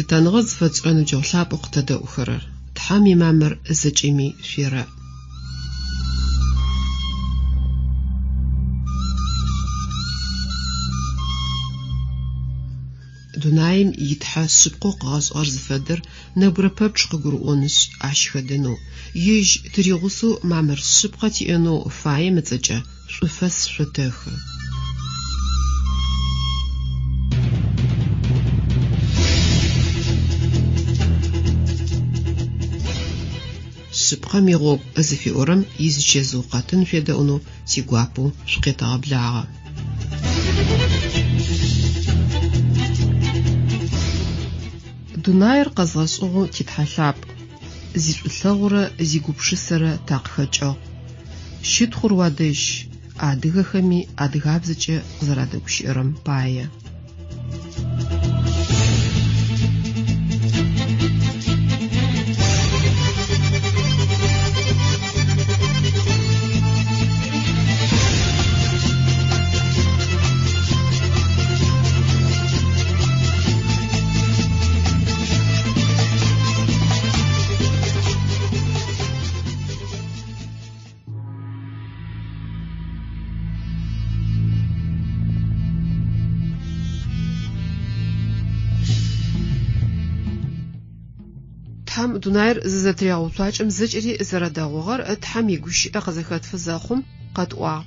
Лъытэныгъэ зыфэтшӏырэ ныбджэгъу лъапӏэу къытэдэӏухэрэр, Тхьэм имамыр зэкӏэми шъуерэӏ. Дунаим и Тхьэ шъыпкъэу къыгъэшӏыгъэр зыфэдэр нэбгырэ пэпчъ къыгурыӏонышъ, ащ хэдэнэу, Ежь тыригъусэу мамыр шъыпкъэ тиӏэнэу фаем ыцӏэкӏэ шӏуфэс шъотэхы. Шъыпкъэм игъогу зыфиӏорэм изычэзыу къэтын шъуедэӏунэу тигуапэу шъукъетэгъэблагъэ. Дунаир къэзгъэшӏыгъэу ти Тхьэ лъапӏ, зишӏулъэгъурэ зигупшысэрэ такъыхэкӏыгъ. Щытхъур уадэжь, адыгэхэми адыгабзэкӏэ къызэрадэгущыӏэрэм пае. Тхьэм дунаир зызэтырегъэуцуакӏэм зэкӏэри зэрэдэгъугъэр Тхьэм игущыӏэ къызэхэтфы зэхъум къэтӏуагъ.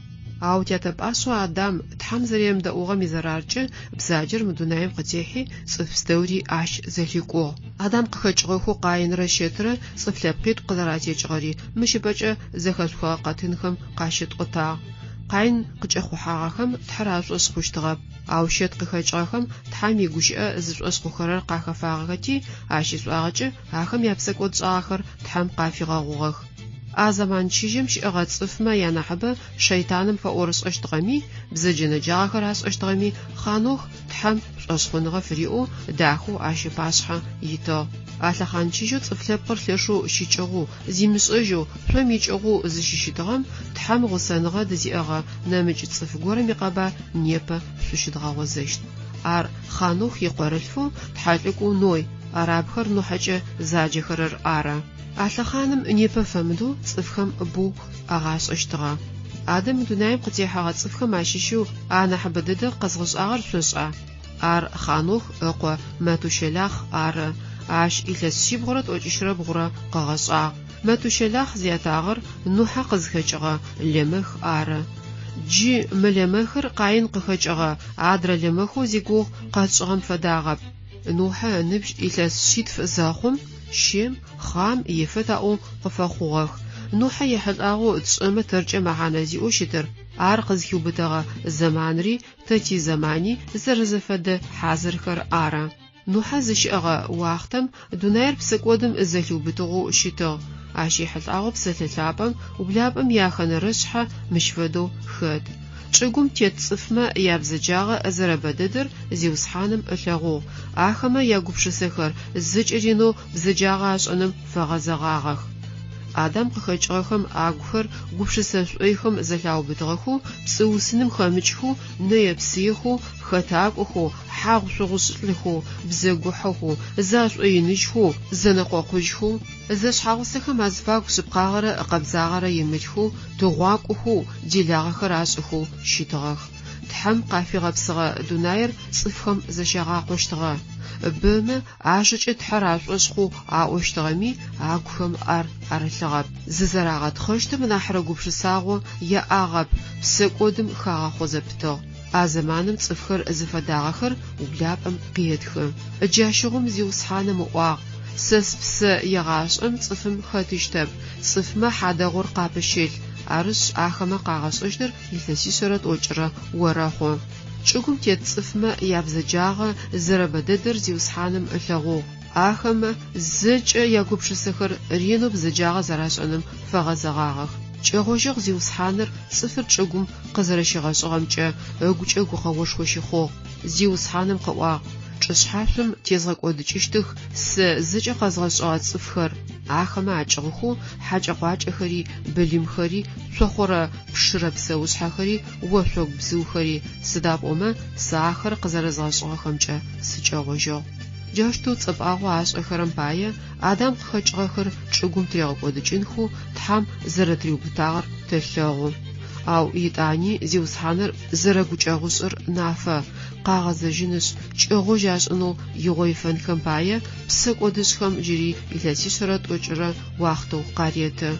Ау тятэ пӏашъэу Адам Тхьэм зэремыдэӏугъэм изэраркӏэ бзаджэр мы дунаим къытехьи, цӏыф пстэури ащ зэлъикӏугъ. Адам къыхэкӏыгъэхэу Къаинрэ Щэтрэ цӏыф лъэпкъитӏу къызэратекӏыгъэри мыщ ыпэкӏэ зэхэшъухыгъэ къэтынхэм къащытӏотагъ. Къаин къыкӏэхъухьагъэхэм Тхьэр ашӏошъ хъущтыгъэп, ау Щэт къыхэкӏыгъэхэм Тхьэм игущыӏэ зышӏошъ хъухэрэр къахэфагъэхэти, ащ ишӏуагъэкӏэ ахэм япсэкӏодшӏагъэхэр Тхьэм къафигъэгъугъэх. А зэман чыжьэм щыӏэгъэ цӏыфмэ янахьыбэ шэйтаным фэӏорышӏэщтыгъэми, бзэджэ-нэджагъэхэр ашӏэщтыгъэми, Хъанох Тхьэм шӏошъхъуныгъэ фыриӏэу дахэу ащ ыпашъхьэ итыгъ. А лъэхъан чыжьэу цӏыф лъэпкъыр лъэшэу щыкӏыгъэу, зимышӏэжьэу, шъом икӏыгъэу зыщыщытыгъэм Тхьэм гъусэныгъэ дызиӏэгъэ нэмыкӏ цӏыф горэм икъэбар непэ шъущыдгъэгъозэщт. Ар Хъанох икъорылъфэу тхьэлӏыкӏоу Ной, арабхэр Нухьэкӏэ заджэхэрэр ары. А лъэхъаным непэ фэмыдэу цӏыфхэм бэу агъашӏэщтыгъэ. Адэ мы дунаим къытехьэгъэ цӏыфхэм ащыщэу анахьыбэ дэдэ къэзгъэшӏагъэр шъошӏа? Ар Хъанох ыкъо Мэтущэлахъ ары. Ащ илъэс шъибгъурэ тӏокӏищрэ бгъурэ къыгъэшӏагъ. Мэтущэлахъ зятагъэр Нухьэ къызхэкӏыгъэ Лемэх ары. Джы мы Лемэхыр Къаин къыхэкӏыгъэ адрэ Лемэхэу зигугъу къэтшӏыгъэм фэдагъэп. Нухьэ ыныбжь илъэс шъитф зэхъум, Щем, Хъам, Ефэт аӏоу къыфэхъугъэх. Нухьэ ехьылӏагъэу тшӏэмэ тэркӏэ мэхьанэ зиӏэу щытыр, ар къызхиубытэгъэ зэманри тэ тизэмани зэрэзэфэдэ хьазырхэр ары. Нухьэ зыщыӏэгъэ уахътэм дунаир псэкӏодым зэлъиубытыгъэу щытыгъ. Ащ ехьылӏагъэу Псэлъэ Лъапӏэм ублапӏэм ияхэнэрэ шъхьэ мыщ фэдэу хэт. Чӏыгум тет цӏыфмэ ябзэджагъэ зэрэбэ дэдэр Зиусхьаным ылъэгъугъ, ахэмэ ягупшысэхэр зэкӏэ ренэу бзэджагъэ ашӏэным фэгъэзэгъагъэх. Адам къыхэкӏыгъэхэм агухэр гупшысэ шӏойхэм зэлъаубытыгъэхэу, пцӏыусыным хэмыкӏхэу, нэе-псыехэу, хэтакӏохэу, хьагъу-шъугъушӏылӏхэу, бзэгухьэхэу, зашӏоиныжьхэу, зэнэкъокъужьхэу, Зэшъхьэгъусэхэм азыфагу шъыпкъагъэрэ къэбзагъэрэ имылъхэу, тыгъуакӏохэу, делагъэхэр ашӏыхэу щытыгъэх. Тхьэм къафигъэпсыгъэ дунаир цӏыфхэм зэщагъакъощтыгъэ. Бэмэ ажэкӏэ Тхьэр ашӏошъ хъоу аӏощтыгъэми, агухэм ар арылъыгъэп. Зызэрагъэтхъэщтым нахьрэ гупшысагъо яӏагъэп, псэкӏодым хагъэхъо зэпытыгъ. А зэманым цӏыфхэр зыфэдагъэхэр ублапӏэм къетхы. Джащыгъум Зиусхьаным ыӏуагъ, Сэ спсэ егъашӏэм цӏыфым хэтыщтэп, цӏыфмэ хьадэгъур къапыщылъ, арышъ, ахэмэ къагъэшӏэщтыр илъэсишъэрэ тӏокӏырэ орэхъу. Чӏыгум тет цӏыфмэ ябзэджагъэ зэрэбэ дэдэр Зиусхьаным ылъэгъугъ, ахэмэ зэкӏэ ягупшысэхэр ренэу бзэджагъэ зэрашӏэным фэгъэзэгъагъэх. Кӏэгъожьыгъ Зиусхьаныр цӏыфыр чӏыгум къызэрэщигъэшӏыгъэмкӏэ, ыгукӏэ гукъэошхо щыхъугъ. Зиусхьаным къыӏуагъ, Чӏышъхьашъом тезгъэкӏодыкӏыщтых Сэ зэкӏэ къэзгъэшӏыгъэ цӏыфхэр, ахэмэ акӏыгъухэу хьакӏэ-къуакӏэхэри, былымхэри, цохъорэ пшырэ псэушъхьэхэри, ошъогу бзыухэри, сыда пӏомэ Сэ ахэр къызэрэзгъэшӏыгъэхэмкӏэ сыкӏэгъожьыгъ. Джаущтэу цӏэпӏагъэу ашӏэхэрэм пае Адам къыхэкӏыгъэхэр чӏыгум тыригъэкӏодыкӏынхэу Тхьэм зэрэтыриубытагъэр тэлъэгъу. Ау етӏани Зиусхьаныр зэрэгукӏэгъушӏыр нафэ, къагъэзэжьынышъ, кӏэгъожь ашӏынэу игъо ифэнхэм пае псэкӏодышӏхэм джыри илъэсишъэрэ тӏокӏырэ уахътэу къареты.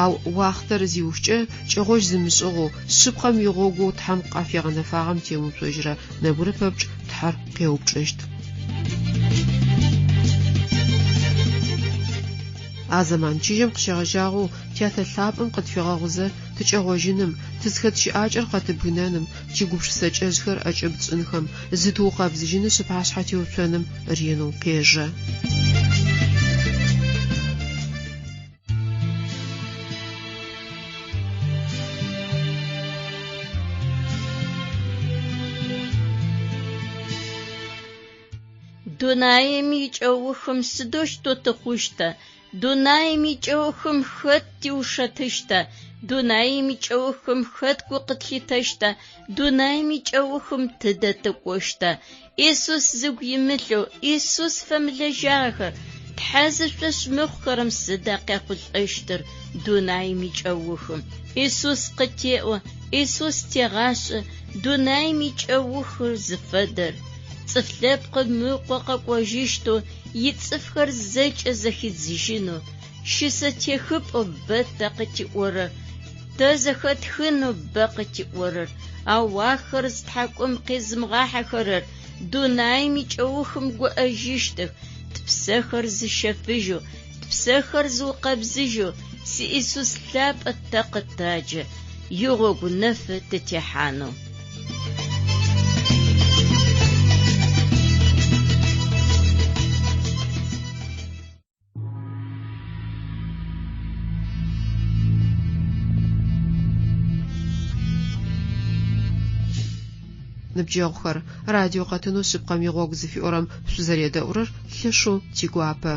Ау уахътэр зиухкӏэ, кӏэгъожь зымышӏыгъэу, шъыпкъэм игъогоу Тхьэм къафигъэнэфагъэм темыуцожьырэ нэбгырэ пэпчъ Тхьэр къеупчӏыщт. А зэман чыжьэм къыщегъэжьагъэу Тятэ лъапӏэм къытфигъэгъузэ тыкӏэгъожьыным, тызхэт щыӏакӏэр къэтыбгынэным, тигупшысэкӏэжъхэр ӏэкӏыб тшӏынхэм, зытыукъэбзыжьынышъ ыпашъхьэ тиуцоным ренэу къежэ. Дунаим икӏэухым сыдэущтэу тыхъущта? Дунаим икӏэухым хэт тиушэтыщта? Дунаим икӏэухым хэт гу къытлъитэщта? Дунаим икӏэухым тыдэ тыкӏощта? Исус зыгу имылъэу, Исус фэмылэжьагъэхэр, Тхьэ зышӏошъ мыхъухэрэм сыда къяхъулӏэщтыр дунаим икӏэухым? Исус къытеӏо, Исус тегъашӏэ дунаим икӏэухыр зыфэдэр. Цӏыф лъэпкъым ыкъо къэкӏожьыщтэу, ицӏыфхэр зэкӏэ зэхидзыжьынэу, щысэтехыпӏэу бэ тэ къытиӏорэр, тэ зэхэтхынэу бэ къытиӏорэр, ау ахэр зытхьакӏум къизымыгъахьэхэрэр дунаим икӏэухым гуӏэжьыщтых, тпсэхэр зыщэфыжьэу, тпсэхэр зыукъэбзыжьэу си Исус лъапӏэ тэ къытаджэ, игъогу нэфы тытехьанэу. Ныбджэгъухэр, радио къэтынэу Шъыпкъэм игъогу зыфиӏорэм шъузэредэӏурэр лъэшэу тигуапэ.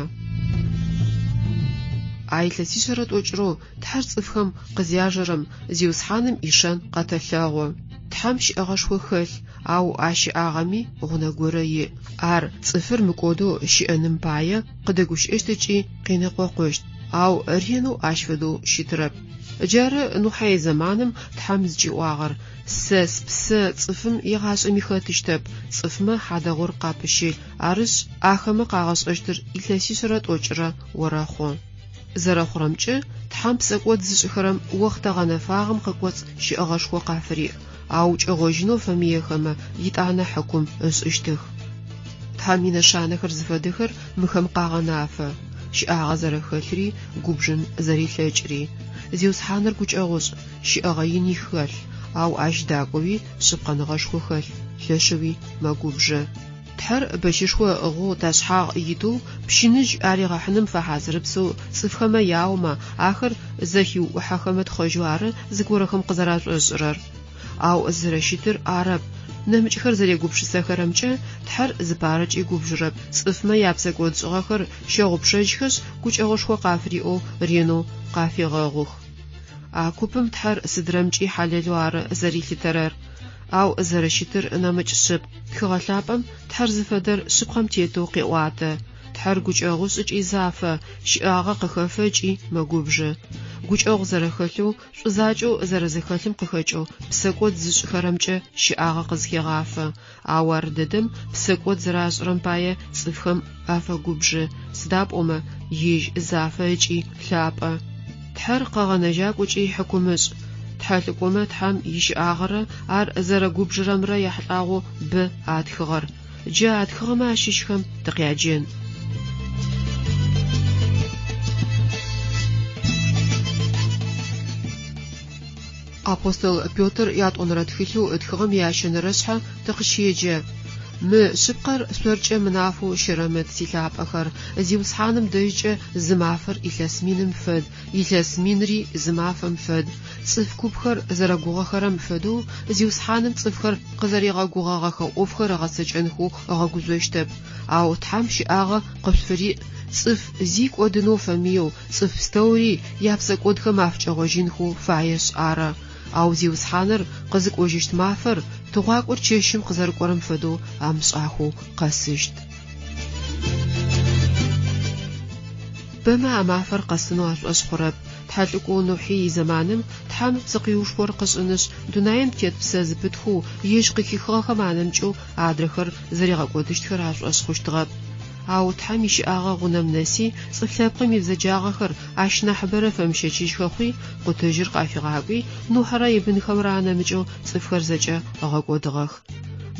А илъэсишъэрэ тӏокӏырэу Тхьэр цӏыфхэм къызяжэрэм, Зиусхьаным ишэн къэтэлъэгъу. Тхьэм щыӏэгъэшхо хэлъ, ау а щыӏагъэми гъунэ горэ иӏ. Ар цӏыфыр мыкӏодэу щыӏэным пае къыдэгущыӏэщт ыкӏи къенэкъокъущт, ау ренэу ащ фэдэу щытырэп. Джары Нухьэ изэманым Тхьэм зыкӏиӏуагъэр, Сэ спсэ цӏыфым егъашӏэми хэтыщтэп, цӏыфмэ хьадэгъур къапыщылъ, арышъ, ахэмэ къагъэшӏэщтыр илъэсишъэрэ тӏокӏырэ орэхъу. Зэрэхъурэмкӏэ, Тхьэм псэкӏод зышӏыхэрэм охътэ гъэнэфагъэм къыкӏоцӏ щыӏэгъэшхо къафыриӏ, ау кӏэгъожьынэу фэмыехэмэ, итӏанэ хьыкум ышӏыщтых. Тхьэм инэшанэхэр зыфэдэхэр мыхэм къагъэнафэ, щыӏагъэ зэрэхэлъри, губжын зэрилъэкӏри. Зиусхьаныр гукӏэгъушӏ, щыӏэгъэ ини хэлъ, ау ащ дакӏоуи шъыпкъэныгъэшхо хэлъ, лъэшэуи мэгубжы. Тхьэр бэщышхо ыӏыгъэу ташъхьагъ итэу пщыныжь аригъэхьыным фэхьазырыпсэу цӏыфхэмэ яомэ, ахэр зэхиуӏухьэхэмэ тхъэжьэу ары зыгорэхэм къызэрашӏошӏырэр. Ау зэрэщытыр арэп. Нэмыкӏхэр зэрегупшысэхэрэмкӏэ, Тхьэр зыпарэкӏи губжырэп, цӏыфмэ япсэкӏодшӏыгъэхэр щэгъупшэжьхэшъ, гукӏэгъушхо къафыриӏэу ренэу къафегъэгъух. А купым Тхьэр сыдрэмкӏи хьалэлэу ары зэрилъытэрэр. Ау зэрэщытыр нэмыкӏ шъыпкъ. Тхыгъэ лъапӏэм Тхьэр зыфэдэр шъыпкъэм тетэу къеӏуатэ. Тхьэр гукӏэгъушӏ ыкӏи зафэ, щыӏагъэ къыхэфэ ыкӏи мэгубжы. Гукӏэгъу зэрэхэлъэу, шӏу закӏэу зэрэзэхэлъым къыхэкӏэу псэкӏод зышӏыхэрэмкӏэ щыӏагъэ къызхегъафэ. Ау ар дэдэм псэкӏод зэрашӏырэм пае цӏыфхэм афэгубжы, сыда пӏомэ ежь зафэ ыкӏи лъапӏэ. Тхьэр къэгъэнэжьакӏу ыкӏи хьыкумышӏ. Тхьэлӏыкӏомэ Тхьэм ищыӏагъэрэ ар зэрэгубжырэмрэ яхьылӏагъэу бэ атхыгъэр. Джы атхыгъэмэ ащыщхэм тыкъяджэн. Апостол Петр ятӏонэрэ тхылъэу ытхыгъэм иящэнэрэ шъхьэ тыкъыщеджэ, Мы шъыпкъэр шъоркӏэ мынафэу щэрэмыт, силъапӏэхэр, Зиусхьаным дэжькӏэ зы мафэр илъэс миным фэд, илъэс минри зы мафэм фэд. Цӏыф купхэр зэрэгугъэхэрэм фэдэу Зиусхьаным цӏыфхэр къызэригъэгугъэгъэхэ ӏофхэр ыгъэцэкӏэнхэу ыгъэгужъощтэп. Ау Тхьэм щыӏагъэ къышъуфыриӏ, цӏыф зи кӏодынэу фэмыеу, Цӏыф пстэури япсэкӏодхэм афыкӏэгъожьынхэу фаешъ ары. Ау Зиусхьаныр къызыкӏожьыщт мафэр тыгъуакӏор чэщым къызэрыкӏорэм фэдэу амышӏахэу къэсыщт. Бэмэ а мафэр къэсынэу ашӏошъ хъурэп. Тхьэлӏыкӏоу Нухьи изэманым Тхьэм псыкъиушхор къышӏынышъ, дунаим тет псэ зыпытхэу ежь къыхихыгъэхэм анэмыкӏэу адрэхэр зэригъэкӏодыщтхэр ашӏошъ хъущтыгъэп. Ау Тхьэм ищыӏагъэ гъунэм нэси, цӏыф лъэпкъым ибзэджагъэхэр ащ нахьыбэрэ фэмыщэчыжьхэ хъуи, къутэжьыр къафигъакӏуи, Нухьэрэ ибынхэмрэ анэмыкӏэу цӏыфхэр зэкӏэ ыгъэкӏодыгъэх.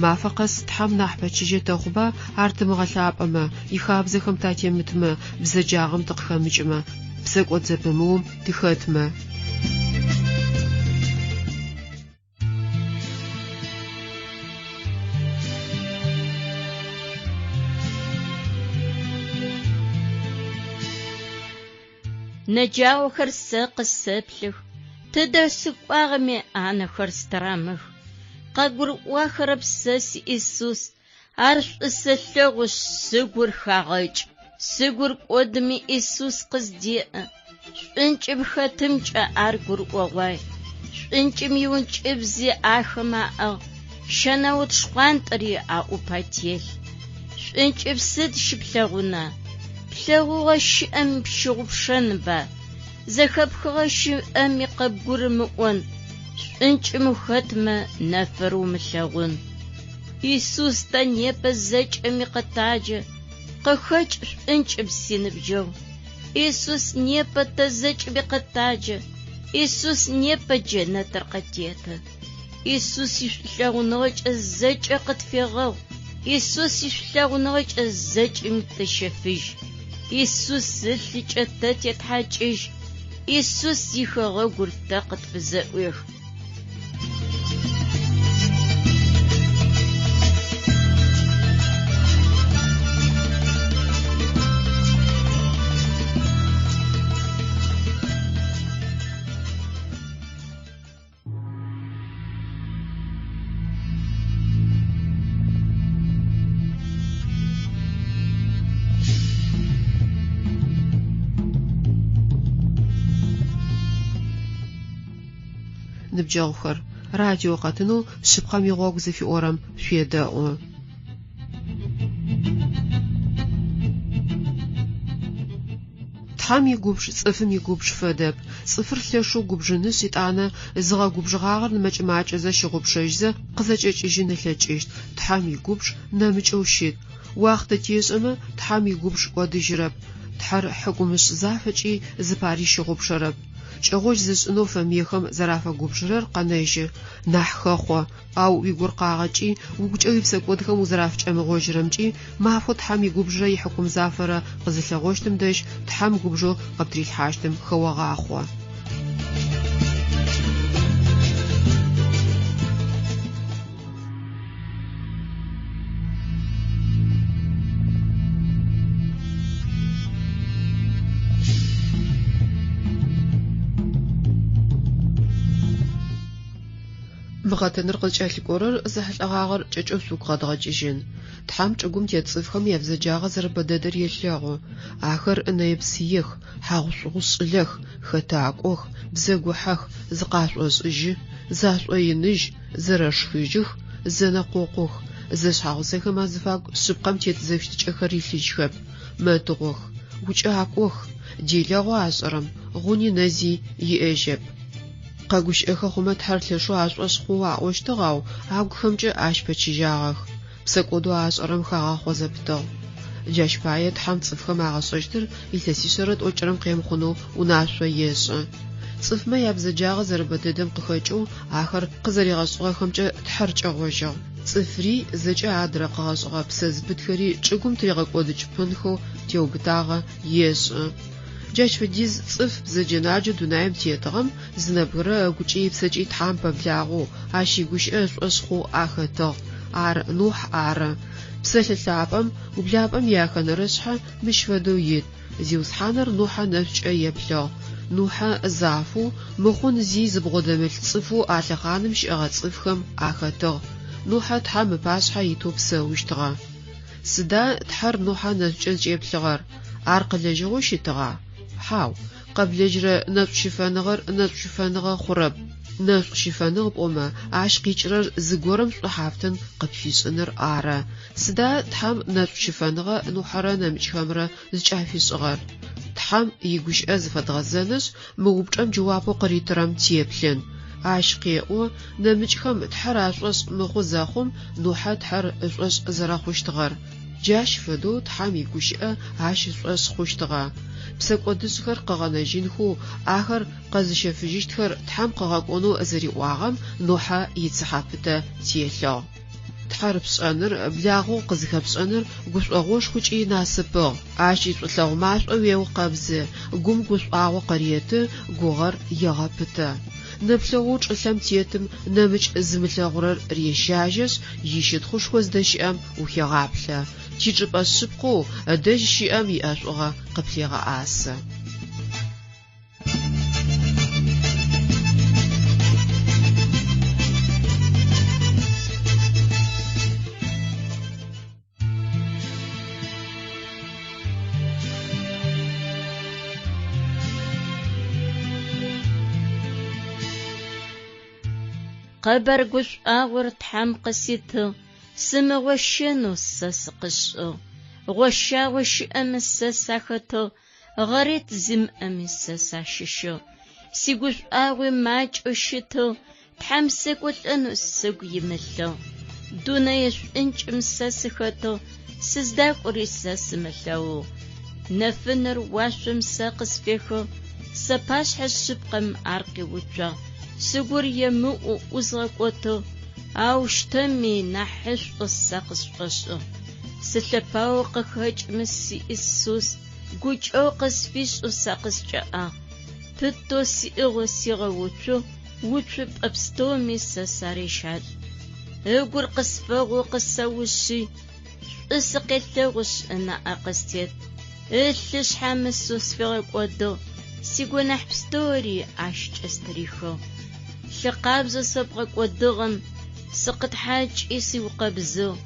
Мафэ къэс Тхьэм нахь пэчыжьэ тэхъуба ар тымыгъэлъапӏэмэ, ихабзэхэм татемытмэ, бзэджагъэм тыкъыхэмыкӏымэ, псэкӏод зэпымыум тыхэтмэ. Нэджаохэр сэ къысэплъых, тыдэ сыкӏуагъэми анэхэр стырамых. Къагурыӏуахэрэп сэ си Исус, ар шӏу сэлъэгъушъ, сыгур хагъэкӏ. Сыгур кӏодми Исус къыздеӏэ, шӏункӏым хэтымкӏэ ар гурыӏогъуай. Шӏункӏым иункӏыбзи ахэм аӏыгъ, щэнаут шхъуантӏэри аӏупэ телъ. Шӏункӏым сыд щыплъэгъуна? Плъэгъугъэ щыӏэми пщыгъупшэнба? Зэхэпхыгъэ щыӏэми къыбгурымыӏон, шӏункӏым ухэтмэ нэфыр умылъэгъун. Исус тэ непэ зэкӏэми къытаджэ, къыхэкӏ шӏункӏым синыбджэгъу. Исус непэ тэ зэкӏэми къытаджэ, Исус непэ джэнэтыр къытеты. Исус ишӏулъэгъуныгъэкӏэ зэкӏэ къытфегъэгъу, Исус ишӏулъэгъуныгъэкӏэ зэкӏэми тыщэфыжь. Исус ылъыкӏэ тэ тетхьакӏыжь, Исус ихэгъэгур тэ къытфызэӏуех. Ныбджэгъухэр, радио къэтынэу Шъыпкъэм игъогу зыфиӏорэм шъуедэӏу. Тхьэм игубж цӏыфым игубж фэдэп. Цӏыфыр лъэшэу губжынышъ, етӏанэ зыгъэгубжыгъагъэр мэкӏэ-макӏэзэ щыгъупшэжьзэ къызэкӏэкӏыжьын ылъэкӏыщт. Тхьэм игубж нэмыкӏэу щыт. Уахътэ тешӏэмэ, Тхьэм игубж кӏодыжьырэп. Тхьэр хьыкумышӏ зафэкӏи зыпари щыгъупшэрэп. Кӏэгъожь зышӏынэу фэмыехэм зэрафэгубжырэр къэнэжьы, нахь хэхъо. Ау уигуркъагъэкӏи, угукӏэ уипсэкӏодхэм узэрафыкӏэмыгъожьырэмкӏи, мафэу Тхьэм игубжырэ ихьыкум зафэрэ къызылъэгъощтым дэжь Тхьэм губжэу къыптрилъхьащтым хэогъахъо. Мы къэтыныр къызкӏэлъыкӏорэр зэхьылӏэгъагъэр кӏэкӏэу шъугу къэдгъэкӏыжьын. Тхьэм чӏыгум тет цӏыфхэм ябзэджагъэ зэрэбэдэдэр елъэгъу. Ахэр нэе-псыех, хьагъу-шъугъушӏылэх, хэтакӏох, бзэгухьэх, зыкъашӏошӏыжьы, зашӏоиныжь, зэрэшхыжьых, зэнэкъокъух, зэшъхьэгъусэхэм азыфагу шъыпкъэм тет зэфыщытыкӏэхэр илъыжьхэп, мэтыгъох, укӏакӏох, делэгъу ашӏэрэм гъуни нэзи иӏэжьэп. Къэгущыӏэхэ хъумэ Тхьэр лъэшэу ашӏошъ хъоу аӏощтыгъ, ау агухэмкӏэ ащ пэчыжьагъэх, псэкӏодэу ашӏэрэм хагъэхъо зэпытыгъ. Джащ пае Тхьэм цӏыфхэм агъэшӏэщтыр илъэсишъэрэ тӏокӏырэм къемыхъунэу унашъо ешӏы. Цӏыфмэ ябзэджагъэ зэрэбэдэдэм къыхэкӏэу ахэр къызэригъэшӏыгъэхэмкӏэ Тхьэр кӏэгъожьыгъ. Цӏыфри, зэкӏэ адрэ къыгъэшӏыгъэ псэ зыпытхэри чӏыгум тыригъэкӏодыкӏыпэнхэу теубытагъэ ешӏы. Джащ фэдиз цӏыф бзэджэ-наджэу дунаим тетыгъэм зы нэбгырэ ыгукӏи ыпсэкӏи Тхьэм пэблагъэу, ащ игущыӏэ ышӏошъ хъоу ахэтыгъ. Ар Нухь ары. Псэлъэ лъапӏэм, ублапӏэм ияхэнэрэ шъхьэ мыщ фэдэу ит, Зиусхьаныр Нухьэ нэшӏукӏэ еплъыгъ. Нухьэ зафэу, мыхъун зи зыбгъодэмылъ цӏыфэу а лъэхъаным щыӏэгъэ цӏыфхэм ахэтыгъ. Нухьэ Тхьэм ыпашъхьэ итэу псэущтыгъэ. Сыда Тхьэр Нухьэ нэшӏукӏэ зыкӏеплъыгъэр? Ар къылэжьыгъэу щытыгъа? Хьау. Къэблэжьрэ нэшӏу щыфэныгъэр нэшӏу щыфэныгъэ хъурэп. Нэшӏу щыфэныгъ пӏомэ, ащ къикӏырэр зыгорэм шӏухьафтын къыпфишӏыныр ары. Сыда Тхьэм нэшӏу щыфэныгъэ Нухьэрэ нэмыкӏхэмрэ зыкӏафишӏыгъэр? Тхьэм игущыӏэ зыфэдгъэзэнышъ, мы упчӏэм джэуапэу къыритырэм теплъын. Ащ къеӏо, нэмыкӏхэм Тхьэр ашӏошъ мыхъу зэхъум, Нухьэ Тхьэр ышӏошъ зэрэхъущтыгъэр. Джащ фэдэу Тхьэм игущыӏэ ащ ышӏошъ хъущтыгъэ. Псэкӏодышӏхэр къыгъэнэжьынхэу, ахэр къэзыщэфыжьыщтхэр Тхьэм къыгъэкӏонэу зэриӏуагъэм Нухьэ ицыхьэ пытэ телъыгъ. Тхьэр пшӏэныр, благъэу къызыхэпшӏэныр гушӏогъошху ыкӏи насыпыгъ. Ащ ишӏулъэгъу машӏо уеукъэбзы, гум гушӏуагъо къыреты, гугъэр егъэпытэ. Нэплъэгъоу чӏылъэм тетым нэмыкӏ зымылъэгъурэр рещажьэшъ, ищытхъушхо зыдэщыӏэм ухегъаплъэ, тичӏыпӏэ шъыпкъэу ыдэжь щыӏэм иӏэшӏугъэ къыплъегъэӏасы. Къэбар гушӏуагъор Тхьэм къыситыгъ, сымыгъощэнэу сэ сыкъышӏыгъ. Гъощагъо щыӏэмэ сэ сахэтыгъ, гъэрет зимыӏэми сэ сащыщыгъ. Сигушӏуагъуи макӏэу щытыгъ, Тхьэм секӏолӏэнэу сыгу имылъыгъ. Дунэе шӏункӏым сэ сыхэтыгъ, сыздакӏори сэ сымылъэгъугъ. Нэфынэр уашъом сэ къысфехыгъ, сапашъхьэ шъыпкъэм ар къиуцуагъ, сыгур емыӏоу ӏузгъэкӏотыгъ, ау щтэми нахьышӏоу сэ къысшӏошӏыгъ. Сылъэпаоу къыхэкӏымэ си Исус гукӏэгъу къысфишӏэу сэ къыскӏэӏагъ, пытэу сиӏыгъэу сигъэуцугъ, уцупӏэ пстэуми сэ сарещалӏ. Ыгур къысфэгъоу къысэушъый, шӏу сыкъелъэгъушъ ынаӏэ къыстет. Ылъы шъхьамысэу сфигъэкӏодыгъ, сигонахь пстэури ащкӏэ стырихыгъ. Лъы къабзэу сэ бгъэкӏодыгъэм сыкъытхьакӏи сыукъэбзыгъ,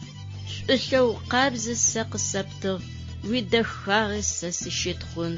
шӏулъэгъу къабзэ сэ къысэптыгъ, уидэхагъи сэ сыщытхъун.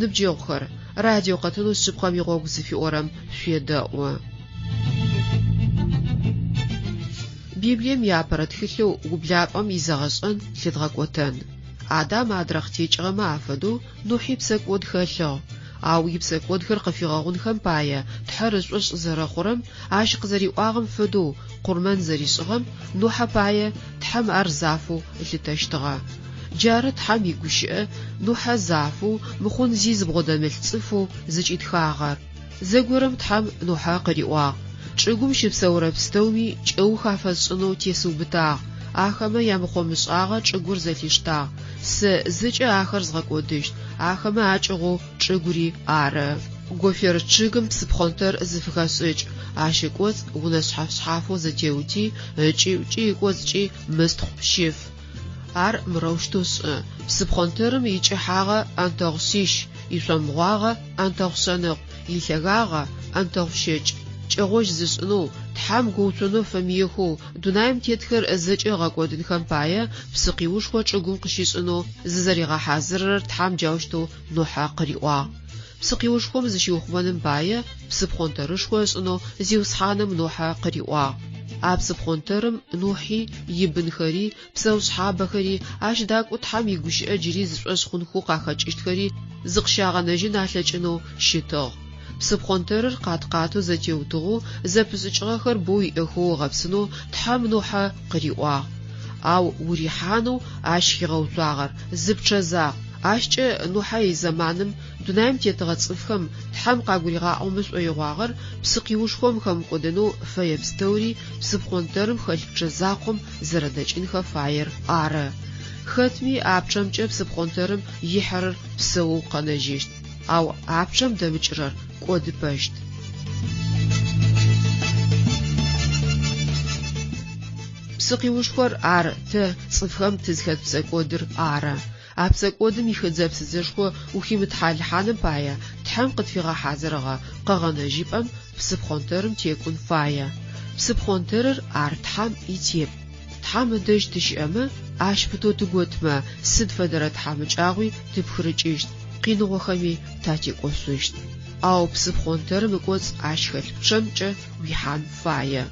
Ныбджэгъухэр, радио къэтынэу Шъыпкъэм игъогу зыфиӏорэм шъуедэӏу. Библием иапэрэ тхылъэу Ублапӏэм изэгъэшӏэн лъыдгъэкӏотэн. Адам адрэ къытекӏыгъэмэ афэдэу Нухьи псэкӏод хэлъыгъ. Ау ипсэкӏодхэр къыфигъэгъунхэм пае Тхьэр ышӏошъ зэрэхъурэм, ащ къызэриӏуагъэм фэдэу къурмэн зэришӏыгъэм Нухьэ пае Тхьэм ар зафэу ылъытэщтыгъэ. Джары Тхьэм игущыӏэ Нухьэ зафэу, мыхъун зи зыбгъодэмылъ цӏыфэу зыкӏитхагъэр. Зэгорэм Тхьэм Нухьэ къыриӏуагъ, Чӏыгум щыпсэурэ пстэуми кӏэух афэсшӏынэу тесыубытагъ, ахэмэ ямыхъо-мышӏагъэ чӏыгур зэлъиштагъ, сэ зэкӏэ ахэр згъэкӏодыщт, ахэмэ акӏыгъоу чӏыгури ары. Гофер чъыгым псыпхъонтэр зыфыхэшӏыкӏ, ащ ыкӏоцӏ унэ шъхьаф-шъхьафэу зэтеути, ыкӏыӏукӏи ыкӏоцӏкӏи мыстхъу щыф. Ар мырэущтэу шӏы, псыпхъонтэрым икӏыхьагъэ ӏэнтэгъу шъищ, ишъомбгъуагъэ ӏэнтэгъу шъэныкъу, илъэгагъэ ӏэнтэгъу щэкӏ. Кӏэгъожь зышӏынэу, Тхьэм гоуцонэу фэмыехэу дунаим тетхэр зэкӏэ ыгъэкӏодынхэм пае псыкъиушхо чӏыгум къыщишӏынэу зызэригъэхьазырырэр Тхьэм джаущтэу Нухьэ къыриӏуагъ. Псыкъиушхом зыщиухъумэным пае псыпхъонтэрышхо ышӏынэу Зиусхьаным Нухьэ къыриӏуагъ. А псыпхъонтэрым Нухьи, ибынхэри, псэушъхьабэхэри, ащ дакӏоу Тхьэм игущыӏэ джыри зышӏошъ хъунхэу къахэкӏыщтхэри зыкъыщагъэнэжьын алъэкӏынэу щытыгъ. Псыпхъонтэрыр къат-къатэу зэтеутыгъэу, зэпышӏыкӏыгъэхэр боу иӏэхэу ыгъэпсынэу Тхьэм Нухьэ къыриӏуагъ. Ау урихьанэу ащ хигъэуцуагъэр зы пчъэ закъу. Ащкӏэ Нухьэ изэманым дунаим тетыгъэ цӏыфхэм Тхьэм къагуригъаӏомэ шӏоигъуагъэр псыкъиушхом хэмыкӏодэнэу фэе пстэури псыпхъонтэрым хэлъ пчъэ закъом зэрэдэкӏынхэ фаер ары. Хэтми а пчъэмкӏэ псыпхъонтэрым ихьэрэр псэоу къэнэжьыщт, ау а пчъэм дэмыкӏырэр кӏодыпэщт. Псыкъиушхор ар тэ, цӏыфхэм тызхэт псэкӏодыр ары. А псэкӏодым ихыдзэ-псыдзэшхо ухимытхьалыхьаным пае Тхьэм къытфигъэхьазырыгъэ къэгъэнэжьыпӏэм псыпхъонтэрым текӏун фае. Псыпхъонтэрыр ар Тхьэм итеп. Тхьэм ыдэжь тыщыӏэмэ, Ащ пытэу тыготмэ, сыд фэдэрэ тхьамыкӏагъуи тыпхырыкӏыщт, къиныгъохэми татекӏошъущт. Ау псыпхъонтэрым ыкӏоцӏ ащ хэлъ пчъэмкӏэ уихьан фае.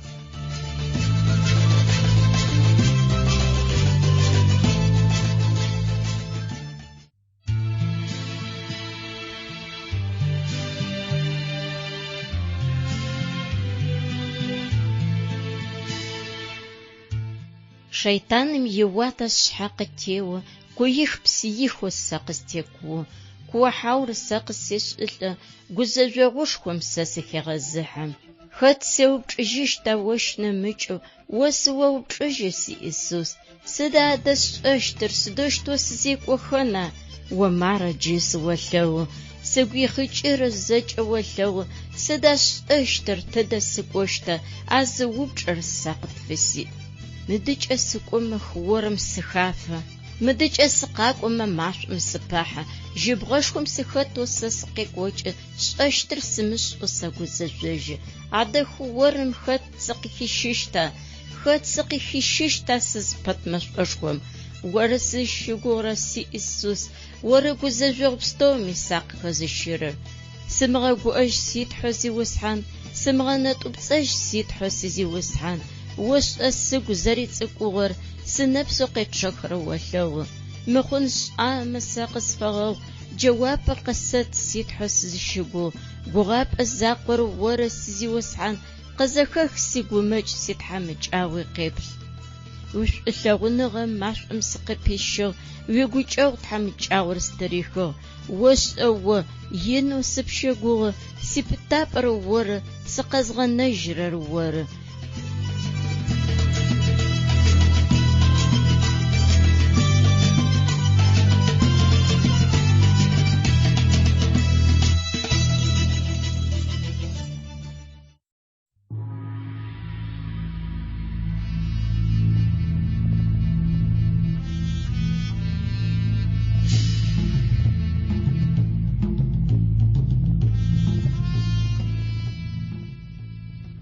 Шэйтаным иуатэ сшъхьэ къытео, Гуих-псыихэу сэ къыстекуу. Куохьаур сэ къысешӏылӏэ, Гузэжъогъушхом сэ сыхегъэзыхьэ. Хэт сеупчӏыжьыщта ощ нэмыкӏэу, О сыоупчӏыжьы, си Исус. Сыда адэ сшӏэщтыр, сыдэущтэу сызекӏохэна? О мары джы сыолъэӏу, Сыгу ихъыкӏырэр зэкӏэ олъэгъу, Сыда сшӏэщтыр, тыдэ сыкӏощта, А зы упчӏэр сэ къыпфысиӏ. Мыдыкӏэ сыкӏомэ хыорэм сыхафэ, Мыдыкӏэ сыкъакӏомэ машӏом сыпэхьэ, Жьыбгъэшхом сыхэтэу сэ сыкъекӏокӏы, Сшӏэщтыр сымышӏэу сэгузэжъожьы. Адэ хыорэм хэт сыкъыхищыщта? Хэт сыкъыхищыщта сызпэт мэшӏошхом? Оры сызщыгугърэ, си Исус, Оры гузэжъогъу пстэуми сакъыхэзыщырэр. Сымыгъэгуӏэжь, си Тхьэу Зиусхьан, Сымыгъэнэтӏупцӏэжь, си Тхьэу си Зиусхьан. Ошӏэ сыгу зэрицӏыкӏугъэр, Сынэпсэу къечъэхырэр олъэгъу. Мыхъун сшӏамэ, сэ къысфэгъэгъу, Джэуапыр къысэт, си Тхьэу сызыщыгугъ. Гугъапӏэ закъор оры, си Зиусхьан, Къызэхэх сигумэкӏ, ситхьамыкӏагъуи къеплъ. Уишӏулъэгъуныгъэ машӏом сыкъыпищыгъ, Уигукӏэгъу тхьамыкӏагъор стырихыгъ. Ошӏэ о, инэу сыпщэгугъы, Сипытапӏэр оры, сыкъэзгъэнэжьырэр оры.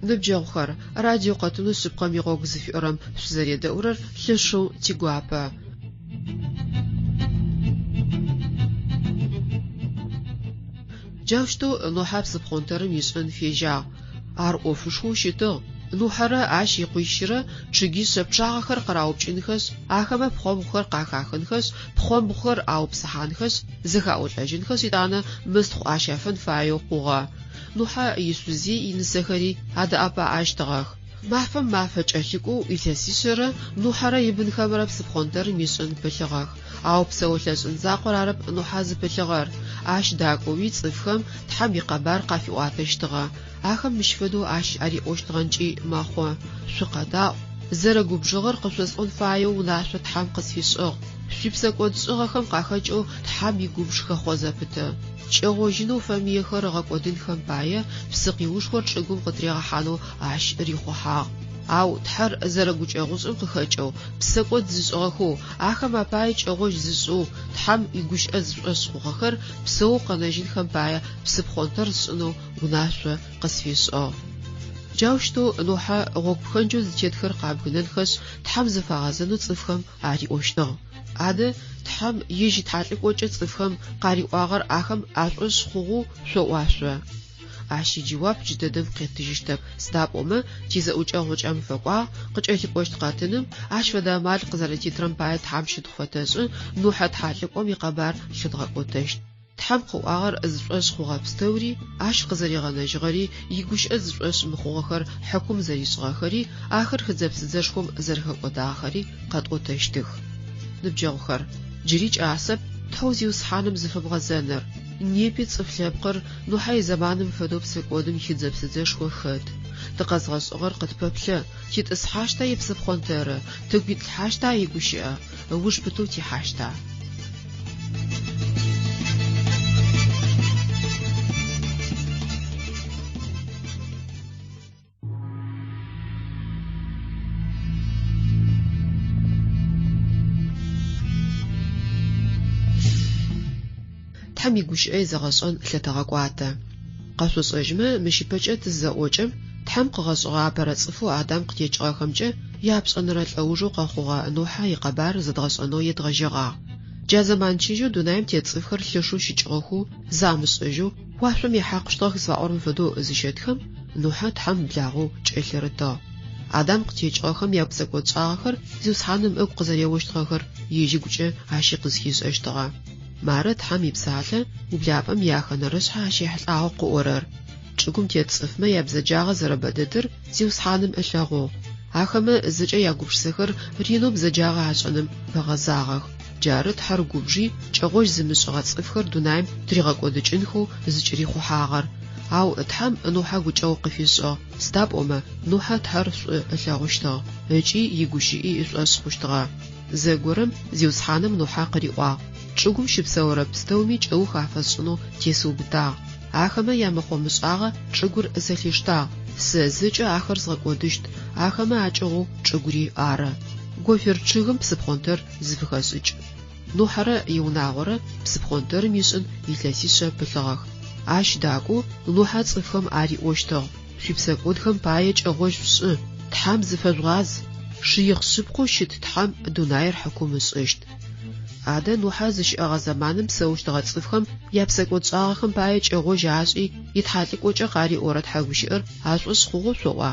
Ныбджэгъухэр, радио къэтынэу Шъыпкъэм игъогу зыфиӏорэм шъузэредэӏурэр лъэшэу тигуапэ. Джаущтэу Нухьэ псыпхъонтэрым ишӏын фежьагъ. Ар ӏофышхоу щытыгъ. Нухьэрэ ащ икъуищырэ чъыгишъэ пчъагъэхэр къыраупкӏынхэшъ, ахэмэ пхъомбгъухэр къахахынхэшъ, пхъомбгъухэр аупсыхьанхэшъ, зэхаӏулӏэжьынхэшъ етӏанэ мыстхъу ащафын фаеу хъугъэ. Нухьэ ишъузи инысэхэри адэӏэпыӏэщтыгъэх. Мафэм мафэ кӏэлъыкӏоу илъэсишъэрэ Нухьэрэ ибынхэмрэ псыпхъонтэрым ишӏын пылъыгъэх. Ау псэолъэшӏын закъор арэп Нухьэ зыпылъыгъэр. Ащ дакӏоуи цӏыфхэм Тхьэм икъэбар къафиӏуатэщтыгъэ. Ахэм мыщ фэдэу ащ ариӏощтыгъэнкӏи мэхъу, Шъукъэдаӏу, зэрэгубжыгъэр къышъосӏон фаеу унашъо Тхьэм къысфишӏыгъ. Шъуипсэкӏодшӏыгъэхэм къахэкӏэу Тхьэм игубж хэхъо зэпыты. Кӏэгъожьынэу фэмыехэр ыгъэкӏодынхэм пае псыкъиушхор чӏыгум къытыригъэхьанэу ащ рихъухьагъ. Ау Тхьэр зэрэгукӏэгъушӏым къыхэкӏэу, псэкӏод зышӏыгъэхэу, ахэм апае кӏэгъожь зышӏэу, Тхьэм игущыӏэ зышӏошъ хъугъэхэр псэоу къэнэжьынхэм пае псыпхъонтэр сшӏынэу унашъо къысфишӏыгъ. Джаущтэу Нухьэ гъогу пхэнджэу зытетхэр къабгынэнхэшъ, Тхьэм зыфагъэзэнэу цӏыфхэм ариӏощтыгъ. Адэ, Тхьэм ежь итхьалӏыкӏокӏэ цӏыфхэм къариӏуагъэр ахэм ашӏошъ хъугъэу шъоӏуа шъо? Ащ иджэуап джыдэдэм къеттыжьыщтэп, сыда пӏомэ тизэӏукӏэгъу ыкӏэм фэкӏуагъ, къыкӏэлъыкӏощт къэтыным ащ фэдэ амал къызэрэтитырэм пае Тхьэм щытхъу фэтэшӏы, Нухьэ тхьалӏыкӏом икъэбар лъыдгъэкӏотэщт. Тхьэм къыӏуагъэр зышӏошъ хъугъэ пстэури, ащ къызэригъэнэжьыгъэри, игущыӏэ зышӏошъ мыхъугъэхэр хьыкум зэришӏыгъэхэри, ахэр хыдзэ-псыдзэшхом зэрэхэкӏодагъэхэри къэтӏотэщтых. Ныбджэгъухэр, джыри кӏасэп. Тхьэу Зиусхьаным зыфэбгъэзэныр. Непи цӏыф лъэпкъыр Нухьэ изэманым фэдэу псэкӏодым хыдзэ-псыдзэшхо хэт. Тыкъэзгъэшӏыгъэр къытпэплъэ, титӏысхьащта ипсыпхъонтэры, тыгу итлъхьащта игущыӏэ, ыуж пытэу тихьащта? Тхьэм игущыӏэ изэгъэшӏэн лъэтэгъэкӏуатэ. Къэшъушӏэжьмэ, мыщ ыпэкӏэ тыззэӏокӏэм, Тхьэм къыгъэшӏыгъэ апэрэ цӏыфэу Адам къытекӏыгъэхэмкӏэ япшӏэнэрэ лӏэужэу къэхъугъэ Нухьэ икъэбар зэдгъэшӏэнэу едгъэжьэгъагъ. Джа зэман чыжьэу дунаим тет цӏыфхэр лъэшэу щыкӏыгъэхэу, замышӏэжьэу, уашъом ехьакъущтыгъэх зыфаӏорэм фэдэу зыщэтхэм, Нухьэ Тхьэм благъэу кӏэлъырытыгъ. Адам къытекӏыгъэхэм япсэкӏодшӏагъэхэр Зиусхьаным ыгу къызэреощтыгъэхэр ежь ыгукӏэ ащи къызхишӏэщтыгъэ. Мары Тхьэм ипсалъэ ублапӏэм иахэнэрэшъхьэ ащ ехьылӏагъэу къыӏорэр, Чӏыгум тет цӏыфмэ ябзэджагъэ зэрэбэдэдыр Зиусхьаным ылъэгъугъ. Ахэмэ зэкӏэ ягупшысэхэр ренэу бзэджагъэ ашӏэным фэгъэзагъэх. Джары Тхьэр губжи, кӏэгъожь зымышӏыгъэ цӏыфхэр дунаим тыригъэкӏодыкӏынхэу зыкӏырихъухьагъэр. Ау Тхьэм Нухьэ гукӏэгъу къыфишӏыгъ, сыда пӏомэ Нухьэ Тхьэр шӏу ылъэгъущтыгъ, ыкӏи игущыӏи ышӏошъ хъущтыгъэ. Зэгорэм Зиусхьаным Нухьэ къыриӏуагъ, Чӏыгум щыпсэурэ пстэуми кӏэух афэсшӏынэу тесыубытагъ. Ахэмэ ямыхъо-мышӏагъэ чӏыгур зэлъиштагъ, сэ зэкӏэ ахэр згъэкӏодыщт, ахэмэ акӏыгъоу чӏыгури ары. Гофер чъыгым псыпхъонтэр зыфыхэшӏыкӏ. Нухьэрэ иунагъорэ псыпхъонтэрым ишӏын илъэсишъэ пылъыгъэх. Ащ дакӏоу Нухьэ цӏыфхэм ариӏощтыгъ, Шъуипсэкӏодхэм пае кӏэгъожь шъушӏы, Тхьэм зыфэжъугъаз, шыихъ шъыпкъэу щыт Тхьэм дунаир хьыкум ышӏыщт. Адэ Нухьэ зыщыӏэгъэ зэманым псэущтыгъэ цӏыфхэм япсэкӏодшӏагъэхэм пае кӏэгъожь ашӏи, итхьалӏыкӏокӏэ къариӏорэ тхьэгущыӏэр ашӏошъ хъугъэу шъоӏуа?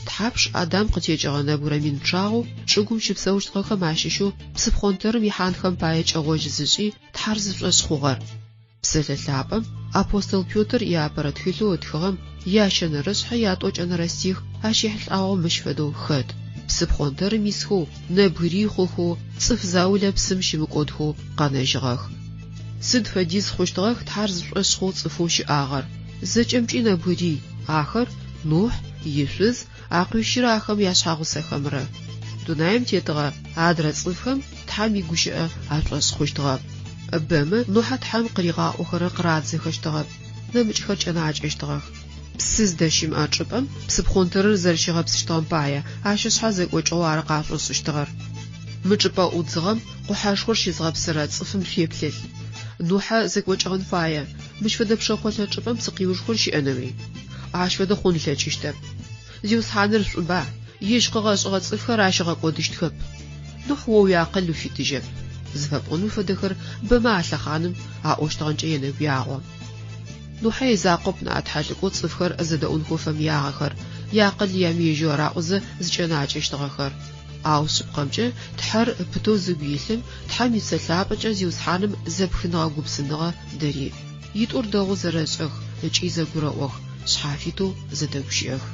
Тхьапш Адам къытекӏыгъэ нэбгырэ мин пчъагъэу чӏыгум щыпсэущтыгъэхэм ащыщэу псыпхъонтэрым ихьанхэм пае кӏэгъожь зышӏи, Тхьэр зышӏошъ хъугъэр? Псэлъэ лъапӏэм апостол Петр иапэрэ тхылъэу ытхыгъэм ящэнэрэшъхьэ ятӏокӏэнэрэ стих ащ ехьылӏагъэу мыщ фэдэу хэт, Псыпхъонтэрым исхэу, нэбгырий хъухэу, цӏыф заулэ псым щымыкӏодхэу къэнэжьыгъэх. Сыд фэдиз хъущтыгъэх Тхьэр зышӏошъ хъоу цӏыфэу щыӏагъэр? Зэкӏэмкӏи нэбгырий, ахэр, Нухь, ишъуз, акъуищырэ ахэм яшъхьагъусэхэмрэ. Дунаим тетыгъэ адрэ цӏыфхэм Тхьэм игущыӏэ ашӏошъ хъущтыгъэп. Бэмэ Нухьэ Тхьэм къыригъаӏохэрэр къырадзэхэщтыгъэп, нэмыкӏхэр кӏэнакӏэщтыгъэх. Псы зыдэщымыӏэ чӏыпӏэм псыпхъонтэрыр зэрэщигъэпсыщтыгъэм пае ащ ышъхьэ зэкӏокӏыгъэу ары къашӏошӏыщтыгъэр. Мы чӏыпӏэ ӏудзыгъэм къухьэшхор щызгъэпсырэ цӏыфым шъуеплъылъ. Нухьэ зэкӏокӏыгъэн фае, мыщ фэдэ пшэхъолъэ чӏыпӏэм псыкъиушхор щыӏэнэуи? Ащ фэдэ хъун ылъэкӏыщтэп. Зиусхьаныр шӏуба, ежь къыгъэшӏыгъэ цӏыфхэр ащ ыгъэкӏодыщтхэп. Нухь о уиакъыл уфитыжьэп. Зыфэпӏоным фэдэхэр бэмэ а лъэхъаным аӏощтыгъэнкӏэ енэгуягъо. Нухьэ изакъоп ныӏа тхьэлӏыкӏоу цӏыфхэр зэдэӏунхэу фэмыягъэхэр, иакъыл ямыежьэу араӏозэ зыкӏэнакӏэщтыгъэхэр. Ау шъыпкъэмкӏэ Тхьэр пытэу зыгу илъым Тхьэм и Псэ Лъапӏэкӏэ Зиусхьаным зэпхыныгъэ-гупсыныгъэ дыриӏ. Итӏур дэгъоу зэрэшӏэх ыкӏи зэгурэӏох, шъхьафитэу зэдэгущыӏэх.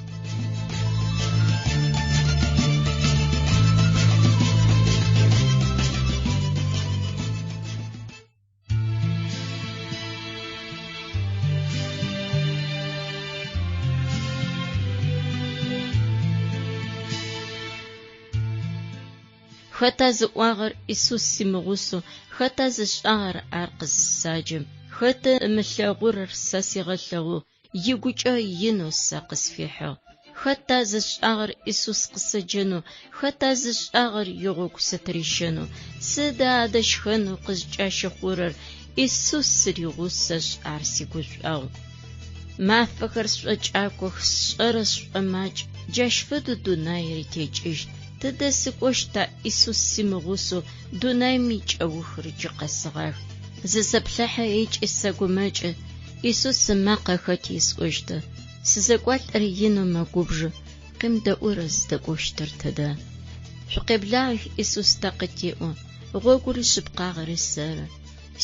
Хэта зыӏуагъэр Исус симыгъусэу, хэта зышӏагъэр ар къызысаджэм? Хэта ымылъэгъурэр сэ сигъэлъэгъугъ, игукӏэ инэу сэ къысфихьыгъ. Хэта зышӏагъэр Исус къысэджэнэу, хэта зышӏагъэр игъогу сытырищэнэу? Сыда адэ щхэнэу къызкӏащыхъурэр, Исус сыригъусэшъ, ар сигушӏуагъу. Мафэхэр сшӏокӏакох, сшӏэрэ сшӏомакӏ, джащ фэдэу дунаири текӏыщт. Тыдэ сыкӏощта Исус симыгъусэу, дунаим икӏэухыр джы къэсыгъах. Зысэплъыхьэ ыкӏи сэгумэкӏы, Исус ымакъэ хэти есӏощты. Сызэкӏуалӏэр инэу мэгубжы, къемыдэӏурэ зыдэкӏощтыр тыдэ? Шъукъеблагъэх, Исус тэ къытеӏо, гъогури шъыпкъагъэри сэры.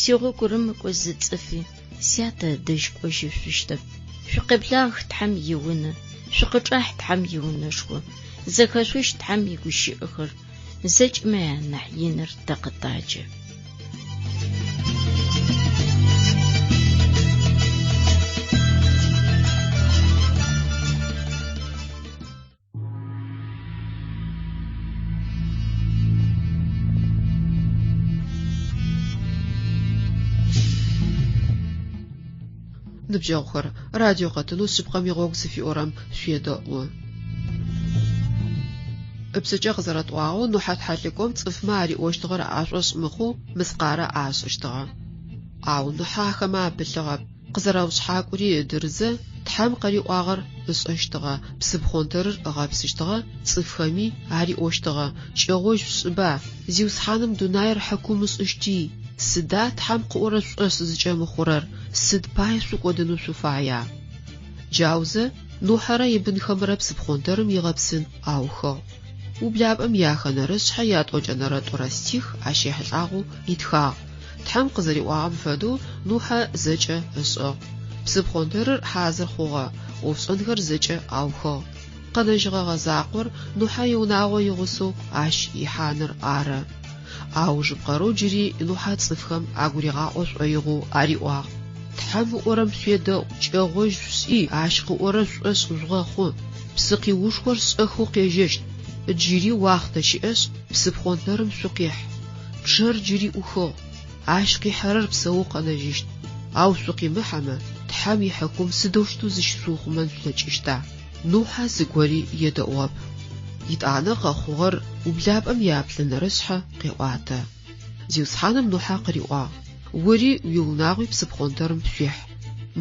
Сигъогу рымыкӏо зы цӏыфи Сятэ ыдэжь кӏожьышъущтэп. Шъукъеблагъ Тхьэм иунэ, шъукъычӏахь Тхьэм иунэшхо, зэхэшъущт Тхьэм игущыӏэхэр, зэкӏэмэ анахь иныр тэ къытаджэ. Ныбджэгъухэр, радио къэтынэу Шъыпкъэм игъогу зыфиӏорэм шъуедэӏу. Ыпшъэкӏэ къызэрэтӏуагъэу, Нухьэ тхьэлӏыкӏом цӏыфмэ ариӏощтыгъэр ашӏошъ мыхъоу мыскъарэ ашӏыщтыгъэ. Ау Нухьэ ахэмэ апылъыгъэп, къызэраушъхьакӏури ыдырызэ, Тхьэм къыриӏуагъэр ышӏэщтыгъэ, псыпхъонтэрыр ыгъэпсыщтыгъэ, цӏыфхэми ариӏощтыгъэ, Кӏэгъожь шъушӏыба, Зиусхьаным дунаир хьыкум ышӏыщти! Сыда Тхьэм къыӏорэр шъушӏошъ зыкӏэмыхъурэр, сыд пае шъукӏодынэу шъуфая? Джаузэ Нухьэрэ ибынхэмрэ псыпхъонтэрым игъэпсын аухыгъ. Ублапӏэм яхэнэрэ шъхьэ ятӏокӏэнэрэ тӏурэ стих ащ ехьылӏагъэу итхагъ. Тхьэм къызэриӏуагъэм фэдэу Нухьэ зэкӏэ ышӏыгъ. Псыпхъонтэрыр хьазыр хъугъэ, ӏофшӏэнхэр зэкӏэ аухыгъ. Къэнэжьыгъэгъэ закъор Нухьэ иунагъо игъусэу ащ ихьаныр ары. Аужыпкъэрэу джыри Нухьэ цӏыфхэм агуригъаӏо шӏоигъоу ариӏуагъ, Тхьэм ыӏорэм шъуедэӏу, кӏэгъожь шъушӏи, ащ къыӏорэр шъушӏошъ жъугъэхъу. Псыкъиушхор шӏэхэу къежьэщт. Джыри уахътэ щыӏэшъ, псыпхъонтэрым шъукъихь. Пчъэр джыри ӏухыгъ. Ащ къихьэрэр псэоу къэнэжьыщт. Ау шъукъимыхьэмэ, Тхьэм ихьыкум сыдэущтэу зыщышъуухъумэн шъулъэкӏыщта? Нухьэ зыгори едэӏугъэп. Етӏанэ къэхъугъэр ублапӏэм яплӏэнэрэ шъхьэ къеӏуатэ. Зиусхьаным Нухьэ къыриӏуагъ, Ори уиунагъуи псыпхъонтэрым шъуихь.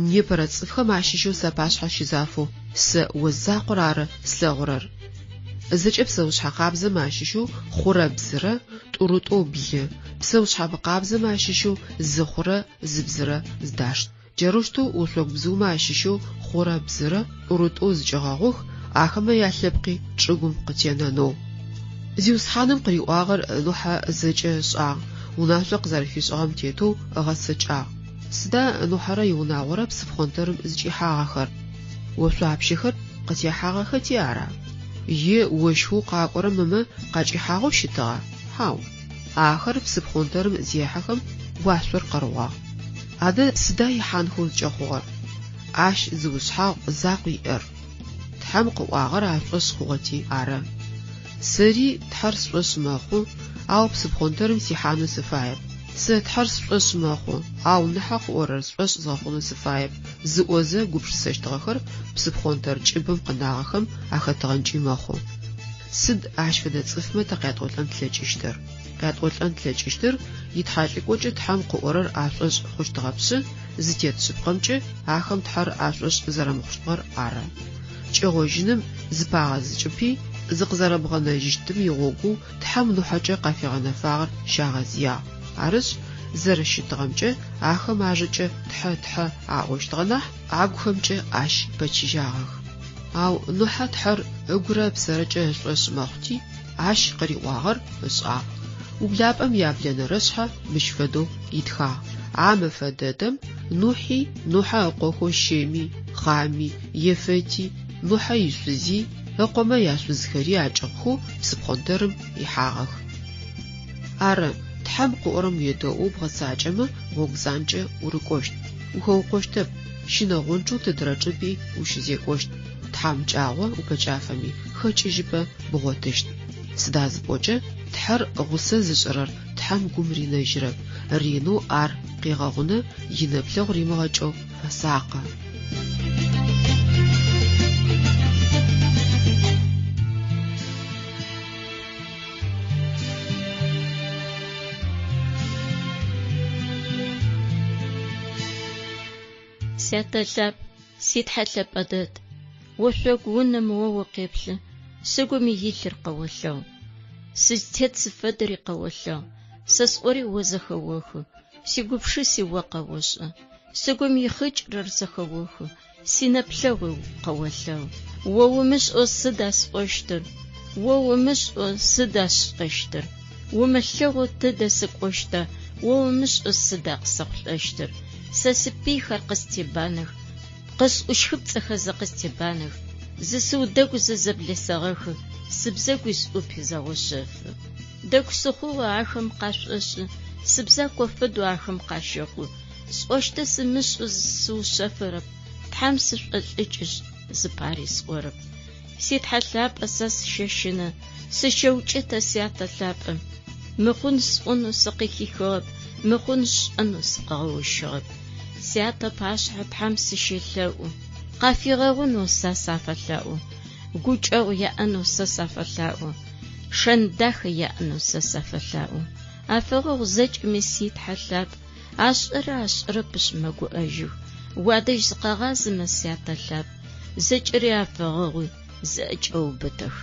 Непэрэ цӏыфхэм ащыщэу сапашъхьэ щызафэу сэ о закъор ары слъэгъурэр. Зэкӏэ псэушъхьэ къабзэмэ ащыщэу хъурэ бзырэ, тӏурытӏоу блы, псэушъхьэ мыкъабзэмэ ащыщэу зы хъурэ зы бзырэ здашт. Джарэущтэу ошъогу бзыумэ ащыщэу хъурэ бзырэ тӏурытӏоу зыкӏэгъэгъух, ахэмэ ялъэпкъи чӏыгум къытенэнэу. Зиусхьаным къыриӏуагъэр Нухьэ зэкӏэ ышӏагъ, унашъо къызэрэфишӏыгъэм тетэу ыгъэцэкӏагъ. Сыда Нухьэрэ иунагъорэ псыпхъонтэрым зыкӏихьагъэхэр? Ошъуапщэхэр къытехьагъэхэти ара? Е ощхэу къакӏорэм ымэ къакӏихьагъэу щытыгъа? Хьау. Ахэр псыпхъонтэрым зехьэхэм, уашъор къэргъуагъ. Адэ сыда ихьанхэу зыкӏэхъугъэр? Ащ зы ушъхьагъу закъу иӏэр. Тхьэм къыӏуагъэр ашӏошъ хъугъэти ары. Сэри Тхьэр сшӏошъ мэхъу, ау псыпхъонтэрым сихьанэу сыфаеп. Сэ Тхьэр сшӏошъ мэхъу, ау Нухьэ къыӏорэр сшӏошъ згъэхъунэу сыфаеп, зыӏозэ гупшысэщтыгъэхэр псыпхъонтэр кӏыбым къынагъэхэм ахэтыгъэнкӏи мэхъу. Сыд ащ фэдэ цӏыфмэ тэ къятӏолӏэн тлъэкӏыщтыр? Къятӏолӏэн тлъэкӏыщтыр, итхьалӏыкӏокӏэ Тхьэм къыӏорэр ашӏошъ хъущтыгъэпшъы, зытет шъыпкъэмкӏэ ахэм Тхьэр ашӏошъ зэрэмыхъущтыгъэр ары. Кӏэгъожьыным зыпагъэзыкӏыпи, зыкъызэрэбгъэнэжьыщтым игъогоу Тхьэм Нухьэкӏэ къафигъэнэфагъэр щагъэзыягъ. Арышъ, зэрэщытыгъэмкӏэ ахэм ажэкӏэ Тхьэ, Тхьэ аӏощтыгъэ нахь, агухэмкӏэ ащ пэчыжьагъэх. Ау Нухьэ Тхьэр ыгурэ ыпсэрэкӏэ ышӏошъ мэхъути, ащ къыриӏуагъэр ышӏагъ. Ублапӏэм яблэнэрэ шъхьэ мыщ фэдэу итхагъ, А мэфэ дэдэм Нухьи, Нухьэ ыкъохэу Щеми, Хъами, Ефэти, Нухьэ ишъузи, ыкъомэ яшъузхэри акӏыгъухэу псыпхъонтэрым ихьагъэх. Ары, Тхьэм къыӏорэм уедэӏоу бгъэцакӏэмэ, гъогу занкӏэ урыкӏощт, ухэукъощтэп, щынэгъончъэу тыдрэ чӏыпӏи ущызекӏощт, тхьамыкӏагъо упэкӏафэми, хэкӏыжьыпӏэ бгъотыщт. Сыда зыпӏокӏэ, Тхьэр гъусэ зышӏырэр Тхьэм гум ринэжьырэп, ренэу ар къегъэгъунэ, инэплъэгъу римыгъэкӏэу фэсакъы. Сятэ лъапӏ, си Тхьэ лъэпӏэ дэд, ошъогу унэм о укъеплъы, сыгум илъыр къэолъэгъу. Сызтет зыфэдэри къэолъэгъу, сэ сӏори о зэхэохы, сигупшыси о къэошӏэ. Сыгум ихъыкӏырэр зэхэохы, синэплъэгъуи къэолъэгъу. О умышӏэу сыда сӏощтыр? О умышӏэу сыда сшӏэщтыр? Умылъэгъоу тыдэ сыкӏощта? О умышӏэу сыда къысэхъулӏэщтыр? Сэ сипыйхэр къыстебанэх, къысӏущхыпцӏэхэзэ къыстебанэх, зысыудэгузэ зэблесэгъэхы, сыбзэгуи сӏупи зэгъошъэфы. Дэгу сыхъугъэу ахэм къашӏошӏы, сыбзако фэдэу ахэм къащэхъу. Сӏощтыр сымышӏэу сыушъэфырэп, Тхьэм сышӏолӏыкӏышъ, зыпари сӏорэп. Си Тхьэ лъапӏэ сэ сыщэщынэ, сыщэукӏытэ сятэ лъапӏэм. Мыхъун сӏонэу сыкъыхихыгъэп, мыхъун сшӏэнэу сыкъыгъэущыгъэп. Сятэ пашъхьэ Тхьэм сыщелъэӏу. Къафигъэгъунэу сэ сафэлъаӏо. Гукӏэгъу яӏэнэу сэ сафэлъаӏо. Шэн дахэ яӏэнэу сэ сафэлъаӏо. Афэгъэгъу зэкӏэми си Тхьэ лъапӏ. Ашӏэрэ ашӏэрэпышъ мэгуӏэжьых. Уадэжь зыкъагъазэмэ, Сятэ лъапӏ, зэкӏэри афэгъэгъуи, зыӏэкӏэубытэх.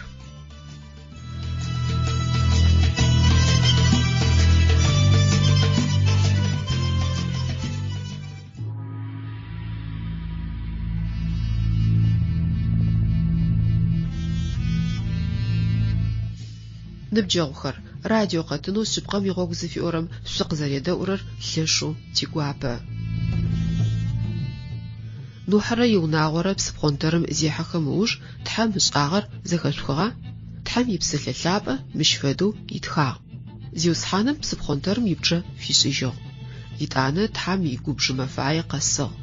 Ныбджэгъухэр, радио къэтынэу Шъыпкъэм игъогу зыфиӏорэм шъукъызэредэӏурэр лъэшэу тигуапэ. Нухьэрэ иунагъорэ псыпхъонтэрым зехьэхэм ыуж Тхьэм ышӏагъэр зэхэшъухыгъа? Тхьэм и Псэлъэ Лъапӏэ мыщ фэдэу итхагъ, Зиусхьаным псыпхъонтэрым ипчъэ фишӏыжьыгъ. Етӏанэ Тхьэм игубж мэфае къэсыгъ.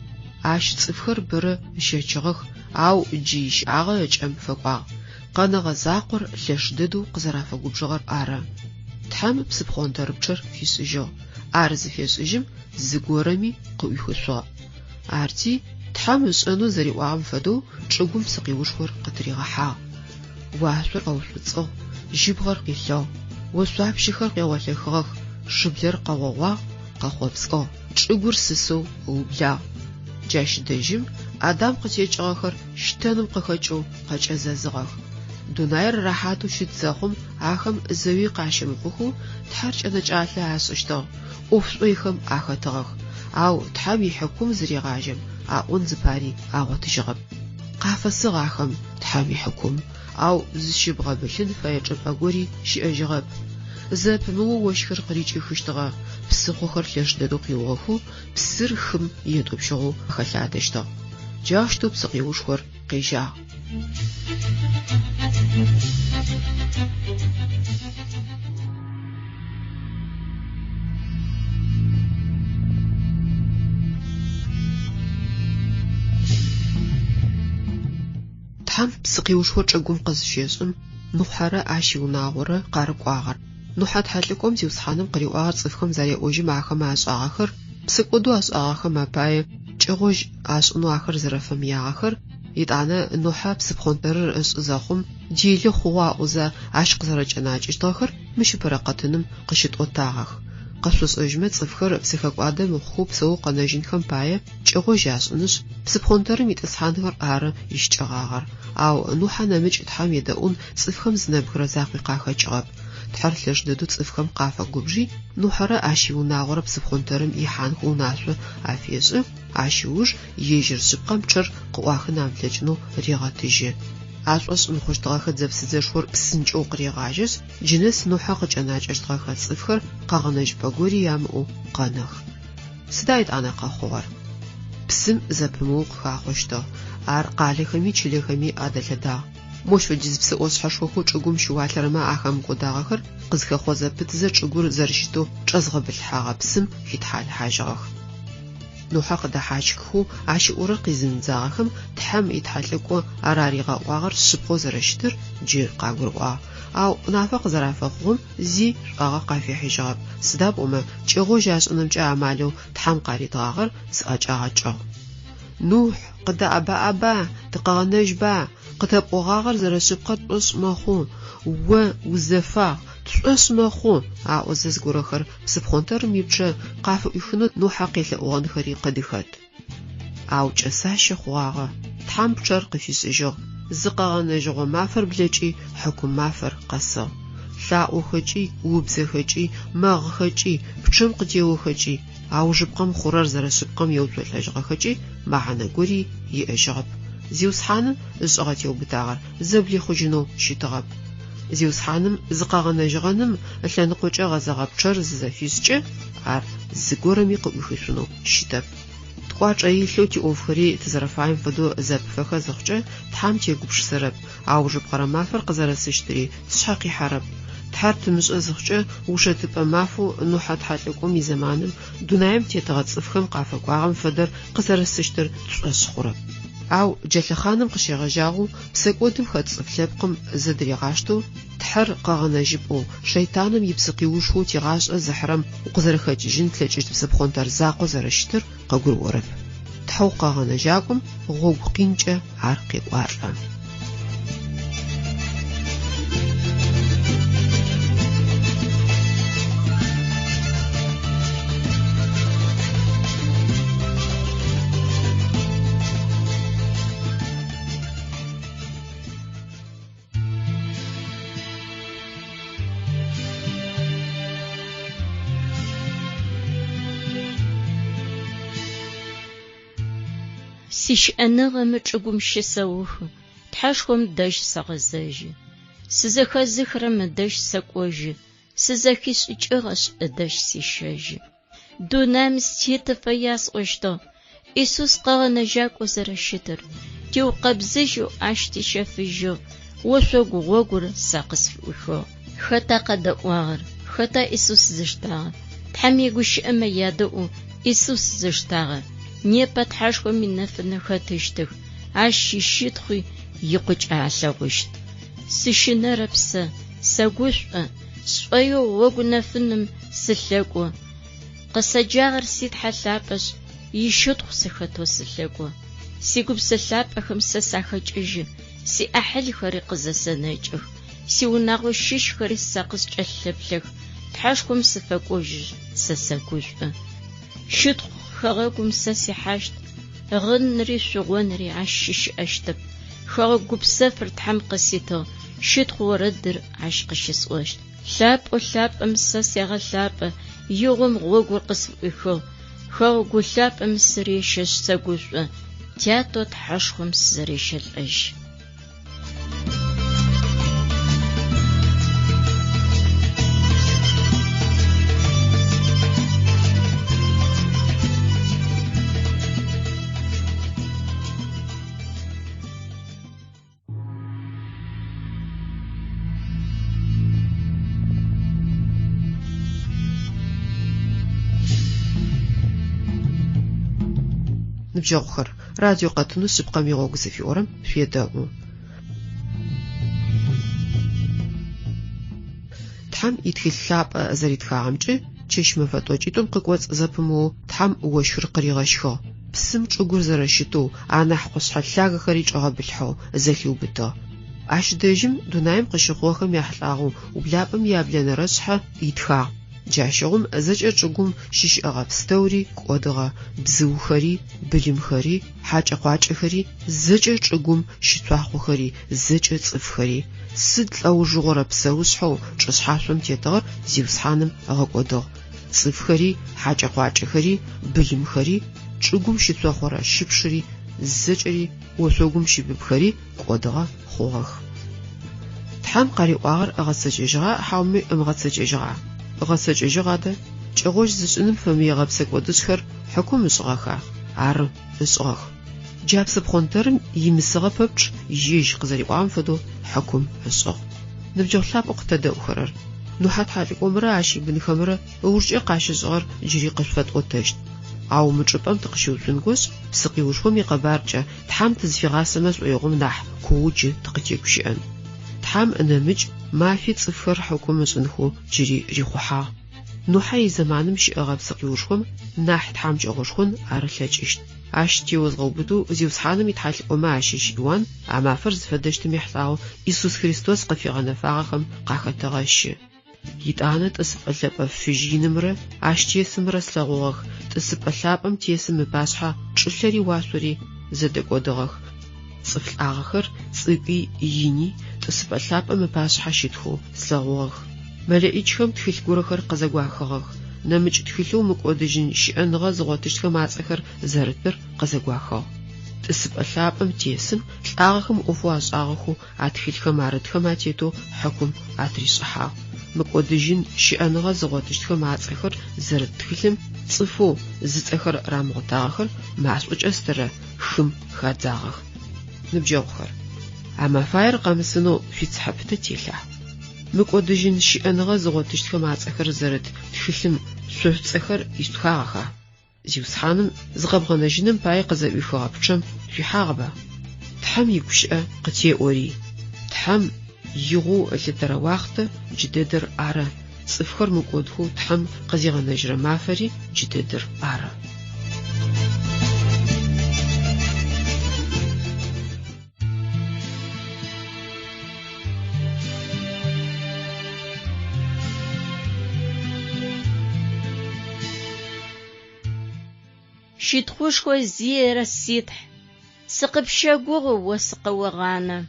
Ащ цӏыфхэр бэрэ ыщэчыгъэх, ау джы ищыӏагъэ ыкӏэм фэкӏуагъ. Къэнэгъэ закъор лъэш дэдэу къызэрафэгубжыгъэр ары. Тхьэм псыпхъонтэрыпчъэр фишӏыжьыгъ. Ар зыфешӏыжьым зыгорэми къыӏуихышъугъэп. Арти, Тхьэм ышӏэнэу зэриӏуагъэм фэдэу чӏыгум псыкъиушхор къытыригъэхьагъ. Уашъор къэушӏуцӏыгъ, жьыбгъэр къилъыгъ, ошъуапщэхэр къегъолъэхыгъэх, шыблэр къэгъогъуагъ, къэхъопскӏыгъ, чӏыгур сысэу ыублагъ. Джащ дэжьым Адам къытекӏыгъэхэр щтэным къыхэкӏэу къэкӏэзэзыгъэх. Дунаир рэхьатэу щыт зэхъум ахэм зэуи къащымыхъухэу Тхьэр кӏэнэкӏалъэ ашӏыщтыгъ, ӏоф шӏойхэм ахэтыгъэх. Ау Тхьэм ихьыкум зырегъажьэм, аӏон зыпари агъотыжьыгъэп. Къафэсыгъ ахэм Тхьэм ихьыкум, ау зыщыбгъэбылъын фэе чӏыпӏэ гори щыӏэжьыгъэп. Зэпымыоу ощхыр къырикӏыхыщтыгъэ, псыхъохэр лъэш дэдэу къиугъэхэу псыр хым етӏупщыгъэу хэлъадэщтыгъ. Джаущтэу псыкъиушхор къежьагъ. Тхьэм псыкъиушхо чӏыгум къызыщешӏым, Нухьэрэ ащ иунагъорэ къарыкӏуагъэр. Нухьэ тхьэлӏыкӏом Зиусхьаным къыриӏуагъэр цӏыфхэм зареӏожьым ахэмэ ашӏагъэхэр, псэкӏодэу ашӏагъэхэм апае кӏэгъожь ашӏынэу ахэр зэрэфэмыягъэхэр, етӏанэ Нухьэ псыпхъонтэрыр ышӏы зэхъум делэ хъугъэ аӏозэ ащ къызэрэкӏэнакӏэщтыгъэхэр мыщ ыпэрэ къэтыным къыщытӏотагъэх. Къэшъошӏэжьмэ, цӏыфхэр псыхэкӏуадэ мыхъухэу псэоу къэнэжьынхэм пае кӏэгъожь ашӏынышъ, псыпхъонтэрым итӏысхьанхэр ары ищыкӏэгъагъэр. Ау Нухьэ нэмыкӏ Тхьэм едэӏун цӏыфхэм зы нэбгырэ закъуи къахэкӏыгъэп. Тхьэр лъэш дэдэу цӏыфхэм къафэгубжи, Нухьэрэ ащ иунагъорэ псыпхъонтэрым ихьанхэу унашъо афешӏы, ащ ыуж ежьыр шъыпкъэм пчъэр къыӏуахын амылъэкӏынэу регъэтыжьы. Ашӏошъ мыхъущтыгъэхэ дзэ-псыдзэшхор псынкӏэу къырегъажьэшъ, джынэс Нухьэ къыкӏэнакӏэщтыгъэхэ цӏыфхэр къэгъэнэжьыпӏэ гори ямыӏэу къэнэх. Сыда етӏанэ къэхъугъэр? Псым зэпымыоу къыхахъощтыгъ, ар къалэхэми чылэхэми адэлъэдагъ. Мощ фэдиз псы ӏошъхьэшхохэу чӏыгум щыуалъэрэмэ ахэмыкӏодагъэхэр къызхэхъо зэпытзэ чӏыгур зэрэщытэу чӏэзгъэбылъхьагъэ псым хитхьалыхьажьыгъэх. Нухьэ къыдэхьащххэу ащ ыӏорэр къизымыдзагъэхэм Тхьэм итхьэлӏыкӏо араригъэӏуагъэр шъыпкъэу зэрэщытыр джы къагурыӏуагъ. Ау нафэ къызэрафэхъугъэм зи шӏуагъэ къафихьыжьыгъэп, сыда пӏомэ кӏэгъожь ашӏынымкӏэ амалэу Тхьэм къаритыгъагъэр зыӏэкӏагъэкӏыгъ. Нухь, къыдэӏэбаӏэба, тыкъэгъэнэжьба, къытэпӏогъагъэр зэрэшъыпкъэр тшӏошъ мэхъу, о узэфагъ, тшӏошъ мэхъу, аӏозэ зыгорэхэр псыпхъонтэрым ипчъэ къафыӏуихынэу Нухьэ къелъэӏугъэнхэри къыдыхэт. Ау кӏэсащэ хъугъагъэ, Тхьэм пчъэр къыфишӏыжьыгъ, зыкъэгъэнэжьыгъо мафэр блэкӏи, хьыкум мафэр къэсыгъ. Лъаӏохэкӏи, убзэхэкӏи, мэгъыхэкӏи, пчъэм къытеохэкӏи, аужыпкъэм хъурэр зэрэшъыпкъэм еуцолӏэжьыгъэхэкӏи мэхьанэ гори иӏэжьыгъэп. Зиусхьаным ышӏыгъэ теубытагъэр зэблихъужьынэу щытыгъэп. Зиусхьаным зыкъэгъэнэжьыгъэным ылъэныкъокӏэ гъэзэгъэ пчъэр зызэфишӏкӏэ, ар зыгорэми къыӏуихышъунэу щытэп. Ткӏуачӏэ илъэу тиӏофхэри тызэрэфаем фэдэу зэпыфэхэ зыхъукӏэ, Тхьэм тегупшысэрэп, аужыпкъэрэ мафэр къызэрэсыщтыри тшъхьэ къихьэрэп. Тхьэр тымышӏэ зыхъукӏэ, ушэтыпӏэ мафэу Нухьэ тхьэлӏыкӏом изэманым дунаим тетыгъэ цӏыфхэм къафэкӏуагъэм фэдэр къызэрэсыщтыр тшӏошъ хъурэп. Ау джа лъэхъаным къыщегъэжьагъэу псэкӏодым хэт цӏыф лъэпкъым зэдыригъаштэу. Тхьэр къэгъэнэжьыпӏэу, шэйтаным ипсыкъиушхоу тигъашӏэ зыхьырэм укъызэрэхэкӏыжьын плъэкӏыщт псыпхъонтэр закъо зэрэщытыр къыгурыӏорэп. Тхьэу къэгъэнэжьакӏом гъогу къинкӏэ ар къекӏуалӏэ. Сищыӏэныгъэ мы чӏыгум щысэухы, Тхьэшхом дэжь сэгъэзэжьы. Сызэхэзыхырэм ыдэжь сэкӏожьы, сызэхишӏыкӏыгъэшъ, ыдэжь сещэжьы. Дунаим сытетыфэ ясӏощтыгъ Исус Къэгъэнэжьакӏоу зэрэщытыр, тиукъэбзыжьэу Ащ тищэфыжьыгъ, ошъогу гъогур сэ къысфыӏуихыгъ. Хэта къэдэӏуагъэр? Хэта Исус зыштагъэр? Тхьэм игущыӏэмэ ядэӏу Исус зыштагъэр. Непэ Тхьэшхом инэфынэ хэтыщтых, Ащ ищытхъуи икъукӏэ алъэгъущт. Сыщынэрэп сэ, сэгушӏо, сшӏоигъу гъогу нэфыным сылъэкӏо. Къысэджагъэр си Тхьэ лъапӏэшъ, ищытхъу сыхэтэу сылъэкӏо. Сигупсэ лъапӏэхэм сэ сахэкӏыжьы, сиӏахьылхэри къызэсэнэкӏых, сиунагъо щыщхэри сэ къыскӏэлъэплъэх, Тхьэшхом сыфэкӏожьышъ, сэ сэгушӏо. Щытхъу хэгъэгум сэ сихьащт, гъынри шъугъонри ащ щыщыӏэщтэп. Хэгъэгу гупсэфыр Тхьэм къыситыгъ, щытхъу орэдыр ащ къыщысӏощт. Лъапӏэу лъапӏэм сэ сегъэлъапӏэ, игъом гъогур къысфыӏуихыгъ. Хэгъэгу лъапӏэм сырещэшъ сэгушӏо, Тятэу Тхьэшхом сызэрещэлӏэжьы. Ныбджэгъухэр, радио къэтынэу Шъыпкъэм игъогу зыфиӏорэм шъуедэӏу. Тхьэм итхылъ лъапӏэ зэритхагъэмкӏэ, чэщ-мэфэ тӏокӏитӏум къыкӏоцӏ зэпымыоу Тхьэм ощхыр къыригъэщхыгъ. Псым чӏыгур зэрэщытэу, анахь къушъхьэ лъагэхэри чӏигъэбылъхьэу, зэлъиубытыгъ. Ащ дэжьым дунаим къыщыхъугъэхэм яхьылӏагъэу ублапӏэм яблэнэрэ шъхьэ итхагъ. Джащыгъум зэкӏэ чӏыгум щыщыӏэгъэ пстэури кӏодыгъэ, бзыухэри, былымхэри, хьакӏэ-къуакӏэхэри, зэкӏэ чӏыгум щыцуахъохэри, зэкӏэ цӏыфхэри. Сыд лӏэужыгъорэ псэушъхьэу чӏышъхьашъом тетыгъэр Зиусхьаным ыгъэкӏодыгъ. Цӏыфхэри, хьакӏэ-къуакӏэхэри, былымхэри, чӏыгум щыцохъорэ щыпшыри, зэкӏэри ошъогум щыбыбхэри кӏодыгъэ хъугъэх. Тхьэм къариӏуагъэр ыгъэцэкӏэжьыгъа хьауми ымыгъэцэкӏэжьыгъа? Ыгъэцэкӏэжьыгъ адэ. Кӏэгъожь зышӏыным фэмыегъэ псэкӏодышӏхэр хьыкум ышӏыгъэха? Ары, ышӏыгъэх. Джа псыпхъонтэрым имысыгъэ пэпчъ ежь къызэриӏуагъэм фэдэу хьыкум ышӏыгъ. Ныбджэгъу лъапӏэу къытэдэӏухэрэр, Нухьэ тхьэлӏыкӏомрэ ащ ибынхэмрэ ыужкӏэ къащышӏыгъэр джыри къышъуфэтӏотэщт. Ау мы чӏыпӏэм тыкъыщыуцунгошъ, псыкъиушхом икъэбаркӏэ Тхьэм тызфигъасэмэ шӏоигъом нахь куоу джы тыкъытегущыӏэн. Тхьэм нэмыкӏ мафи цӏыфхэр хьыкум ышӏынхэу джыри рихъухьагъ. Нухьэ изэманым щыӏэгъэ псыкъиушхом нахь тхьамыкӏэгъошхон ар ылъэкӏыщт. Ащ теозгъэубытэу Зиусхьаным итхьэлӏыкӏомэ ащыщ Иуан а мафэр зыфэдэщтым ехьылӏагъэу Исус Христос къыфигъэнэфагъэхэм къахэтэгъэщы. Етӏанэ тӏысыпӏэ лъэпӏэ фыжь инымрэ ащ тесымрэ слъэгъугъэх, тӏысыпӏэ лъапӏэм тесым ыпашъхьэ чӏылъэри уашъори зэдэкӏодыгъэх. Цӏыф лӏагъэхэр, цӏыкӏуи ини, тӏысыпӏэ лъапӏэм ыпашъхьэ щытхэу слъэгъугъэх. Мэлэӏичхэм тхылъ горэхэр къызэгуахыгъэх, нэмыкӏ тхылъэу мыкӏодыжьын щыӏэныгъэ зыгъотыщтхэм ацӏэхэр зэрытыр къызэгуахыгъ. Тӏысыпӏэ лъапӏэм тесым лӏагъэхэм ӏофэу ашӏагъэхэу а тхылъхэм арытхэм атетэу хьыкум атришӏыхьагъ. Мыкӏодыжьын щыӏэныгъэ зыгъотыщтхэм ацӏэхэр зэрыт тхылъым цӏыфэу зыцӏэхэр рамыгъотагъэхэр машӏокӏэ стырэ хым хадзагъэх. Ныбджэгъухэр, а мэфаер къэмысынэу шъуицыхьэ пытэ телъа? Мыкӏодыжьын щыӏэныгъэ зыгъотыщтхэм ацӏэхэр зэрыт тхылъым шъо шъуцӏэхэр ишъутхагъэха? Зиусхьаным зыкъэбгъэнэжьыным пае къызэӏуихыгъэ пчъэм шъуихьагъэба? Тхьэм игущыӏэ къытеӏори, Тхьэм игъоу ылъытэрэ уахътэ джыдэдэр ары, цӏыфхэр мыкӏодхэу Тхьэм къызигъэнэжьырэ мафэри джыдэдэр ары. Щытхъушхо зиӏэр си Тхь, сыкъыпщэгугъы о сыкъэогъанэ.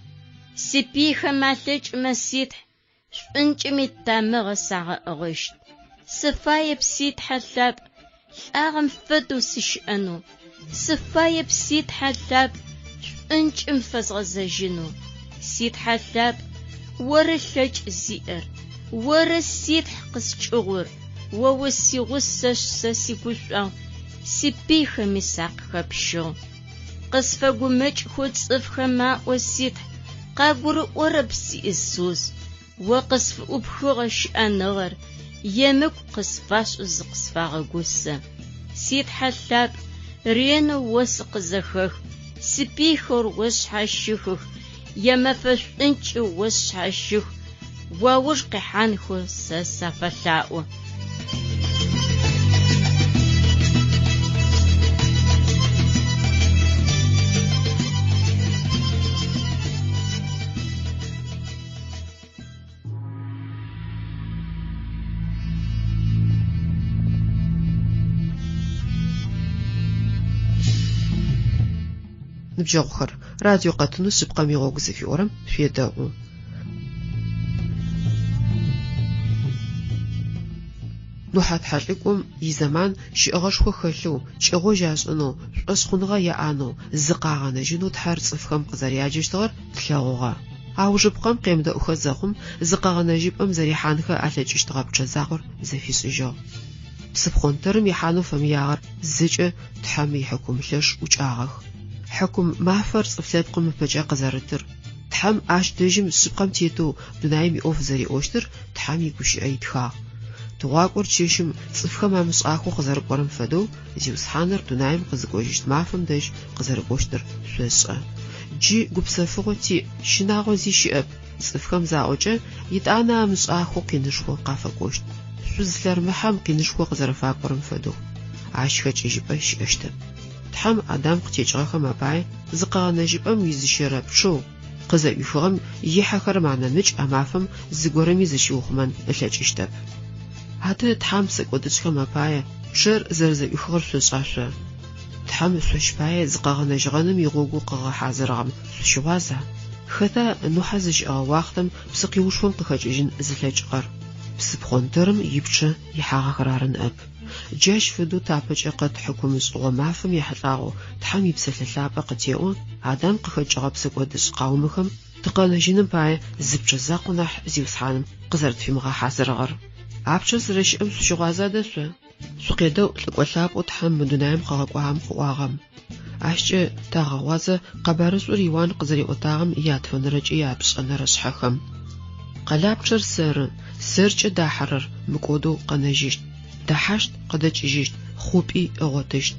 Сипыйхэм алъэкӏымэ, си Тхь, шӏункӏым итамыгъэ сагъэӏыгъыщт. Сыфаеп, си Тхьэ лъапӏ, лӏагъэм фэдэу сыщыӏэнэу. Сыфаеп, си Тхьэ лъапӏ, шӏункӏым фэзгъэзэжьынэу. Си Тхьэ лъапӏ, оры лъэкӏ зиӏэр, оры си Тхь къыскӏыгъур, о усигъусэшъ сэ сигушӏуагъу, сипыйхэми сакъыхэпщыгъ. Къысфэгумэкӏхэу цӏыфхэм аӏо, си Тхь, къагурыӏорэп, си Исус, о къысфыӏупхыгъэ щыӏэныгъэр, емыкӏу къысфашӏэу зыкъысфагъэгусэ. Си Тхьэ лъапӏ, ренэу о сыкъызэхэх, сипыйхэр о сшъхьащыхых, ямэфэ шӏункӏи о сшъхьащых, уауж къихьанхэу сэ сафэлъаӏо. Ныбджэгъухэр, радио къэтынэу Шъыпкъэм игъогу зыфиӏорэм шъуедэӏу. Нухьэ тхьэлӏыкӏом изэман щыӏэгъэшхо хэлъэу, кӏэгъожь ашӏынэу, шӏошъхъуныгъэ яӏанэу, зыкъагъэнэжьынэу Тхьэр цӏыфхэм къызэряджэщтыгъэр тлъэгъугъэ. Аужыпкъэм къемыдэӏухэ зэхъум, зыкъэгъэнэжьыпӏэм зэрихьанхэ алъэкӏыщтыгъэ пчъэ закъор зэфишӏыжьыгъ. Псыпхъонтэрым ихьанэу фэмыягъэр зэкӏэ Тхьэм ихьыкум лъэш ӏукӏагъэх. Хьыкум мафэр цӏыф лъэпкъым ыпэкӏэ къызэрытыр, Тхьэм ащ дэжьым шъыпкъэм тетэу дунаим иӏоф зэриӏощтыр Тхьэм игущыӏэ итхагъ. Тыгъуакӏор чэщым цӏыфхэм амышӏахэу къызэрыкӏорэм фэдэу Зиусхьаныр дунаим къызыкӏожьыщт мафэм дэжь къызэрыкӏощтыр шъошӏэ. Джы гупсэфыгъо тиӏ, щынагъо зи щыӏэп, цӏыфхэм заӏокӏэ, етӏанэ амышӏахэу къинышхо къафэкӏощт. Шъуз лъэрмыхьэм къинышхо къызэрэфакӏорэм фэдэу. Ащ хэкӏыжьыпӏэ щыӏэщтэп. Тхьэм Адам къытекӏыгъэхэм апае зыкъэгъэнэжьыпӏэм уизыщэрэ пчъэу къызэӏуихыгъэм ихьэхэрэм анэмыкӏ а мафэм зыгорэми зыщиухъумэн ылъэкӏыщтэп. Адэ Тхьэм псэкӏодышӏхэм апае пчъэр зэрэзэӏуихыгъэр шъошӏа шъо? Тхьэм шъощ пае зыкъэгъэнэжьыгъэным игъогу къыгъэхьазырыгъэм шъущыгъуаза? Хэта Нухьэ зыщыӏэгъэ уахътэм псыкъиушхом къыхэкӏыжьын зылъэкӏыгъэр? Псыпхъонтэрым ипчъэ ихьагъэхэр ары ныӏэп. Джащ фэдэу тапэкӏэ къэт хьыкумышӏыгъо мафэм ехьылӏагъэу Тхьэм и Псэлъэ Лъапӏэ къытеӏо, Адам къыхэкӏыгъэ псэкӏодышӏ къаумэхэм тыкъэнэжьыным пае зы пчъэ закъо нахь Зиусхьаным къызэрэтфимыгъэхьазырыгъэр. А пчъэр зэрэщыӏэм шъущыгъуаза адэ шъо? Шъукъедэӏу лӏыкӏо лъапӏэу Тхьэм мы дунаим къыгъэкӏуагъэм къыӏуагъэм. Ащкӏэ тагъэгъуазэ къэбарышӏур Иуан къызэриӏотагъэм ятфэнэрэ ыкӏи япшӏэнэрэ шъхьэхэм. Къэлапчъэр сэры, сэркӏэ дахьэрэр мыкӏодэу къэнэжьыщт, дэхьащт, къыдэкӏыжьыщт, хъупӏи ыгъотыщт.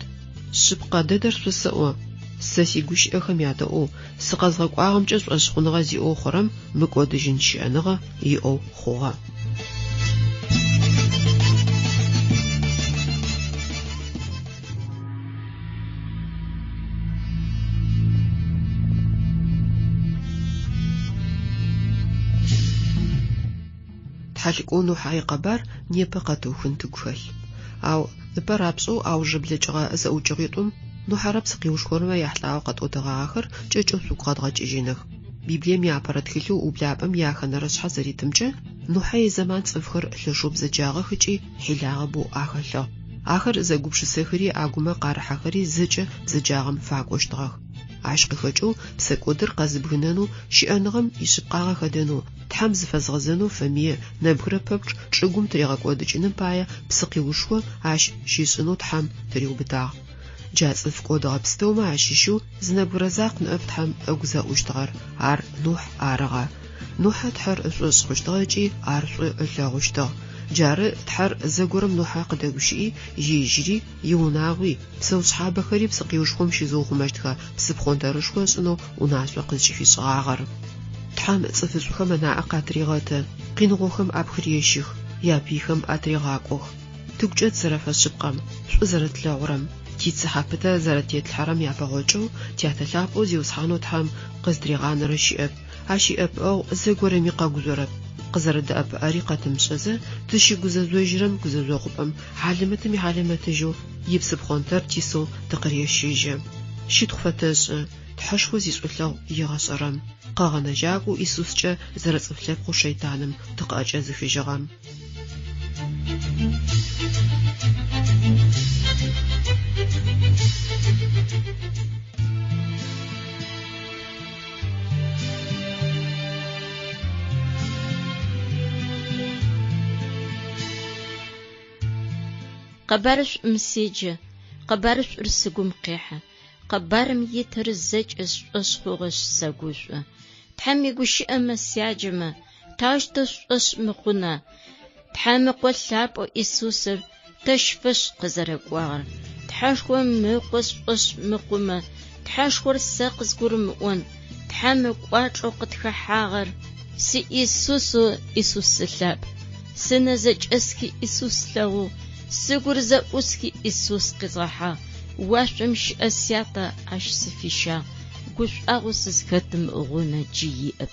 Шъыпкъэ дэдэр шъосэӏо, сэ сигущыӏэхэм ядэӏоу, сыкъэзгъэкӏуагъэмкӏэ шӏошъхъуныгъэ зиӏэу хъурэм мыкӏодыжьын щыӏэныгъэ иӏэу хъугъэ. Тхьэлӏыкӏоу Нухьэ икъэбар непэ къэтыухын тыгу хэлъ. Ау ыпэ рапшӏэу аужрэ блэкӏыгъэ зэӏукӏэгъитӏум Нухьэрэ псыкъиушхорэмэ яхьылӏагъэу къэтӏотэгъагъэхэр кӏэкӏэу шъугу къэдгъэкӏыжьыных. Библием иапэрэ тхылъэу Ублапӏэм ияхэнэрэ шъхьэ зэритымкӏэ, Нухьэ изэман цӏыфхэр лъэшэу бзэджагъэх ыкӏи хьилагъэ бэу ахэлъыгъ. Ахэр зэгупшысэхэри агумэ къарыхьэхэри зэкӏэ бзэджагъэм факӏощтыгъэх. Ащ къыхэкӏэу псэкӏодыр къэзыбгынэнэу, щыӏэныгъэм ишъыпкъагъэ хэдэнэу, Тхьэм зыфэзгъэзэнэу фэмые нэбгырэ пэпчъ чӏыгум тыригъэкӏодыкӏыным пае псыкъиушхо ащ щишӏынэу Тхьэм тыриубытагъ. Джа цӏыф кӏодыгъэ пстэумэ ащыщэу зы нэбгырэ закъу ныӏэп Тхьэм ыгу зэӏущтыгъэр, ар Нухь арыгъэ. Нухьэ Тхьэр ышӏошъ хъущтыгъэ ыкӏи ар шӏу ылъэгъущтыгъ. Джары Тхьэр зэгорэм Нухьэ къыдэгущыӏи, ежьыри, иунагъуи, псэушъхьабэхэри псыкъиушхом щызыухъумэщтхэ псыпхъонтэрышхо ышӏынэу унашъо къызкӏыфишӏыгъагъэр. Тхьэм цӏыфышӏухэм ынаӏэ къатырегъэты, къиныгъохэм апхырещых, япыйхэм атырегъакӏох. Тыгукӏэ тызэрэфэшъыпкъэм, шӏу зэрэтлъэгъурэм, тицыхьэ пытэ зэрэтетлъхьэрэм япэгъокӏэу Тятэ Лъапӏэу Зиусхьанэу Тхьэм къызтыригъанэрэ щыӏэп, Ащ иӏэпыӏэгъу зэгорэми къэгужъорэп, къызэрэдэӏэпыӏэри къэтымышӏэзэ, тыщыгузэжъожьырэм гузэжъогъупӏэм хьалэмэтым ихьалэмэтыжьэу ипсыпхъонтэр тисэу тыкъырещыжьы. Щытхъу фэтэшӏы, Тхьэшхо зишӏулъэгъу егъэшӏэрэм, Къэгъэнэжьакӏоу Исускӏэ зэрэцӏыф лъэпкъэу шэйтаным тыкъыӏэкӏэзыхыжьыгъэм. Къэбарышӏум седжэ, къэбарышӏур сыгум къехьэ, къэбарым итыр зэкӏэ сшӏошъ хъугъэшъ сэгушӏо. Тхьэм игущыӏэмэ сяджэмэ, таущтэу сшӏошъ мыхъуна? Тхьэм Ыкъо лъапӏэу Исусыр тэщ фэшӏ къызэрэкӏуагъэр. Тхьэшхом Ыкъо сшӏошъ мыхъумэ, Тхьэшхор сэ къызгурымыӏон, Тхьэм ыкӏуачӏэу къытхэхьагъэр си Исусэу Исус лъапӏ. Сынэ зэкӏэсхи Исус слъэгъугъ, сыгур зэӏусхи Исус къизгъэхьагъ, уашъом щыӏэ Сятэ ащ сыфищагъ, гушӏуагъоу сызхэтым гъунэ джы иӏэп.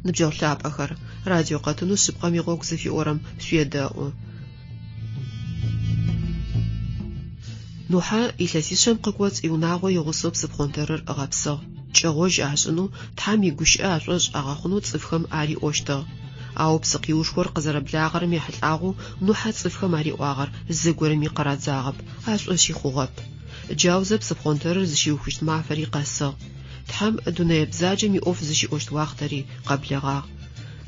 Ныбджэгъу лъапӏэхэр, радио къэтынэу Шъыпкъэм игъогу зыфиӏорэм шъуедэӏу. Нухьэ илъэсишъэм къыкӏоцӏ иунагъо игъусэу псыпхъонтэрыр ыгъэпсыгъ. Кӏэгъожь ашӏынэу, Тхьэм игущыӏэ ашӏошъ агъэхъунэу цӏыфхэм ариӏощтыгъ. Ау псыкъиушхор къызэрэблагъэрэм ехьылӏагъэу Нухьэ цӏыфхэм ариӏуагъэр зыгорэми къырадзагъэп, ашӏошъи хъугъэп. Джаузэ псыпхъонтэрыр зыщиухыщт мафэри къэсыгъ. Тхьэм дунэе бзаджэм иӏоф зыщиӏощт уахътэри къэблэгъагъ.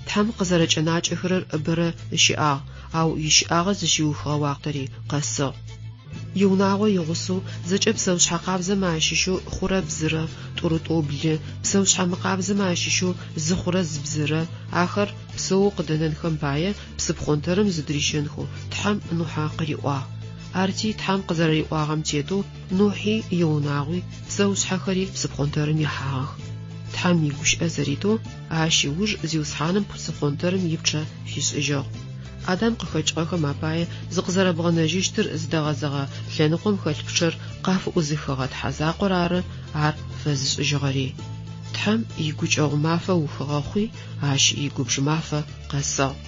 Тхьэм къызэрэкӏэнакӏэхэрэр бэрэ ыщыӏагъ, ау ищыӏагъэ зыщиухыгъэ уахътэри къэсыгъ. Иунагъо игъусэу зэкӏэ псэушъхьэ къабзэмэ ащыщэу хъурэ бзырэ, тӏурытӏоу блы, псэушъхьэ мыкъабзэмэ ащыщэу зы хъурэ зы бзырэ, ахэр псэоу къыдэнэнхэм пае псыпхъонтэрым зыдырищэнхэу Тхьэм Нухьэ къыриӏуагъ. Арти Тхьэм къызэрэриӏуагъэм тетэу Нухьи иунагъуи псэушъхьэхэри псыпхъонтэрым ихьагъэх. Тхьэм игущыӏэ зэритэу ащ ыуж Зиусхьаным псыпхъонтэрым ипчъэ фишӏыжьыгъ. Адам къыхэкӏыгъэхэм апае зыкъызэрэбгъэнэжьыщтыр зыдэгъэзэгъэ лъэныкъом хэлъ пчъэр къафыӏузыхыгъэ Тхьэ закъор ары ар фэзышӏыжьыгъэри. Тхьэм игукӏэгъу мафэ ухыгъэ хъуи, ащ игубж мафэ къэсыгъ.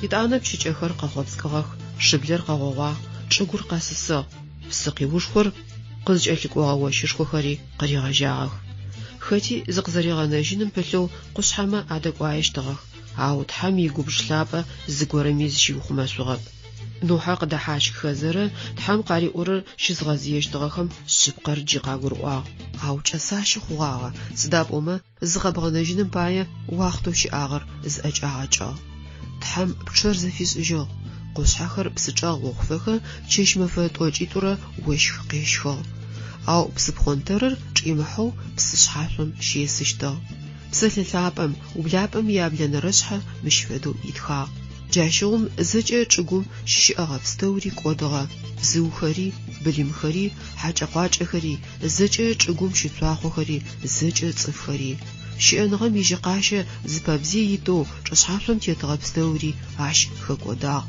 Етӏанэ пчыкӏэхэр къэхъопскӏыгъэх, шыблэр къэгъогъуагъ, чӏыгур къэсысыгъ, псыкъиушхор къызкӏэлъыкӏогъэ ощышхохэри къыригъэжьагъэх. Хэти зыкъызэригъэнэжьыным пылъэу къушъхьэмэ адэкӏуаещтыгъэх. Ау Тхьэм игубж лъапӏэ зыгорэми зыщиухъумэшъугъэп. Нухьэ къыдэхьащххэзэрэ Тхьэм къариӏорэр щызгъэзыещтыгъэхэм шъыпкъэр джы къагурыӏуагъ. Ау кӏэсащэ хъугъагъэ, сыда пӏомэ зыкъэбгъэнэжьыным пае уахътэу щыӏагъэр зыӏэкӏагъэкӏыгъ. Тхьэм пчъэр зэфишӏыжьыгъ, къушъхьэхэр псычӏэгъ охъуфэхэ чэщ-мэфэ тӏокӏитӏурэ ощх къещхыгъ. Ау псыпхъонтэрыр чӏимыхьэу псы шъхьашъом щесыщтыгъ. Псэлъэ лъапӏэм, ублапӏэм ияблэнэрэшъхьэ мыщ фэдэу итхагъ, Джащыгъум зэкӏэ чӏыгум щыщыӏэгъэ пстэури кӏодыгъэ, бзыухэри, былымхэри, хьакӏэ-къуакӏэхэри, зэкӏэ чӏыгум щыцуахъохэри, зэкӏэ цӏыфхэри. Щыӏэныгъэм ижьыкъащэ зыпэбзый итэу чӏышъхьашъом тетыгъэ пстэури ащ хэкӏодагъ.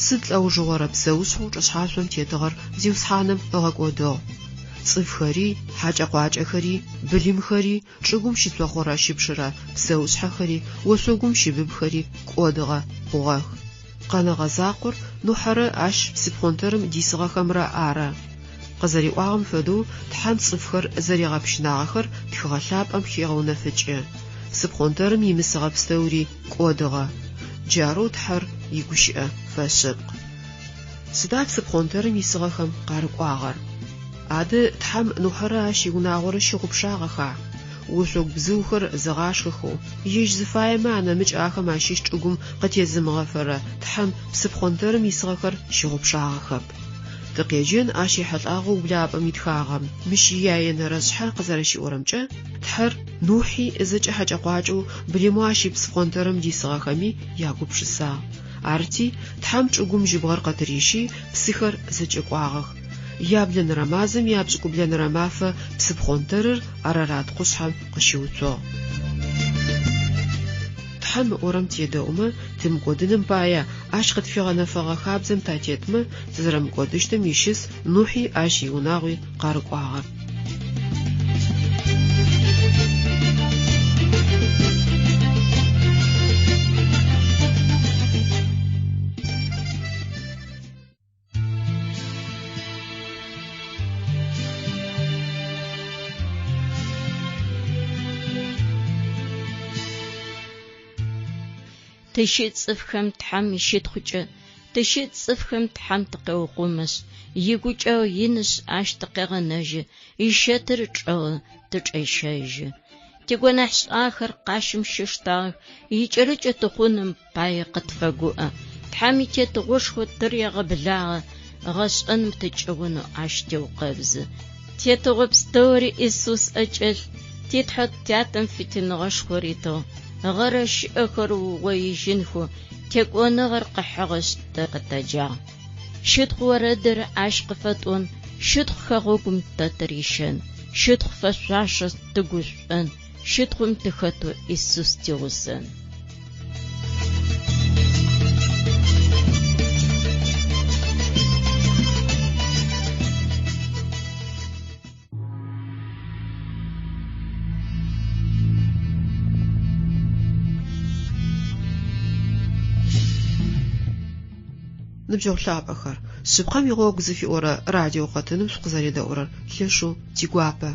Сыд лӏэужыгъорэ псэушъхьэу чӏышъхьашъом тетыгъэр Зиусхьаным ыгъэкӏодыгъ? Цӏыфхэри, хьакӏэ-къуакӏэхэри, былымхэри, чӏыгум щыцохъорэ щыпшырэ псэушъхьэхэри, ошъогум щыбыбхэри кӏодыгъэ хъугъэх. Къэнэгъэ закъор Нухьэрэ ащ псыпхъонтэрым дисыгъэхэмрэ ары. Къызэриӏуагъэм фэдэу Тхьэм цӏыфхэр зэригъэпщынагъэхэр Тхыгъэ Лъапӏэм хегъэунэфыкӏы. Псыпхъонтэрым имысыгъэ пстэури кӏодыгъэ. Джарэу Тхьэр игущыӏэ фэшъыпкъ. Сыда псыпхъонтэрым исыгъэхэм къарыкӏуагъэр? Адэ Тхьэм Нухьэрэ ащ иунагъорэ щыгъупшагъэха? Ошъогу бзыухэр зыгъашхэхэу, ежь зыфаемэ анэмыкӏ ахэм ащыщ чӏыгум къытезымыгъэфэрэ Тхьэм псыпхъонтэрым исыгъэхэр щыгъупшагъэхэп. Тыкъеджэн ащ ехьылӏагъэу ублапӏэм итхагъэм. Мыщ ияенэрэ шъхьэ къызэрэщиӏорэмкӏэ, Тхьэр Нухьи зэкӏэ хьэкӏэ-къуакӏэу былымэу ащ ипсыпхъонтэрым дисыгъэхэми ягупшысагъ. Арти, Тхьэм чӏыгум жьыбгъэр къытырищи, псыхэр зэкӏэкӏуагъэх. Яблэнэрэ мазэм япшӏыкӏублэнэрэ мафэ псыпхъонтэрыр Арарат къушъхьэм къыщыуцугъ. Тхьэм ыӏорэм тедэӏумэ, тымыкӏодыным пае, Ащ къытфигъэнэфэгъэ хабзэм татетмэ, тызэрэмыкӏодыщтым ищыс Нухьи ащ иунагъуи къарыкӏуагъэр. Тыщыт цӏыфхэм Тхьэм ищытхъукӏэ, тыщыт цӏыфхэм Тхьэм тыкъеухъумэшъ, игукӏэгъу инышъ ащ тыкъегъэнэжьы, ищэтыр чӏэгъы тычӏещэжьы. Тигонахьшӏагъэхэр къащым щиштагъэх, икӏэрыкӏэ тыхъуным пае къытфэгуӏэ. Тхьэм и Тетыгъошхо тырегъэблагъэ, гъэшӏэным тыкӏыгъунэу ащ теукъэбзы. Тетыгъо пстэури Исус ӏэкӏэлъ, ти Тхьэ Тятэм фитыныгъэшхо ритыгъ, гъэрэ щыӏэхэр ыугъоижьынхэу текӏоныгъэр къыхьыгъэшъ тэ къытэджагъ. Щытхъу орэдыр ащ къыфэтӏон, щытхъу хэгъэгум тэ тырищэн, щытхъу фэшъуашэ тыгушӏон, щытхъум тыхэтэу Исус тигъусэн. Ныбджэгъу лъапӏэхэр, Шъыпкъэм игъогу зыфиӏорэ радио къэтыным шъукъызэредэӏурэр лъэшэу тигуапэ.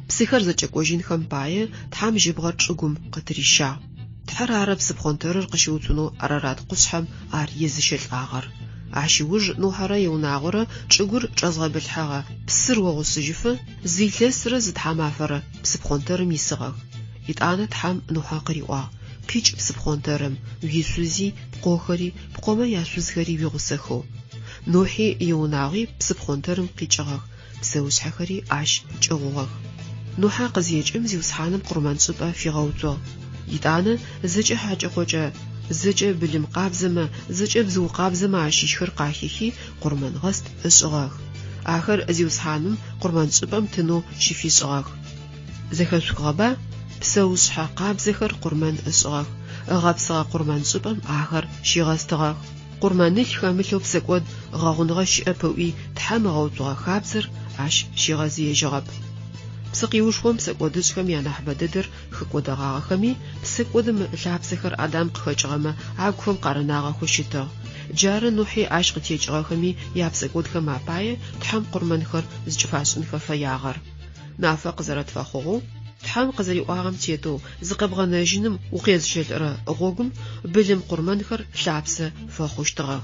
Псыхэр зэкӏэкӏожьынхэм пае Тхьэм жьыбгъэр чӏыгум къытырищагъ. Тхьэр ары псыпхъонтэрыр къыщыуцунэу Арарат къушъхьэм ар езыщэлӏагъэр. Ащ ыуж Нухьэрэ иунагъорэ чӏыгур чӏэзгъэбылъхьэгъэ псыр огъушъыжьыфэ зы илъэсрэ зы тхьамафэрэ псыпхъонтэрым исыгъэх. Етӏанэ Тхьэм Нухьэ къыриӏуагъ, Къикӏ псыпхъонтэрым, уишъузи, пкъохэри, пкъомэ яшъузхэри уигъусэхэу. Нухьи иунагъуи псыпхъонтэрым къикӏыгъэх, псэушъхьэхэри ащ кӏыгъугъэх. Нухьэ къызекӏым Зиусхьаным къурмэншӏыпӏэ фигъэуцугъ. Етӏанэ зэкӏэ хьакӏэ-къокӏэ, зэкӏэ былым къабзэмэ, зэкӏэ бзыу къабзэмэ ащыщхэр къахихи, къурмэнгъэст ышӏыгъэх. Ахэр Зиусхьаным къурмэншӏыпӏэм тынэу щыфишӏыгъэх. Зэхэшъухыгъэба? Псэушъхьэ къабзэхэр къурмэн ышӏыгъэх, ыгъэпсыгъэ къурмэншӏыпӏэм ахэр щигъэстыгъэх. Къурмэнылъ хэмылъэу псэкӏод гъэгъуныгъэ щыӏэп ыӏуи Тхьэм ыгъэуцугъэ хабзэр ащ щигъэзыежьыгъэп. Псыкъиушхом псэкӏодышӏхэм янахьыбэ дэдэр хэкӏодэгъагъэхэми, псэкӏодым ылъапсэхэр Адам къыхэкӏыгъэмэ агухэм къарынагъэхэу щытыгъ. Джары Нухьи ащ къытекӏыгъэхэми япсэкӏодхэм апае Тхьэм къурмэнхэр зыкӏыфашӏынхэ фэягъэр. Нафэ къызэрэтфэхъугъэу, Тхьэм къызэриӏуагъэм тетэу зыкъэбгъэнэжьыным укъезыщэлӏэрэ гъогум былым къурмэнхэр лъапсэ фэхъущтыгъэх.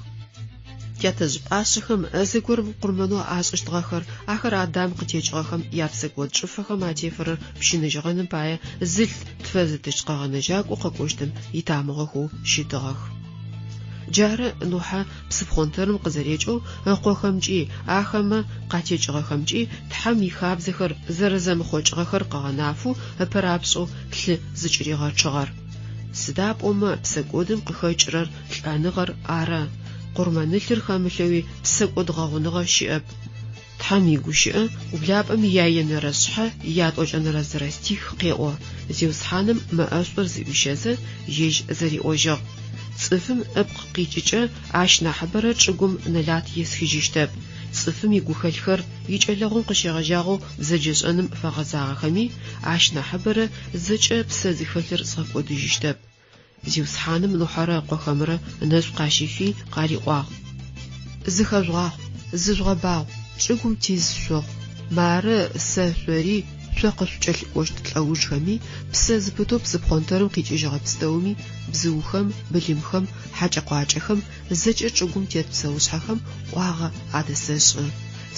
Тятэжъ пӏашъэхэм зэгорэм къурмэнэу ашӏыщтыгъэхэр, ахэр Адам къытекӏыгъэхэм япсэкӏод чӏыфэхэм атефэрэр пщыныжьыгъэным пае зылъ тфэзытыщт Къэгъэнэжьакӏоу къэкӏощтым итамыгъэхэу щытыгъэх. Джары Нухьэ псыпхъонтэрым къызэрекӏэу ыкъохэмкӏи, ахэмэ къатекӏыгъэхэмкӏи Тхьэм ихабзэхэр зэрэзэмыхъокӏыгъэхэр къыгъэнафэу ыпэрапшӏэу лъы зыкӏыригъэчъыгъэр. Сыда пӏомэ псэкӏодым къыхэкӏырэр лӏэныгъэр ары, къурмэнылъыр хэмылъэуи псэкӏод гъэгъуныгъэ щыӏэп. Тхьэм игущыӏэ ублапӏэм ияенэрэ шъхьэ ятӏокӏэнэрэ зырэ стих къеӏо, Зиусхьаным мэ ӏэшӏур зыӏуищэзэ, ежь зэриӏожьыгъ, Цӏыфым ыпкъ къикӏыкӏэ ащ нахьыбэрэ чӏыгум нэлат есхыжьыщтэп. Цӏыфым игухэлъхэр икӏэлэгъум къыщегъэжьагъэу бзэджэшӏэным фэгъэзагъэхэми, ащ нахьыбэрэ зэкӏэ псэ зыхэлъыр згъэкӏодыжьыщтэп. Зиусхьаным Нухьэрэ ыкъохэмрэ ынэшӏу къащифи, къариӏуагъ, Зыхэжъугъахъу, зыжъугъэбагъу, чӏыгум тиз шъухъу. Мары сэ шъори, шъо къышъукӏэлъыкӏощт лӏэужхэми, псэ зыпытэу псыпхъонтэрым къикӏыжьыгъэ пстэуми, бзыухэм, былымхэм, хьакӏэ-къуакӏэхэм, зэкӏэ чӏыгум тет псэушъхьэхэм ӏуагъэ адэсэшӏы.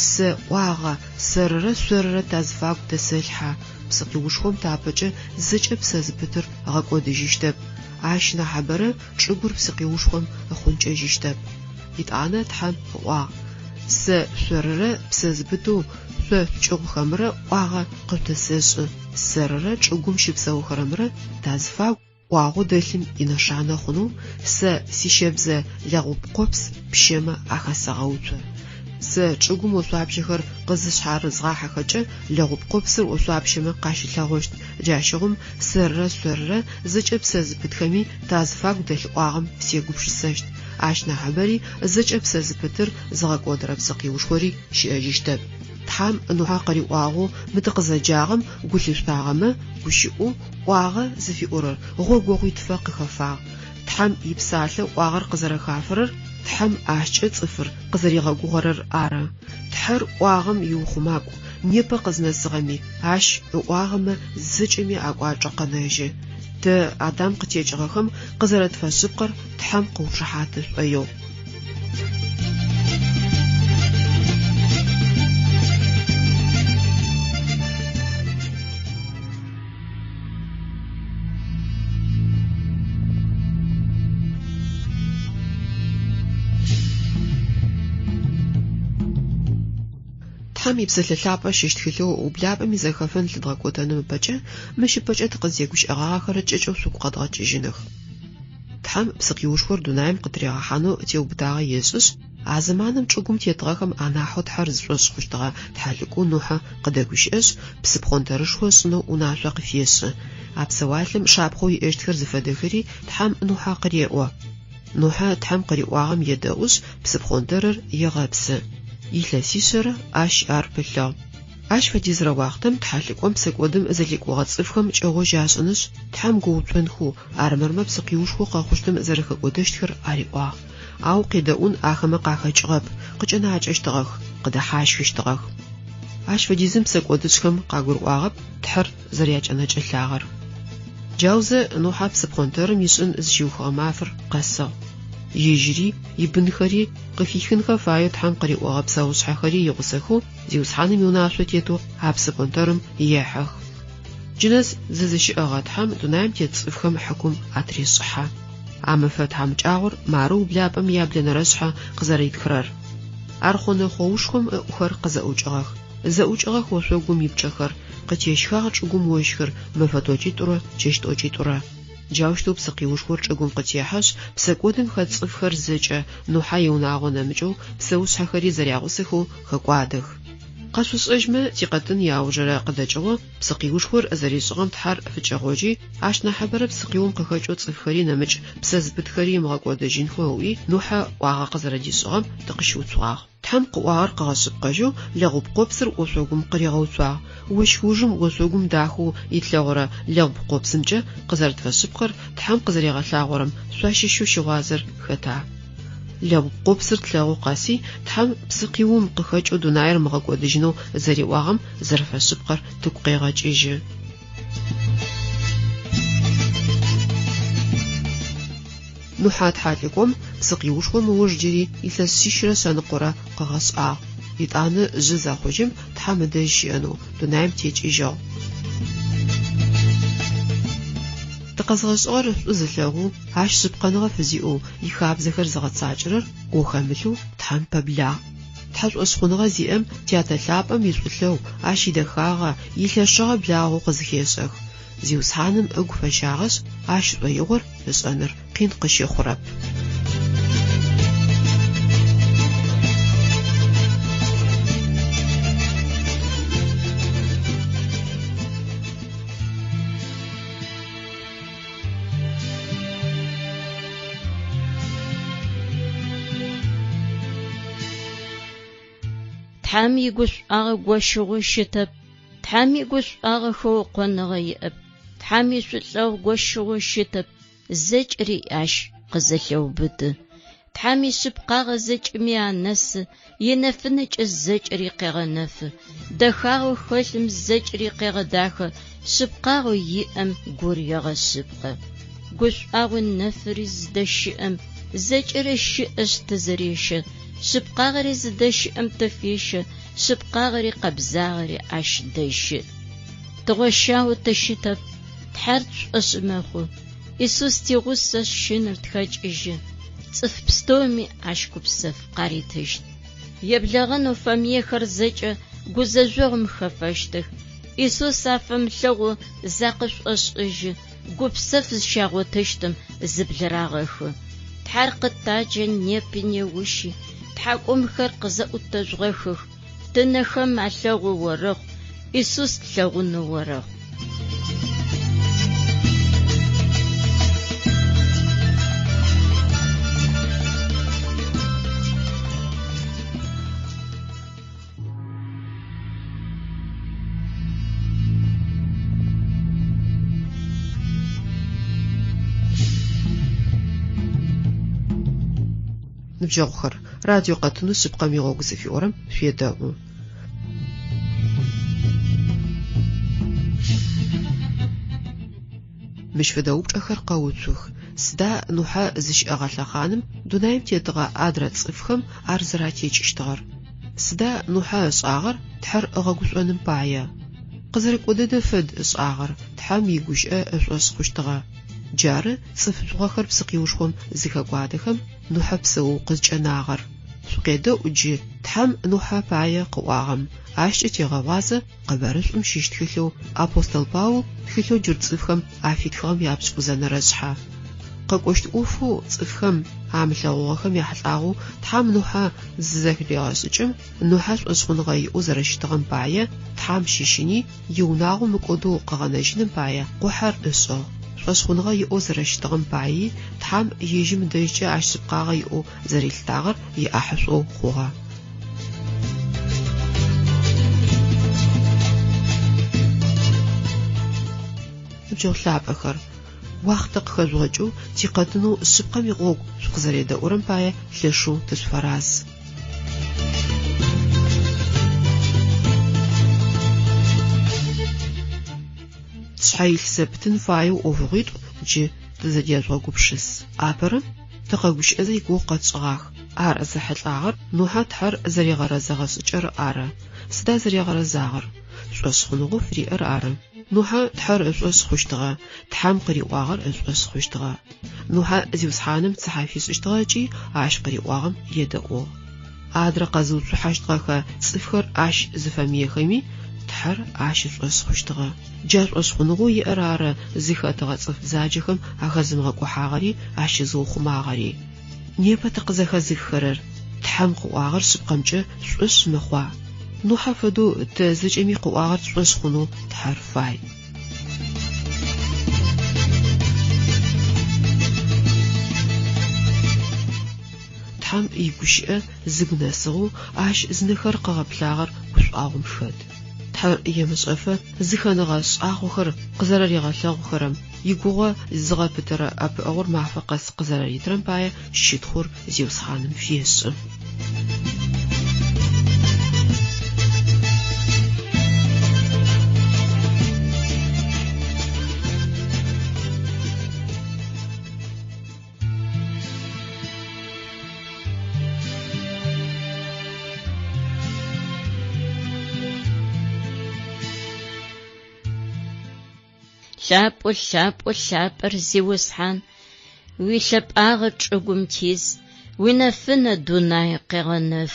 Сэ ӏуагъэ, сэрырэ шъорырэ тазыфагу дэсэлъхьэ, псыкъиушхом тапэкӏэ зэкӏэ псэ зыпытыр ыгъэкӏодыжьыщтэп. Ащ нахьыбэрэ чӏыгур псыкъиушхом ыхъункӏэжьыщтэп. Етӏанэ Тхьэм ыӏуагъ, Сэ шъорырэ псэ зыпытэу шъо шъукӏыгъухэмрэ ӏуагъэ къышъудэсэшӏы, сэрырэ чӏыгум щыпсэухэрэмрэ тазыфагу ӏуагъэу дэлъым инэшанэ хъунэу сэ сищэбзэ лэгъупкъопс пщэмэ ахэсэгъэуцо. Сэ чӏыгум ошъуапщэхэр къызышъхьарызгъахьэхэкӏэ, лэгъупкъопсыр ошъуапщэмэ къащылъэгъощт. Джащыгъум сэрырэ шъорырэ зэкӏэ псэ зыпытхэми тазыфагу дэлъ ӏуагъэм сегупшысэщт. Ащ нахьыбэри зэкӏэ псэ зыпытыр зыгъэкӏодырэ псыкъиушхори щыӏэжьыщтэп. Тхьэм Нухьэ къыриӏуагъэу мы тыкъызэджагъэм гу лъышъутагъэмэ, гущыӏэу ӏуагъэ зыфиӏорэр гъогогъуитфэ къыхэфагъ. Тхьэм ипсалъэ ӏуагъэр къызэрэхафэрэр Тхьэм ащкӏэ цӏыфыр къызэригъэгугъэрэр ары. Тхьэр ӏуагъэм иухъумакӏу, непэ къызнэсыгъэми, ащ ыӏуагъэмэ зэкӏэми акӏуачӏэ къэнэжьы. Тэ, Адам къытекӏыгъэхэм, къызэрэтфэшъыпкъэр Тхьэм къыушыхьаты шӏоигъу. Тхьэм и Псэлъэ Лъапӏэ щыщ тхылъэу Ублапӏэм изэхэфын лъыдгъэкӏотэным ыпэкӏэ, мыщ ыпэкӏэ тыкъызтегущыӏэгъагъэхэр кӏэкӏэу шъугу къэдгъэкӏыжьыных. Тхьэм псыкъиушхор дунаим къытыригъэхьанэу теубытагъэ ешӏышъ, а зэманым чӏыгум тетыгъэхэм анахьэу Тхьэр зышӏошъ хъущтыгъэ тхьэлӏыкӏоу Нухьэ къыдэгущыӏэшъ, псыпхъонтэрышхо ышӏынэу унашъо къыфешӏы. А псэуалъэм шапхъэу иӏэщтхэр зыфэдэхэри Тхьэм Нухьэ къыреӏо. Нухьэ Тхьэм къыриӏуагъэм едэӏушъ, псыпхъонтэрыр егъэпсы. Илъэсишъэрэ ащ ар пылъыгъ. Ащ фэдизрэ уахътэм тхьэлӏыкӏом псэкӏодым зэлъикӏугъэ цӏыфхэм кӏэгъожь ашӏынышъ, Тхьэм гоуцонхэу, армырмэ псыкъиушхоу къэхъущтым зэрэхэкӏодэщтхэр ариӏуагъ. Ау къедэӏун ахэмэ къахэкӏыгъэп, къыкӏэнакӏэщтыгъэх, къыдэхьащхыщтыгъэх. Ащ фэдизым псэкӏодышӏхэм къагурыӏуагъэп Тхьэр зэрякӏэнэкӏэлъагъэр. Джаузэ Нухьэ псыпхъонтэрым ишӏын зыщиухыгъэ мафэр къэсыгъ. Ежьыри, ибынхэри, къыхихынхэ фаеу Тхьэм къыриӏогъэ псэушъхьэхэри игъусэхэу Зиусхьаным иунашъо тетэу а псыпхъонтэрым ехьэх. Джынэс зызыщыӏэгъэ Тхьэм дунаим тет цӏыфхэм хьыкум атырешӏыхьэ. А мэфэ тхьамыкӏагъор мары ублапӏэм яблэнэрэшъхьэ къызэритхырэр. Архъонэ-хъоушхом ыӏухэр къызэӏукӏыгъэх. Зэӏукӏыгъэх ошъогум ипчъэхэр, къытещхагъ чӏыгум ощхыр мэфэ тӏокӏитӏурэ чэщ тӏокӏитӏурэ. Джаущтэу псыкъиушхор чӏыгум къытехьэшъ, псэкӏодым хэт цӏыфхэр зэкӏэ, Нухьэ иунагъо нэмыкӏэу, псэушъхьэхэри зэрягъусэхэу хэкӏуадэх. Къэшъушӏэжьмэ, тикъэтын иаужырэ къыдэкӏыгъо псыкъиушхор зэришӏыгъэм Тхьэр фыкӏэгъожьи, ащ нахьыбэрэ псыкъиум къыхэкӏэу цӏыфхэри нэмыкӏ псэ зыпытхэри ымыгъэкӏодыжьынхэу ыӏуи, Нухьэ ӏуагъэ къызэрэдишӏыгъэм тыкъыщыуцугъагъ. Тхьэм къыӏуагъэр къыгъэшъыпкъэжьэу лэгъупкъопсыр ошъогум къыригъэуцуагъ. Ощх ужым ошъогум дахэу итлъэгъурэ лэгъупкъопсымкӏэ къызэрэтфэшъыпкъэр Тхьэм къызэригъэлъагъорэм шъуащыщэу щыгъуазэр хэта? Лэгъупкъопсыр тлъэгъу къэси, Тхьэм псыкъиум къыхэкӏэу дунаир ымыгъэкӏодыжьынэу зэриӏуагъэм зэрэфэшъыпкъэр тыгу къегъэкӏыжьы. Нухьэ тхьэлӏыкӏом псыкъиушхом ыуж джыри илъэс шъищрэ шъэныкъорэ къыгъэшӏагъ. Етӏанэ жъы зэхъужьым Тхьэм ыдэжь щыӏэнэу дунаим текӏыжьыгъ. Тыкъэзгъэшӏыгъэр шӏу зылъэгъоу, Ащ шъыпкъэныгъэ фызиӏэу, ихабзэхэр зыгъэцакӏэрэр ӏо хэмылъэу Тхьэм пэблагъ. Тхьэшӏошъхъуныгъэ зиӏэм Тятэ лъапӏэм ишӏулъэгъу, Ащ идэхагъэ, илъэшыгъэ благъэу къызыхешӏэх. Зиусхьаным ыгу фэщагъэшъ, Ащ шӏоигъор ышӏэныр къин къыщыхъурэп. Тхьэм игушӏуагъэ гощыгъэу щытэп, Тхьэм игушӏуагъэ хэукъоныгъэ иӏэп, Тхьэм ишӏулъэгъу гощыгъэу щытэп, зэкӏэри ащ къызэлъеубыты. Тхьэм ишъыпкъагъэ зэкӏэми анэсы, инэфынэкӏэ зэкӏэри къегъэнэфы. Дэхагъэу хэлъым зэкӏэри къегъэдахэ, шъыпкъагъэу иӏэм гур егъэшъыпкъэ. Гушӏуагъуи нэфыри зыдэщыӏэм зэкӏэри щыӏэшъ тызэрещэ, шъыпкъагъэри зыдэщыӏэм тыфещэ, шъыпкъагъэри къэбзагъэри ащ дэжь щыӏ. Тыгъощагъэу тыщытэп, Тхьэр тшӏошъы мэхъу. Исус тигъусэшъ, щынэр тхэкӏыжьы, цӏыф пстэуми ащ гупсэф къаритыщт. Еблэгъэнэу фэмыехэр зэкӏэ гузэжъогъум хэфэщтых. Исус афэмылъэгъоу закъышӏошӏыжьы, гупсэф зыщагъотыщтым зыблырагъэхы. Тхьэр къытаджэ непи неущи, тхьакӏумхэр къызэӏутэжъугъэхых, тынэхэм алъэгъоу орэхъу, Исус тлъэгъунэу орэхъу. Ныбджэгъухэр, радио къэтынэу Шъыпкъэм игъогу зыфиӏорэм шъуедэӏу. Мыщ фэдэ упчӏэхэр къэуцух, сыда Нухьэ зыщыӏэгъэ лъэхъаным дунаим тетыгъэ адрэ цӏыфхэм ар зэратекӏыщтыгъэр? Сыда Нухьэ ышӏагъэр Тхьэр ыгъэгушӏоным пае? Къызэрыкӏо дэдэ фэд ышӏагъэр, Тхьэм игущыӏэ ышӏошъ хъущтыгъэ. Джары цӏыф жъугъэхэр псыкъиушхом зыхэкӏуадэхэм Нухьэ псэоу къызкӏэнагъэр. Шъукъедэӏу джы Тхьэм Нухьэ пае къыӏуагъэм, ащкӏэ тегъэгъуазэ Къэбарышӏум щыщ тхылъэу Апостол Паул тхылъэу джурт цӏыфхэм афитхыгъэм япшӏыкӏузэнэрэ шъхьэ. Къэкӏощт ӏофэу цӏыфхэм амылъэгъугъэхэм яхьылӏагъэу Тхьэм Нухьэ зызэхырегъэшӏыкӏым, Нухьэ шӏошъхъуныгъэ иӏэу зэрэщытыгъэм пае, Тхьэм щыщыни, иунагъо мыкӏодэу къыгъэнэжьыным пае къухьэр ышӏыгъ. Шӏошъхъуныгъэ иӏэу зэрэщытыгъэм паий Тхьэм ежьым ыдэжькӏэ ащ шъыпкъагъэ иӏэу зэрилъытагъэр иӏахьышӏоу хъугъэ. Ныбджэгъу лъапӏэхэр, уахътэ къыхэжъугъэкӏэу тикъэтынэу шъыпкъэм игъогу шъукъызэредэӏурэм пае лъэшэу тышъуфэраз. Тшъхьэ илъ зэпытын фаеу ӏофыгъуитӏу джы тызэдежъугъэгупшыс. Апэрэм тыкъэгущыӏэзэ игугъу къэтшӏыгъах. Ар зэхьылӏагъэр Нухьэ Тхьэр зэригъэрэзэгъэ шӏыкӏэр ары. Сыда зэригъэрэзагъэр? Шӏошъхъуныгъэу фыриӏэр ары. Нухьэ Тхьэр ышӏошъ хъущтыгъэ, Тхьэм къыриӏуагъэр ышӏошъ хъущтыгъэ. Нухьэ Зиусхьаным цыхьэ фишӏыщтыгъэ ыкӏи ащ къыриӏуагъэм едэӏугъ. Адрэ къэзыуцухьэщтыгъэхэ цӏыфхэр ащ зыфэмыехэми, Тхьэр ащ ышӏошъ хъущтыгъэ. Джа шӏошъхъуныгъэу иӏэр ары зыхэтыгъэ цӏыф бзаджэхэм ахэзымыгъэкӏухьагъэри ащызыухъумагъэри. Непэ тыкъызэхэзыххэрэр, Тхьэм къыӏуагъэр шъыпкъэмкӏэ шӏошъ мэхъуа? Нухьэ фэдэу тэ зэкӏэми къыӏуагъэр тшӏошъ хъунэу Тхьэр фай. Тхьэм игущыӏэ зыгу нэсыгъэу, ащ зынэхэр къыгъэплъагъэр гушӏуагъом хэт. Тхьэр емышӏэфэ зыхэныгъэ шӏагъохэр къызэрэригъэлъэгъухэрэм, игугъэ зыгъэпытэрэ ӏэпыӏэгъур мафэ къэс къызэрэритырэм пае щытхъур Зиусхьаным фешӏы. Лъапӏэу, лъапӏэу, лъапӏэр, Зиусхьан, уилъэпӏагъэ чӏыгум тиз, уинэфынэ дунай къегъэнэф,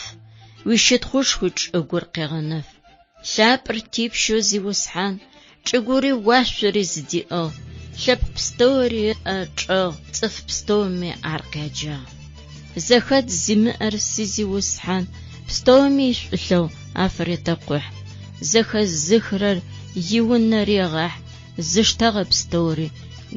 уищытхъушхуи чӏыгур къегъэнэф. Лъапӏэр типщэу Зиусхьан, чӏыгури уашъори зыдиӏыгъ, лъэпкъ пстэури ыӏэ чӏэгъ, цӏыф пстэуми ар къяджагъ. Зэхэдз зимыӏэр си Зиусхьан, пстэуми ишӏулъэгъу афыретэкъухь, зэхэзыхырэр иунэ регъахь, зыштэгъэ пстэури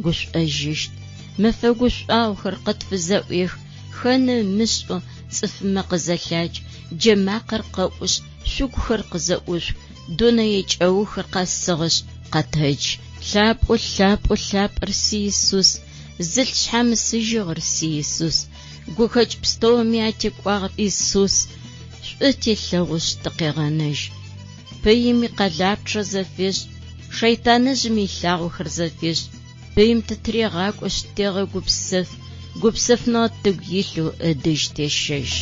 гушӏожьыщт. Мэфэ гушӏуагъохэр къытфызэӏуех, хэны ымышӏэу цӏыфмэ къызэлъадж, джэмакъэр къэӏушъ, шъугухэр къызэӏушъух, дунэе кӏэухыр къэсыгъэшъ, къэтэдж. Лъапӏэу, лъапӏэу, лъапӏэр си Исус, зылӏ шъхьамысыжьыгъэр си Исус, гухэкӏ пстэуми атекӏуагъэр Исус, шӏу телъэгъушъ, тыкъегъэнэжь. Пыим икъэлапчъэ зэфешӏ, шэйтаныжъым илъагъохэр зэфешӏ, пыим тытырегъакӏошъ, тегъэгупсэф, гупсэфыныгъэ тыгу илъэу ыдэжь тещэжь.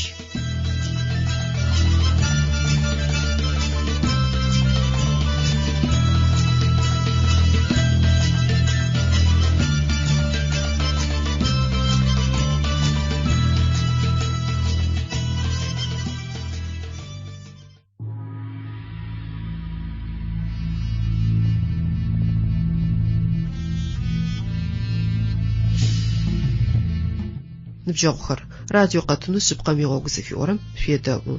Ныбджэгъухэр, радио къэтынэу Шъыпкъэм игъогу зыфиӏорэм шъуедэӏу.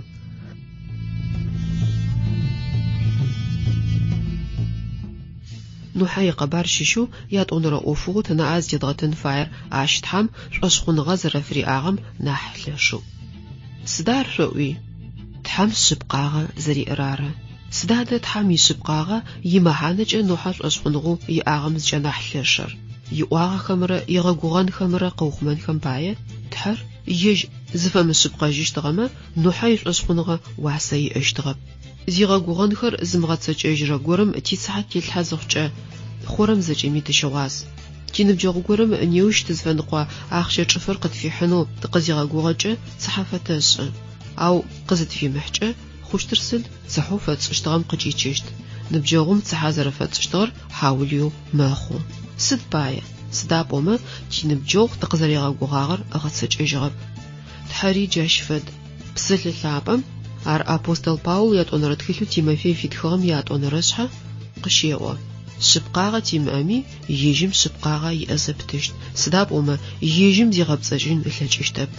Нухьэ икъэбар щыщэу ятӏонэрэ ӏофыгъоу тынаӏэ зытедгъэтын фаер ащ Тхьэм шӏошъхъуныгъэ зэрэфыриӏагъэм нахь лъэшэу. Сыда ар шъоӏуи? Тхьэм шъыпкъагъэ зэриӏэр ары. Сыда адэ Тхьэм ишъыпкъагъэ имэхьанэкӏэ Нухьэ шӏошъхъуныгъэу иӏагъэм зыкӏэнахь лъэшэр? Иӏуагъэхэмрэ игъэгугъэнхэмрэ къыухъумэнхэм пае Тхьэр ежь зыфэмышъыпкъэжьыщтыгъэмэ, Нухьэ ишӏошъхъуныгъэ уасэ иӏэщтыгъэп. Зигъэгугъэнхэр зымыгъэцэкӏэжьырэ горэм тицыхьэ тетлъхьэ зыхъукӏэ, хъурэм зэкӏэми тыщыгъуаз. Тиныбджэгъу горэм неущ тызфэныкъо ахъщэ чӏыфэр къытфихьынэу тыкъызигъэгугъэкӏэ цыхьэ фэтэшӏы. Ау къызытфимыхькӏэ, хъущтыр сыд? Цыхьэу фэтшӏыщтыгъэм къыкӏичыщт. Ныбджэгъум цыхьэ зэрэфэтшӏыщтыгъэр хьаулыеу мэхъу. Сыд пае? Сыда пӏомэ тиныбджэгъу тыкъызэригъэгугъагъэр ыгъэцэкӏэжьыгъэп. Тхьэри джащ фэд. Псэлъэ лъапӏэм, ар апостол Паул ятӏонэрэ тхылъэу Тимофей фитхыгъэм иятӏонэрэшъхьэ, къыщеӏо, Шъыпкъагъэ тимыӏэми, ежьым шъыпкъагъэ иӏэ зэпытыщт, сыда пӏомэ ежьым зигъэпцӏэжьын ылъэкӏыщтэп.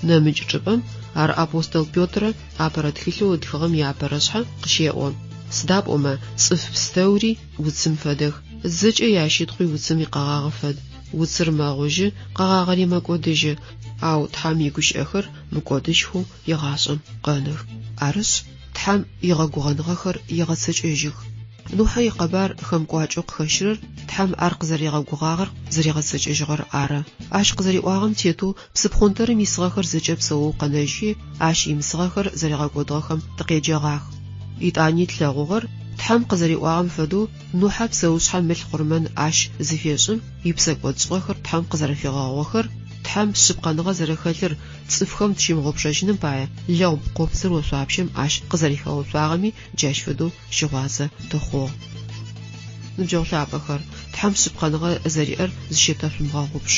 Нэмыкӏ чӏыпӏэм, ар апостол Петрэ апэрэ тхылъэу ытхыгъэм иапэрэшъхьэ къыщеӏо, Сыда пӏомэ цӏыф пстэури уцым фэдэх, зэкӏэ ящытхъуи уцым икъэгъагъэ фэд. Уцыр мэгъужьы, къэгъагъэри мэкӏодыжьы, ау Тхьэм игущыӏэхэр мыкӏодыжьхэу егъашӏэм къэнэх. Арышъ, Тхьэм игъэгугъэныгъэхэр егъэцэкӏэжьых. Нухьэ икъэбар хэмкӏуакӏэу къыхэщырэр Тхьэм ар къызэригъэгугъагъэр зэригъэцэкӏэжьыгъэр ары. Ащ къызэриӏуагъэм тетэу псыпхъонтэрым исыгъэхэр зэкӏэ псэоу къэнэжьхи, ащ имысыгъэхэр зэригъэкӏодыгъэхэм тыкъеджэгъах. Етӏани тлъэгъугъэр, Тхьэм къызэриӏуагъэм фэдэу, Нухьэ псэушъхьэм ылъ къурмэн ащ зыфешӏым, ипсэкӏодшӏыгъэхэр Тхьэм къызэрэфигъэгъугъэхэр, Тхьэм шъыпкъэныгъэ зэрэхэлъыр цӏыфхэм тщымыгъупшэжьыным пае лэгъупкъопсыр ошъуапщэм ащ къызэрихэгъэуцуагъэми джащ фэдэу щыгъуазэ тыхъугъ. Ныбджэгъу лъапӏэхэр, Тхьэм шъыпкъэныгъэ зэриӏэр зыщетэшъумыгъэгъупш.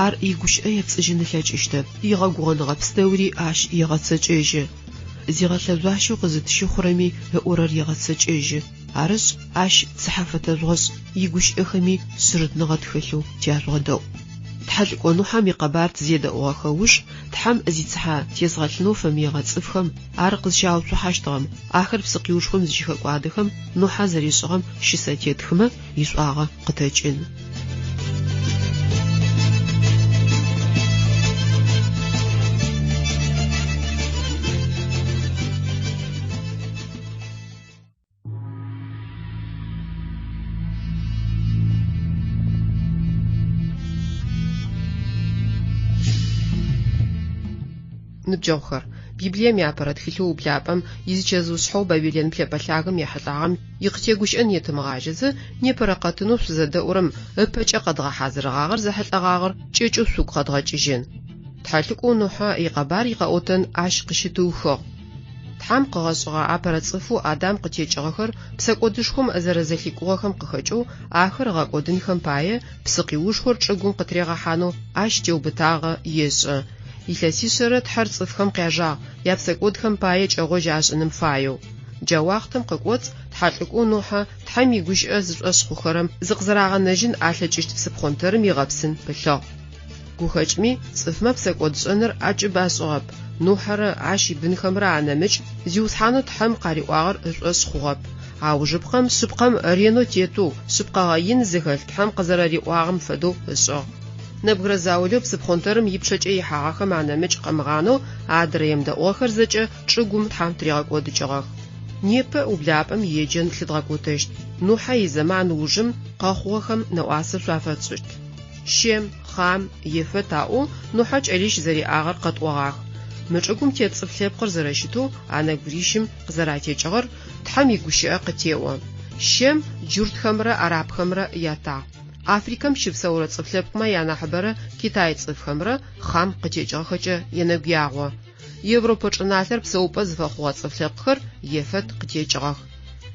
Ар игущыӏэ епцӏыжьын ылъэкӏыщтэп, игъэгугъэныгъэ пстэури ащ егъэцэкӏэжьы. Зигъэлъэжъуащэу къызытщыхъурэми ыӏорэр егъэцэкӏэжьы. Арышъ, ащ цыхьэ фэтэжъугъэшӏ, игущыӏэхэми шъырытныгъэ тхэлъэу тяжъугъэдэӏу. Тхьэлӏыкӏо Нухьэм икъэбар тызедэӏугъэхэ уж, Тхьэм зицыхьэ тезгъэлъынэу фэмыегъэ цӏыфхэм ар къызщауцухьащтыгъэм, ахэр псыкъиушхом зыщыхэкӏуадэхэм Нухьэ зэришӏыгъэм щысэ тетхымэ, ишӏуагъэ къытэкӏын. Ныбджэгъухэр, Библием иапэрэ тхылъэу Ублапӏэм изичэзыу шъхьэу Бабилэн плъэпӏэ лъагэм ехьылӏагъэм икъытегущыӏэн етымыгъажьэзэ, непэрэ къэтынэу шъузэдэӏурэм ыпэкӏэ къэдгъэхьазырыгъагъэр зэхьылӏэгъагъэр кӏэкӏэу шъугу къэдгъэкӏыжьын. Тхьэлӏыкӏоу Нухьэ икъэбар икъэӏотэн ащ къыщытыухыгъ. Тхьэм къыгъэшӏыгъэ апэрэ цӏыфэу Адам къытекӏыгъэхэр псэкӏодышхом зэрэзэлъикӏугъэхэм къыхэкӏэу ахэр ыгъэкӏодынхэм пае псыкъиушхор чӏыгум къытыригъэхьанэу ащ теубытагъэ ешӏы. Илъэсишъэрэ Тхьэр цӏыфхэм къяжагъ, япсэкӏодхэм пае кӏэгъожь ашӏыным фаеу. Джа уахътэм къыкӏоцӏ тхьэлӏыкӏоу Нухьэ Тхьэм игущыӏэ зышӏошъ хъухэрэм зыкъызэрагъэнэжьын алъэкӏыщт псыпхъонтэрым игъэпсын пылъыгъ. Гухэкӏми, цӏыфмэ псэкӏодшӏэныр ӏэкӏыб ашӏыгъэп, Нухьэрэ ащ ибынхэмрэ анэмыкӏ Зиусхьанэу Тхьэм къариӏуагъэр ышӏошъ хъугъэп. Аужыпкъэм шъыпкъэм ренэу тетэу, шъыпкъэгъэ ин зыхэлъ Тхьэм къызэрэриӏуагъэм фэдэу ышӏыгъ. Нэбгырэ заулэу псыпхъонтэрым ипчъэкӏэ ихьагъэхэм анэмыкӏ къымыгъанэу адрэ емыдэӏугъэхэр зэкӏэ чӏыгум Тхьэм тыригъэкӏодыкӏыгъэх. Непэ ублапӏэм иеджэн лъыдгъэкӏотэщт. Нухьэ изэман ужым къэхъугъэхэм нэӏуасэ шъуафэтшӏыщт. Щем, Хъам, Ефэт аӏоу Нухьэ кӏэлищ зэриӏагъэр къэтӏогъах. Мы чӏыгум тет цӏыф лъэпкъыр зэрэщытэу а нэбгырищым къызэратекӏыгъэр Тхьэм игущыӏэ къытеӏо. Щем джуртхэмрэ арабхэмрэ ятагъ. Африкэм щыпсэурэ цӏыф лъэпкъмэ янахьыбэрэ китай цӏыфхэмрэ Хъам къытекӏыгъэхэкӏэ енэгуягъо. Европэ чӏыналъэр псэупӏэ зыфэхъугъэ цӏыф лъэпкъхэр Ефэт къытекӏыгъэх.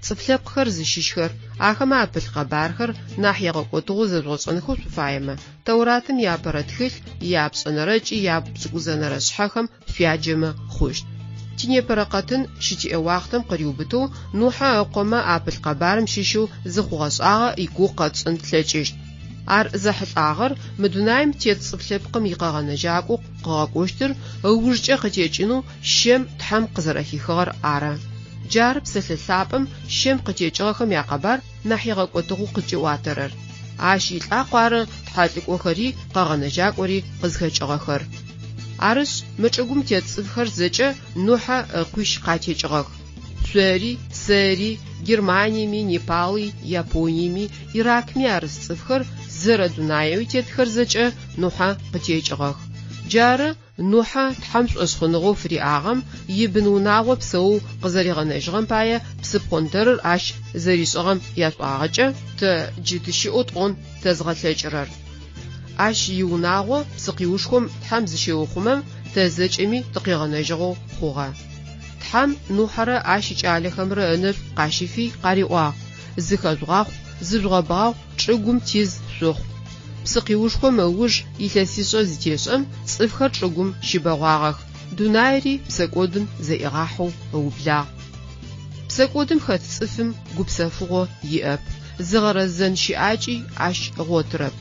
Цӏыф лъэпкъхэр зыщыщхэр, ахэмэ апылъ къэбархэр нахь игъэкӏотыгъэу зэжъугъэшӏэнхэу шъуфаемэ, Тэуратым иапэрэ тхылъ ияпшӏэнэрэ ыкӏи япшӏыкӏузэнэрэ шъхьэхэм шъуяджэмэ хъущт. Тинепэрэ къэтын щытиӏэ уахътэм къыриубытэу Нухьэ ыкъомэ апылъ къэбарым щыщэу зы хъугъэ-шӏагъэ игугъу къэтшӏын тлъэкӏыщт. Ар зэхьылӏагъэр мы дунаим тет цӏыф лъэпкъым икъэгъэнэжьакӏоу къыгъэкӏощтыр ыужкӏэ къытекӏынэу Щэм Тхьэм къызэрэхихыгъэр ары. Джары псэлъэ лъапӏэм Щэм къытекӏыгъэхэм якъэбар нахь игъэкӏотыгъэу къыкӏиӏуатэрэр. Ащ илӏакъу ары тхьэлӏыкӏохэри къэгъэнэжьакӏори къызхэкӏыгъэхэр. Арышъ, мы чӏыгум тет цӏыфхэр зэкӏэ Нухьэ ыкъуищ къатекӏыгъэх. Шъори, сэри, Германиеми, Непали, Япониеми, Иракми арыс цӏыфхэр зэрэдунаеуи тетхэр зэкӏэ Нухьэ къытекӏыгъэх. Джары Нухьэ Тхьэм шӏошъхъуныгъэу фыриӏагъэм, ибын-унагъо псэоу къызэригъэнэжьыгъэм пае псыпхъонтэрыр ащ зэришӏыгъэм яшӏуагъэкӏэ, тэ джы тыщыӏэу тӏон тэзгъэлъэкӏырэр. Ащ иунагъо псыкъиушхом Тхьэм зыщеухъумэм, тэ зэкӏэми тыкъигъэнэжьыгъэу хъугъэ. Тхьэм Нухьэрэ ащ икӏалэхэмрэ ынэшӏу къащифи къариӏуагъ, Зыхэжъугъахъу, зыжъугъэбагъу, чӏыгум тиз шъухъу. Псыкъиушхом ыуж илъэсишъэ зытешӏэм, цӏыфхэр чӏыгум щыбэгъуагъэх, дунаири псэкӏодым зэӏигъахьэу ыублагъ. Псэкӏодым хэт цӏыфым гупсэфыгъо иӏэп, зыгъэрэзэн щыӏакӏи ащ ыгъотырэп.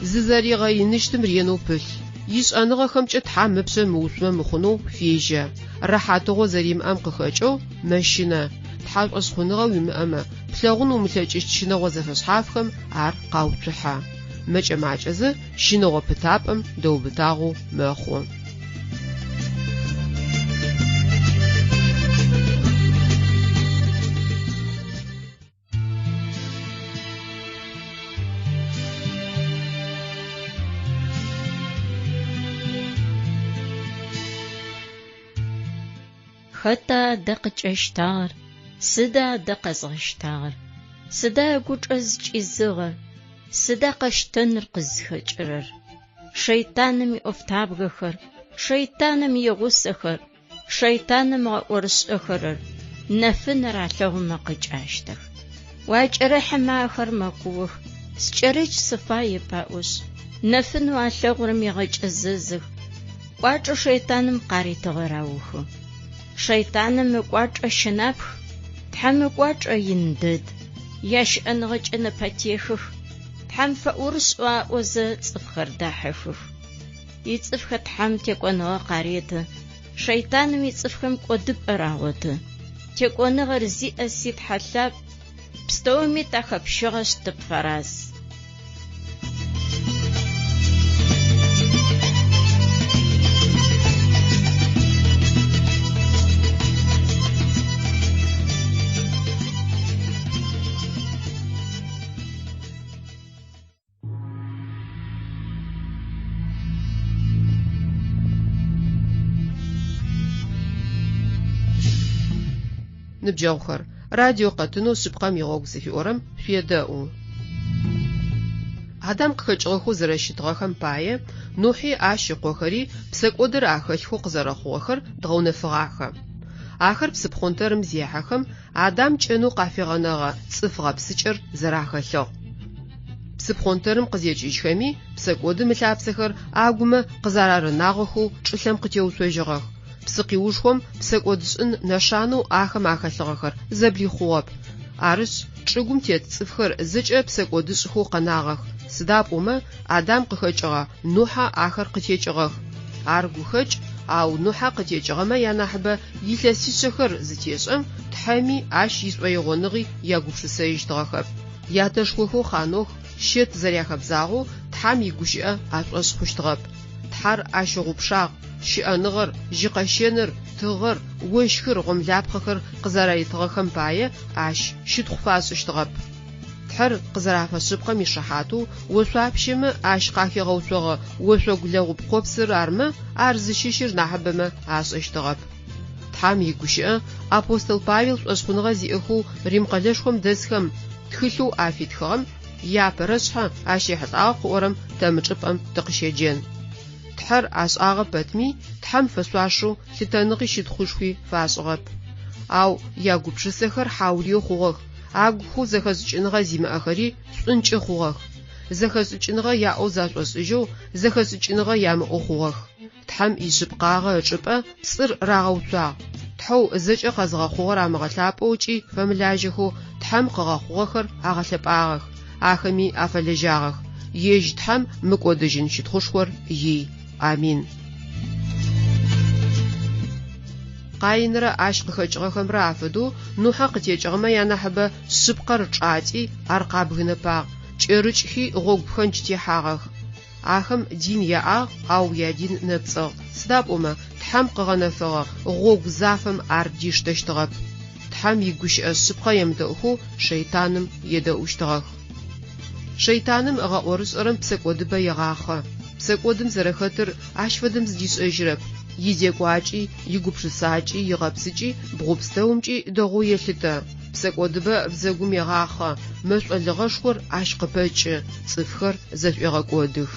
Зызэригъэиныщтым ренэу пылъ, ишӏэныгъэхэмкӏэ Тхьэм ыпшъэ мыуцумэ мыхъунэу фежьэ, рэхьатыгъо зэримыӏэм къыхэкӏэу мэщынэ. Тхьэшӏошъхъуныгъэ уимыӏэмэ, плъэгъун умылъэкӏыщт щынэгъо зэфэшъхьафхэм ар къауцухьэ. Мэкӏэ-макӏэзэ щынэгъо пытапӏэм дэубытагъэу мэхъу. Хэта адэ къыкӏэщтагъэр? Сыда адэ къэзгъэщтагъэр? Сыда ыгучӏэ зыкӏизыгъэр? Сыда къэщтэныр къызхэкӏырэр? Шэйтаным иӏофтабгэхэр, шэйтаным игъусэхэр, шэйтаным ыгъэӏорышӏэхэрэр нэфынэр алъэгъумэ къыкӏащтэх. Уакӏэрыхьэмэ ахэр мэкуох, скӏэрыкӏ сыфаеп аӏошъ, нэфынэу алъэгъурэм егъэкӏэзэзых, кӏуачӏэу шэйтаным къаритыгъэр аухы. Шэйтаным ыкӏуачӏэ щынапх, Тхьэм ыкӏуачӏэ ин дэд, ящыӏэныгъэкӏэ нэпэтехых, Тхьэм фэӏорышӏэу аӏозэ цӏыфхэр дахьыхых. Ицӏыфхэр Тхьэм текӏоныгъэ къареты, шэйтаным ицӏыфхэм кӏодыпӏэр агъоты. Текӏоныгъэр зиӏэ си Тхьэ лъапӏ, пстэуми тахэпщыгъэшъ тыпфэраз. Ныбджэгъухэр, радио къэтынэу Шъыпкъэм игъогу зыфиӏорэм шъуедэӏу. Адам къыхэкӏыгъэхэу зэрэщытыгъэхэм пае, Нухьи ащ ыкъохэри псэкӏодыр ахэлъхэу къызэрэхъугъэхэр дгъэунэфыгъахэ. Ахэр псыпхъонтэрым зехьэхэм, Адам кӏэнэу къафигъэнэгъэ цӏыф гъэпсыкӏэр зэрахэлъыгъ. Псыпхъонтэрым къызекӏыжьхэми, псэкӏодым ылъапсэхэр агумэ къызэрарынагъэхэу чӏылъэм къытеуцожьыгъэх. Псыкъиушхом псэкӏодшӏын нэшанэу ахэм ахэлъыгъэхэр зэблихъугъэп. Арышъ, чӏыгум тет цӏыфхэр зэкӏэ псэкӏодышӏхэу къэнагъэх, сыда пӏомэ Адам къыхэкӏыгъэ Нухьэ ахэр къытекӏыгъэх. Ар гухэкӏ, ау Нухьэ къытекӏыгъэмэ янахьыбэ илъэсишъэхэр зытешӏэм, Тхьэми ащ ишӏоигъоныгъи ягупшысэжьыщтыгъэхэп. Ятэшхохэу Хъанох, Щэт зэряхэбзагъэу Тхьэм игущыӏэ ашӏошъ хъущтыгъэп. Тхьэр ащыгъупшагъ, щыӏэныгъэр, жьыкъэщэныр, тыгъэр, ощхыр, гъомлапхъэхэр къызэраритыгъэхэм пае ащ щытхъу фашӏыщтыгъэп. Тхьэр къызэрафэшъыпкъэм ишыхьатэу ошъуапщэмэ ащ къахигъэуцогъэ ошъогу лэгъупкъопсыр армэ, ар зыщыщыр нахьыбэмэ ашӏэщтыгъэп. Тхьэм игущыӏэ апостол Павел шӏошъхъуныгъэ зиӏэхэу Рим къэлэшхом дэсхэм тхылъэу афитхыгъэм иапэрэ шъхьэ ащ ехьылӏагъэу къыӏорэм тэ мы чӏыпӏэм тыкъыщеджэн. Тхьэр ашӏагъэ пэтми, Тхьэм фэшъуашэу лъытэныгъи щытхъушхуи фашӏыгъэп. Ау ягупшысэхэр хьаулыеу хъугъэх, агухэу зэхэшӏыкӏыныгъэ зимыӏэхэри шӏункӏы хъугъэх. Зэхэшӏыкӏыныгъэ яӏэу зашӏошӏыжьэу, зэхэшӏыкӏыныгъэ ямыӏэу хъугъэх. Тхьэм ишъыпкъагъэ ычӏыпӏэ пцӏыр рагъэуцуагъ. Тхьэу зэкӏэ къэзыгъэхъугъэр амыгъэлъапӏэу ыкӏи фэмылажьэхэу Тхьэм къыгъэхъугъэхэр агъэлъэпӏагъэх, ахэми афэлэжьагъэх. Ежь Тхьэм мыкӏодыжьын щытхъушхор ий. Амин. Къаинрэ ащ къыхэкӏыгъэхэмрэ афэдэу Нухьэ къытекӏыгъэмэ янахьыбэ шъыпкъэр чӏати, ар къабгынэпагъ, кӏэрыкӏхи гъогу пхэндж техьагъэх. Ахэм дин яӏагъ, ау ядин нэпцӏыгъ, сыда пӏомэ Тхьэм къыгъэнэфэгъэ гъогу зафэм ар диштэщтыгъэп. Тхьэм игущыӏэ шъыпкъэ емыдэӏухэу шэйтаным едэӏущтыгъэх. Шэйтаным ыгъэӏорышӏэрэм псэкӏодыбэ егъахъэ. Псэкӏодым зэрэхэтыр ащ фэдэм зыдишӏэжьырэп. Изекӏуакӏи, игупшысакӏи, игъэпсыкӏи бгъу пстэумкӏи дэгъоу елъытэ. Псэкӏодыбэ бзэгум егъахъэ, мэшӏо лыгъэшхор ащ къыпэкӏы, цӏыфхэр зэшӏуегъэкӏодых.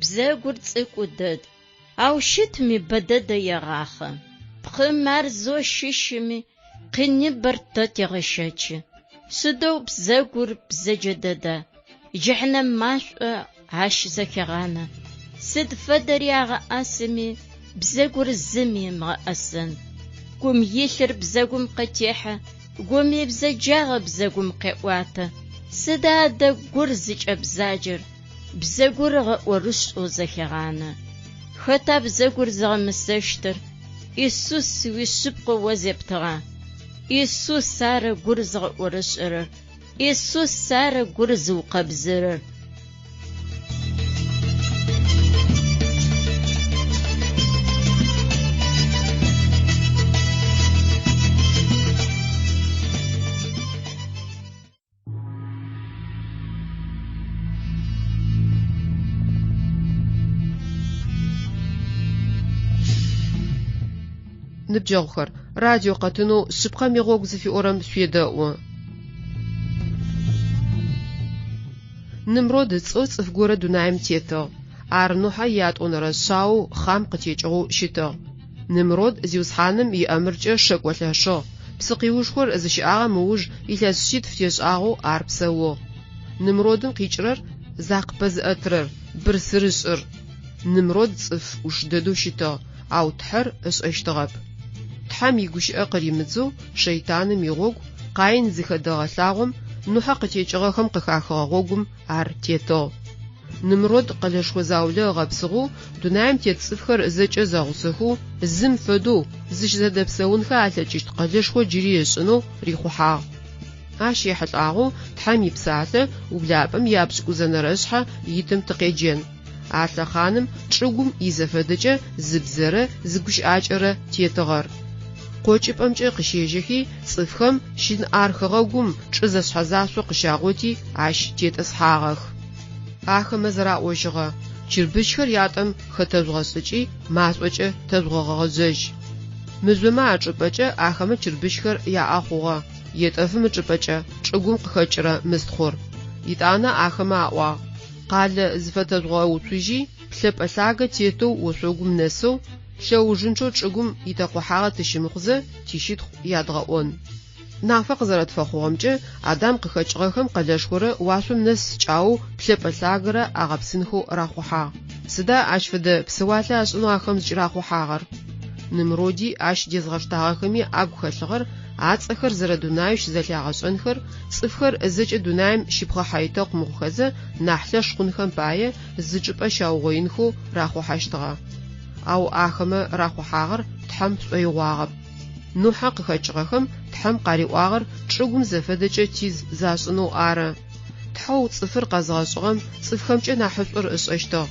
Бзэгур цӏыкӏу дэд, ау щытми бэ дэдэ егъахъэ. Пкъым ар зэу щыщыми, къиныбэр тэ тегъэщэчы. Сыдэу бзэгур бзэджэ дэда, джыхьнэм машӏо ащ зэхегъанэ. Сыд фэдэри агъэӏасэми, бзэгур зыми ымыгъэӏэсэн. Гум илъыр бзэгум къытехьэ, гум ибзэджагъэ бзэгум къеӏуатэ. Сыда адэ гур зыкӏэбзаджэр? Бзэгур ыгъэӏорышӏэу зэхегъанэ. Хэта бзэгур зыгъэмысэщтыр? Исус уишъыпкъэу о зептыгъа? Исус ары гур зыгъэӏорышӏэрэр. Исус ары гур зыукъэбзырэр. Ныбджэгъухэр, радио къэтынэу Шъыпкъэм игъогу зыфиӏорэм шъуедэӏу. Нымрод ыцӏэу цӏыф горэ дунаим тетыгъ. Ар Нухьэ иятӏонэрэ шъаоу Хъам къытекӏыгъэу щытыгъ. Нымрод Зиусхьаным иӏэмыркӏэ шэкӏо лъэшыгъ. Псыкъиушхор зыщыӏагъэм ыуж илъэс шъитф тешӏагъэу ар псэугъ. Нымродым къикӏырэр закъыпэзыӏэтырэр, бырсырышӏыр. Нымрод цӏыф ӏуш дэдэу щытыгъ, ау Тхьэр ышӏэщтыгъэп. Тхьэм игущыӏэ къыримыдзэу шэйтаным игъогу, Къаин зыхэдэгъэ лъагъом, Нухьэ къытекӏыгъэхэм къыхахыгъэ гъогум ар тетыгъ. Нымрод къэлэшхо заулэ ыгъэпсыгъэу, дунаим тет цӏыфхэр зэкӏэ зэгъусэхэу, зым фэдэу, зыщызэдэпсэунхэ алъэкӏыщт къэлэшхо джыри ышӏынэу рихъухьагъ. Ащ ехьылӏагъэу Тхьэм ипсалъэ ублапӏэм япшӏыкӏузэнэрэ шъхьэ итым тыкъеджэн. А лъэхъаным чӏыгум изэфэдэкӏэ зы бзэрэ зы гущыӏакӏэрэ тетыгъэр. Къокӏыпӏэмкӏэ къыщежьэхи, цӏыфхэм Щынӏар хэгъэгум чӏы зэшъхьэзашъо къыщагъоти, ащ тетӏысхьагъэх. Ахэмэ зэраӏожьыгъэ, Чырбыщхэр ятӏэм хэтэжъугъэшӏыкӏи, машӏокӏэ тэжъугъэгъэжъэжь. Мыжъомэ ачӏыпӏэкӏэ ахэмэ чырбыщхэр яӏэ хъугъэ, етӏэфым ычӏыпӏэкӏэ чӏыгум къыхэкӏырэ мыстхъур. Етӏанэ ахэмэ аӏуагъ, Къалэ зыфэтэжъугъэуцужьи, плъэпӏэ лъагэ тетэу ошъогум нэсэу, лъэужынчъэу чӏыгум итэкъухьагъэ тыщымыхъузэ, тищытхъу ядгъэӏон. Нафэ къызэрэтфэхъугъэмкӏэ, Адам къыхэкӏыгъэхэм къэлэшхорэ уашъом нэс кӏаоу плъэпӏэ лъагэрэ агъэпсынхэу рахъухьагъ. Сыда ащ фэдэ псэуалъэ ашӏынэу ахэм зыкӏырахъухьагъэр? Нымроди ащ дезгъэштагъэхэми агу хэлъыгъэр ацӏэхэр зэрэдунаеу щызэлъягъэшӏэнхэр, цӏыфхэр зэкӏэ дунаим щыпхъэхьэитэкъу мыхъухэзэ нахь лъэш хъунхэм пае зы чӏыпӏэ щаугъоинхэу рахъухьэщтыгъэ. Ау ахэмэ рахъухьагъэр Тхьэм шӏоигъуагъэп. Нухьэ къыхэкӏыгъэхэм Тхьэм къариӏуагъэр чӏыгум зэфэдэкӏэ тиз зашӏынэу ары. Тхьэу цӏыфыр къэзыгъэшӏыгъэм цӏыфхэмкӏэ нахьышӏур ышӏэщтыгъ.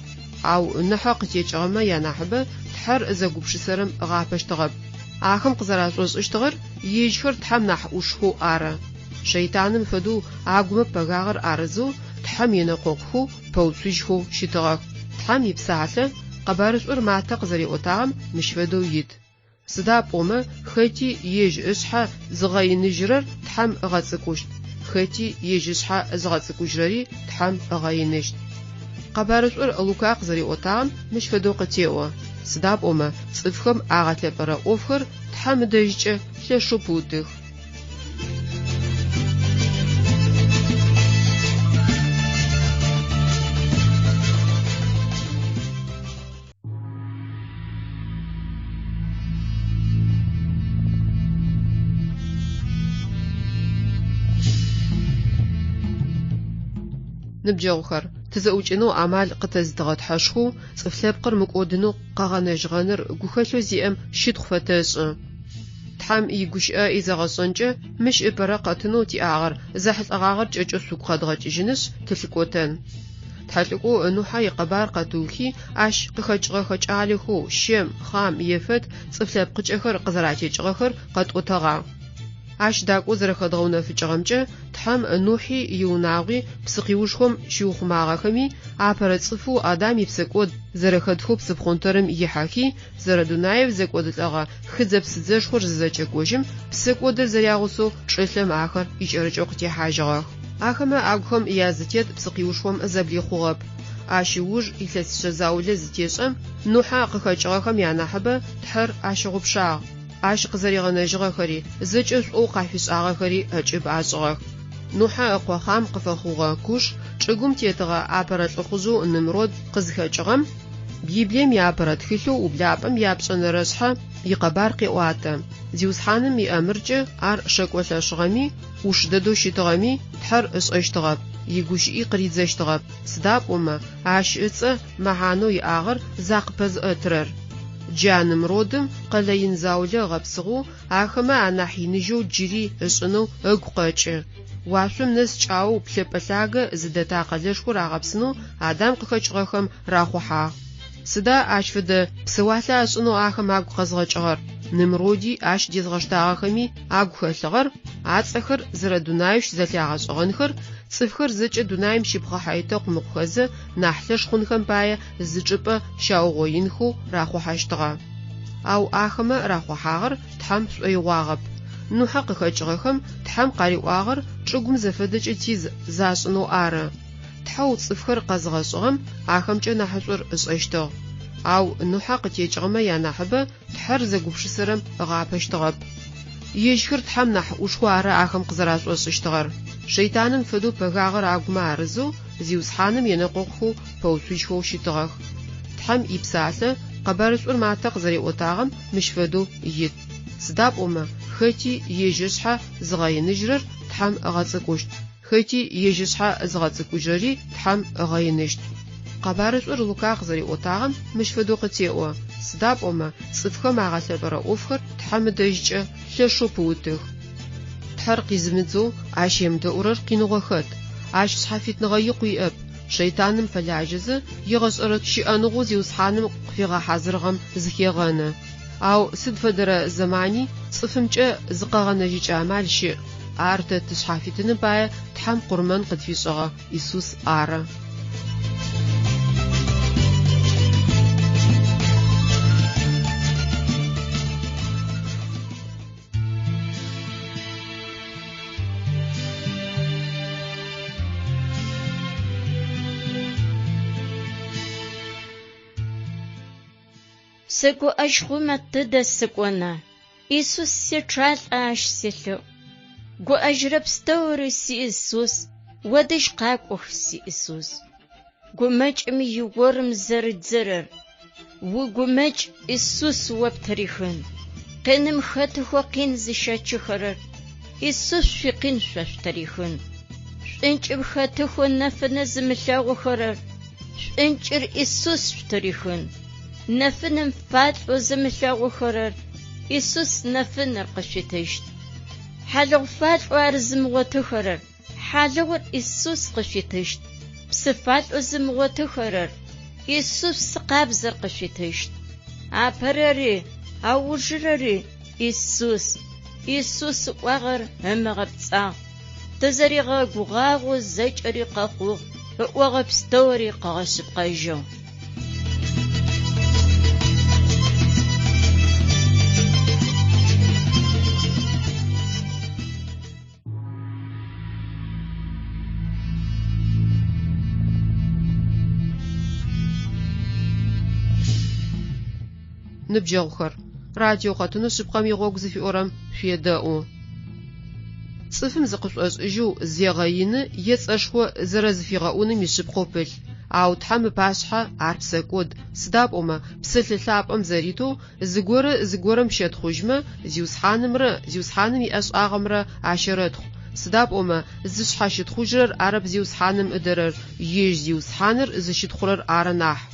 Ау Нухьэ къытекӏыгъэмэ янахьыбэ Тхьэр зэгупшысэрэм ыгъапэщтыгъэп. Ахэм къызэрашӏошӏыщтыгъэр ежьхэр Тхьэм нахь ӏушхэу ары. Шэйтаным фэдэу агумэ пэгагъэр арызэу Тхьэм енэкъокъухэу, пэуцужьхэу щытыгъэх. Тхьэм ипсалъэ Къэбарышӏур Матэ къызэриӏотагъэм мыщ фэдэу ит. Сыда пӏомэ хэти ежь ышъхьэ зыгъэиныжьырэр Тхьэм ыгъэцӏыкӏущт, хэти ежь ышъхьэ зыгъэцӏыкӏужьырэри Тхьэм ыгъэиныщт. Къэбарышӏур Лука къызэриӏотагъэм мыщ фэдэу къытеӏо, Сыда пӏомэ Ныбджэгъухэр, тызэӏукӏэнэу амал къытэзытыгъэ Тхьэшхоу цӏыф лъэпкъыр мыкӏодынэу къэгъэнэжьыгъэныр гухэлъэу зиӏэм щытхъу фэтэшӏы. Тхьэм игущыӏэ изэгъэшӏэнкӏэ мыщ ыпэрэ къэтынэу тиӏагъэр зэхьылӏэгъагъэр кӏэкӏэу шъугу къэдгъэкӏыжьынышъ, тылъыкӏотэн. Тхьэлӏыкӏоу Нухьэ икъэбар къэтыухи, ащ къыхэкӏыгъэхэ кӏалэхэу Щем, Хъам, Ефэт цӏыф лъэпкъыкӏэхэр къызэратекӏыгъэхэр къэтӏотэгъагъ. Ащ дакӏоу зэрэхэдгъэунэфыкӏыгъэмкӏэ, Тхьэм Нухьи иунагъуи псыкъиушхом щиухъумагъэхэми, апэрэ цӏыфэу Адам ипсэкӏод зэрэхэтхэу псыпхъонтэрым ихьэхи, зэрэдунаеу зэкӏодылӏэгъэ хыдзэ-псыдзэшхор зызэкӏэкӏожьым, псэкӏодыр зэрягъусэу чӏылъэм ахэр икӏэрыкӏэу къытехьажьыгъэх. Ахэмэ агухэм язытет псыкъиушхом зэблихъугъэп. Ащ ыуж илъэсишъэ заулэ зытешӏэм, Нухьэ къыхэкӏыгъэхэм янахьыбэ Тхьэр ащыгъупшагъ. Ащ къызэригъэнэжьыгъэхэри, зэкӏэ шӏоу къафишӏагъэхэри ӏэкӏыб ашӏыгъэх. Нухьэ ыкъо Хъам къыфэхъугъэ Куш, чӏыгум тетыгъэ апэрэ лӏыхъужъэу Нымрод къызхэкӏыгъэм, Библием иапэрэ тхылъэу Ублапӏэм япшӏэнэрэ шъхьэ икъэбар къеӏуатэ. Зиусхьаным иӏэмыркӏэ ар шэкӏо лъэшыгъэми, ӏуш дэдэу щытыгъэми, Тхьэр ышӏэщтыгъэп, игущыӏи къыридзэщтыгъэп, сыда пӏомэ ащ ыцӏэ мэхьанэу иӏагъэр закъыпэзыӏэтырэр. Джа Нымродым къэлэ ин заулэ ыгъэпсыгъэу, ахэмэ анахь иныжьэу джыри ышӏынэу ыгу къэкӏы. Уашъом нэс кӏаоу плъэпӏэ лъагэ зыдэта къэлэшхор агъэпсынэу Адам къыхэкӏыгъэхэм рахъухьагъ. Сыда ащ фэдэ псэуалъэ ашӏынэу ахэм агу къэзгъэкӏыгъэр? Нымроди ащ дезгъэштагъэхэми агу хэлъыгъэр, ацӏэхэр зэрэдунаеу щызэлъягъэшӏэгъэнхэр, цӏыфхэр зэкӏэ дунаим щипхъыхьэ-итэкъу мыхъухэзэ нахь лъэш хъунхэм пае зы чӏыпӏэ щаугъоинхэу рахъухьэщтыгъэ. Ау ахэмэ рахъухьагъэр Тхьэм шӏоигъуагъэп. Нухьэ къыхэкӏыгъэхэм Тхьэм къариӏуагъэр чӏыгум зэфэдэкӏэ тиз зашӏынэу ары. Тхьэу цӏыфхэр къэзыгъэшӏыгъэм ахэмкӏэ нахьышӏур ышӏэщтыгъ. Ау Нухьэ къытекӏыгъэмэ янахьыбэ Тхьэр зэгупшысэрэм ыгъапэщтыгъэп. Ежьхэр Тхьэм нахь ӏушхэу ары ахэм къызэрашӏошӏыщтыгъэр. Шэйтаным фэдэу пэгагъэр агумэ арызэу, Зиусхьаным енэкъокъухэу пэуцужьхэу щытыгъэх. Тхьэм ипсалъэ Къэбарышӏур Матэ къызэриӏотагъэм мыщ фэдэу ит, Сыда пӏомэ, хэти ежь ышъхьэ зыгъэиныжьрэр Тхьэм ыгъэцӏыкӏущт, хэти ежь ышъхьэ зыгъэцӏыкӏужьрэри Тхьэм ыгъэиныщт. Къэбарышӏур Лука къызэриӏотагъэм мыщ фэдэу къытеӏо, Сыда пӏомэ, цӏыфхэм агъэлъэпӏэрэ ӏофхэр Тхьэм ыдэжькӏэ лъэшэу пыутых. Тхьэр къизымыдзэу ащ емыдэӏурэр къиныгъо хэт. Ащ шъхьафитныгъэ икъу иӏэп, шэйтаным фэлажьэзэ, егъэшӏэрэ щыӏэныгъэу Зиусхьаным къыфигъэхьазырыгъэм зыхегъэны. Ау сыд фэдэрэ зэмани цӏыфымкӏэ зыкъэгъэнэжьыкӏэ амал щыӏ, ар тэ тышъхьафитыным пае Тхьэм къурмэн къытфишӏыгъэ Исус ары. Сыгуӏэжь хъумэ тыдэ сыкӏона? Исус сечъалӏэ ащ селъэӏу. Гуӏэжьрэ пстэури, си Исус, уадэжь къакӏох, си Исус. Гумэкӏым иорым зэридзэрэр, уигумэкӏ Исус о птырихын. Къиным хэтыхэу къин зыщэчыхэрэр, Исус шъуикъин шъо шъутырихын. Шӏункӏым хэтыхэу нэфынэ зымылъэгъухэрэр, шӏункӏыр Исус шъутырихын. Нэфынэм фалӏэу зымылъэгъухэрэр, Исус нэфынэр къышъуитыщт. Хьалыгъу фалӏэу ар зымыгъотыхэрэр, хьалыгъур Исус къышъуитыщт. Псы фалӏэу зымыгъотыхэрэр, Исус псы къабзэр къышъуитыщт. Апэрэри, аужырэри Исус. Исус ыӏуагъэр ымыгъэпцӏагъ. Тызэригъэгугъагъэу зэкӏэри къэхъугъ, ыӏогъэ пстэури къыгъэшъыпкъэжьыгъ. Ныбджэгъухэр, радио къэтынэу Шъыпкъэм игъогу зыфиӏорэм шъуедэӏу. Цӏыфым зыкъышӏошӏыжьэу зегъэины е цӏэшхо зэрэзыфигъэӏуным ишъыпкъэу пылъ. Ау Тхьэм ыпашъхьэ ар псэкӏод, сыда пӏомэ Псэлъэ лъапӏэм зэритэу, зыгорэ зыгорэм щэтхъужьмэ, Зиусхьанымрэ Зиусхьаным иӏэшӏагъэмрэ ащэрэтхъу. Сыда пӏомэ зышъхьэ щытхъужьырэр арэп Зиусхьаным ыдэрэр, ежь Зиусхьаныр зыщытхъурэр ары нахь.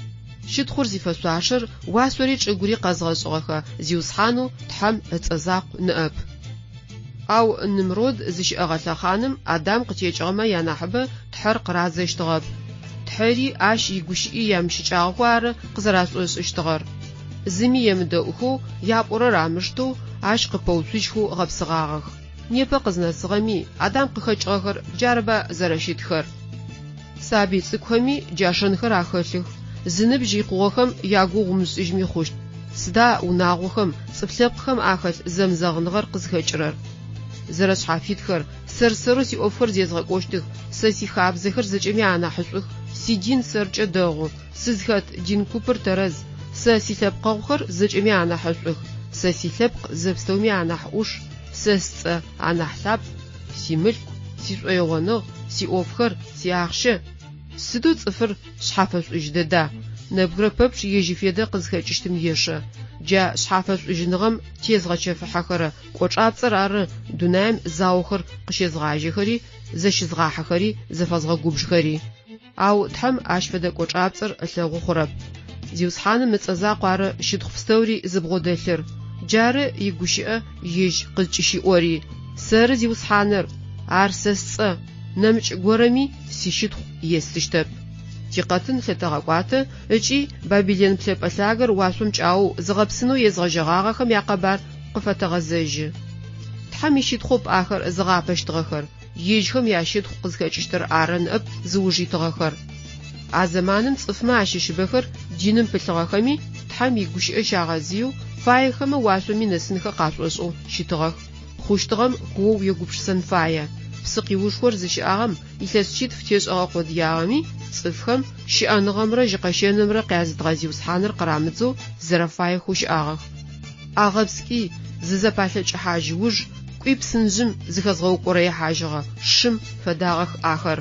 Щытхъур зифэшъуашэр уашъори чӏыгури къэзгъэшӏыгъэхэ Зиусхьанэу Тхьэм ыцӏэ закъу ныӏэп. Ау Нымрод зыщыӏэгъэ лъэхъаным Адам къытекӏыгъэмэ янахьыбэ Тхьэр къырадзэщтыгъэп. Тхьэри ащ игущыӏи ямыщыкӏагъэхэу ары къызэрашӏошӏыщтыгъэр. Зыми емыдэӏухэу, япӏорэр амыштэу, ащ къыпэуцужьхэу гъэпсыгъагъэх. Непэ къызнэсыгъэми Адам къыхэкӏыгъэхэр джарыба зэрэщытхэр. Сабый цӏыкӏухэми джа шэнхэр ахэлъых, зыныбжь икъугъэхэм ягугъу умышӏыжьми хъущт. Сыда унагъохэм, цӏыф лъэпкъхэм ахэлъ зэмызэгъыныгъэр къызхэкӏырэр? Зэрэшъхьафитхэр, сэр-сэрэу сиӏофхэр зезгъэкӏощтых, сэ сихабзэхэр зэкӏэми анахьышӏух, сидин сэркӏэ дэгъу, сызхэт дин купыр тэрэз, сэ силъэпкъэгъухэр зэкӏэми анахьышӏух, сэ силъэпкъ зэпстэуми анахь ӏуш, сэ сцӏэ анахь лъапӏ, симылъку, сишӏоигъоныгъ, сиӏофхэр, сиахъщэ. Сыдэу цӏыфыр шъхьафэшӏужь дэда? Нэбгырэ пэпчъ ежь ифедэ къызхэкӏыщтым ешэ. Джа шъхьафэшӏужьыныгъэм тезгъэчэфыхьэхэрэ кӏочӏапцӏэр ары дунаим заохэр къыщезгъажьэхэри, зэщызгъахьэхэри, зэфэзгъэгубжхэри. Ау Тхьэм ащ фэдэ кӏочӏапцӏэр ылъэгъу хъурэп. Зиусхьаным ыцӏэ закъу ары щытхъу пстэури зыбгъодэлъыр. Джары игущыӏэ ежь къызкӏыщиӏори, Сэры Зиусхьаныр, ар сэ сцӏэ, нэмыкӏ горэми сищытхъу естыщтэп. Тикъэтын лъэтэгъэкӏуатэ ыкӏи Бабилэн плъэпӏэ лъагэр уашъом кӏаоу зыгъэпсынэу езгъэжьэгъагъэхэм якъэбар къыфэтэгъэзэжьы. Тхьэм ищытхъоп ахэр зыгъапэщтыгъэхэр, ежьхэм ящытхъу къызхэкӏыщтыр ары ныӏэп зыуж итыгъэхэр. А зэманым цӏыфмэ ащыщыбэхэр диным пылъыгъэхэми, Тхьэм игущыӏэ щагъэзыеу, фаехэмэ уашъоми нэсынхэ къашӏошӏэу щытыгъэх. Хъущтыгъэм куоу уегупшысэн фае. Псыкъиушхор зыщыӏагъэм илъэс шъитф тешӏэгъэ къодыягъэми, цӏыфхэм щыӏэныгъэмрэ жьыкъэщэнымрэ къязытыгъэ Зиусхьаныр къырамыдзэу зэрэфаехэу щыӏагъэх. Агъэпскӏи, зызэпалъэкӏыхьажь уж, кӏуи псынжъым зыхэзгъэукӏорэихьажьыгъэ шым фэдагъэх ахэр.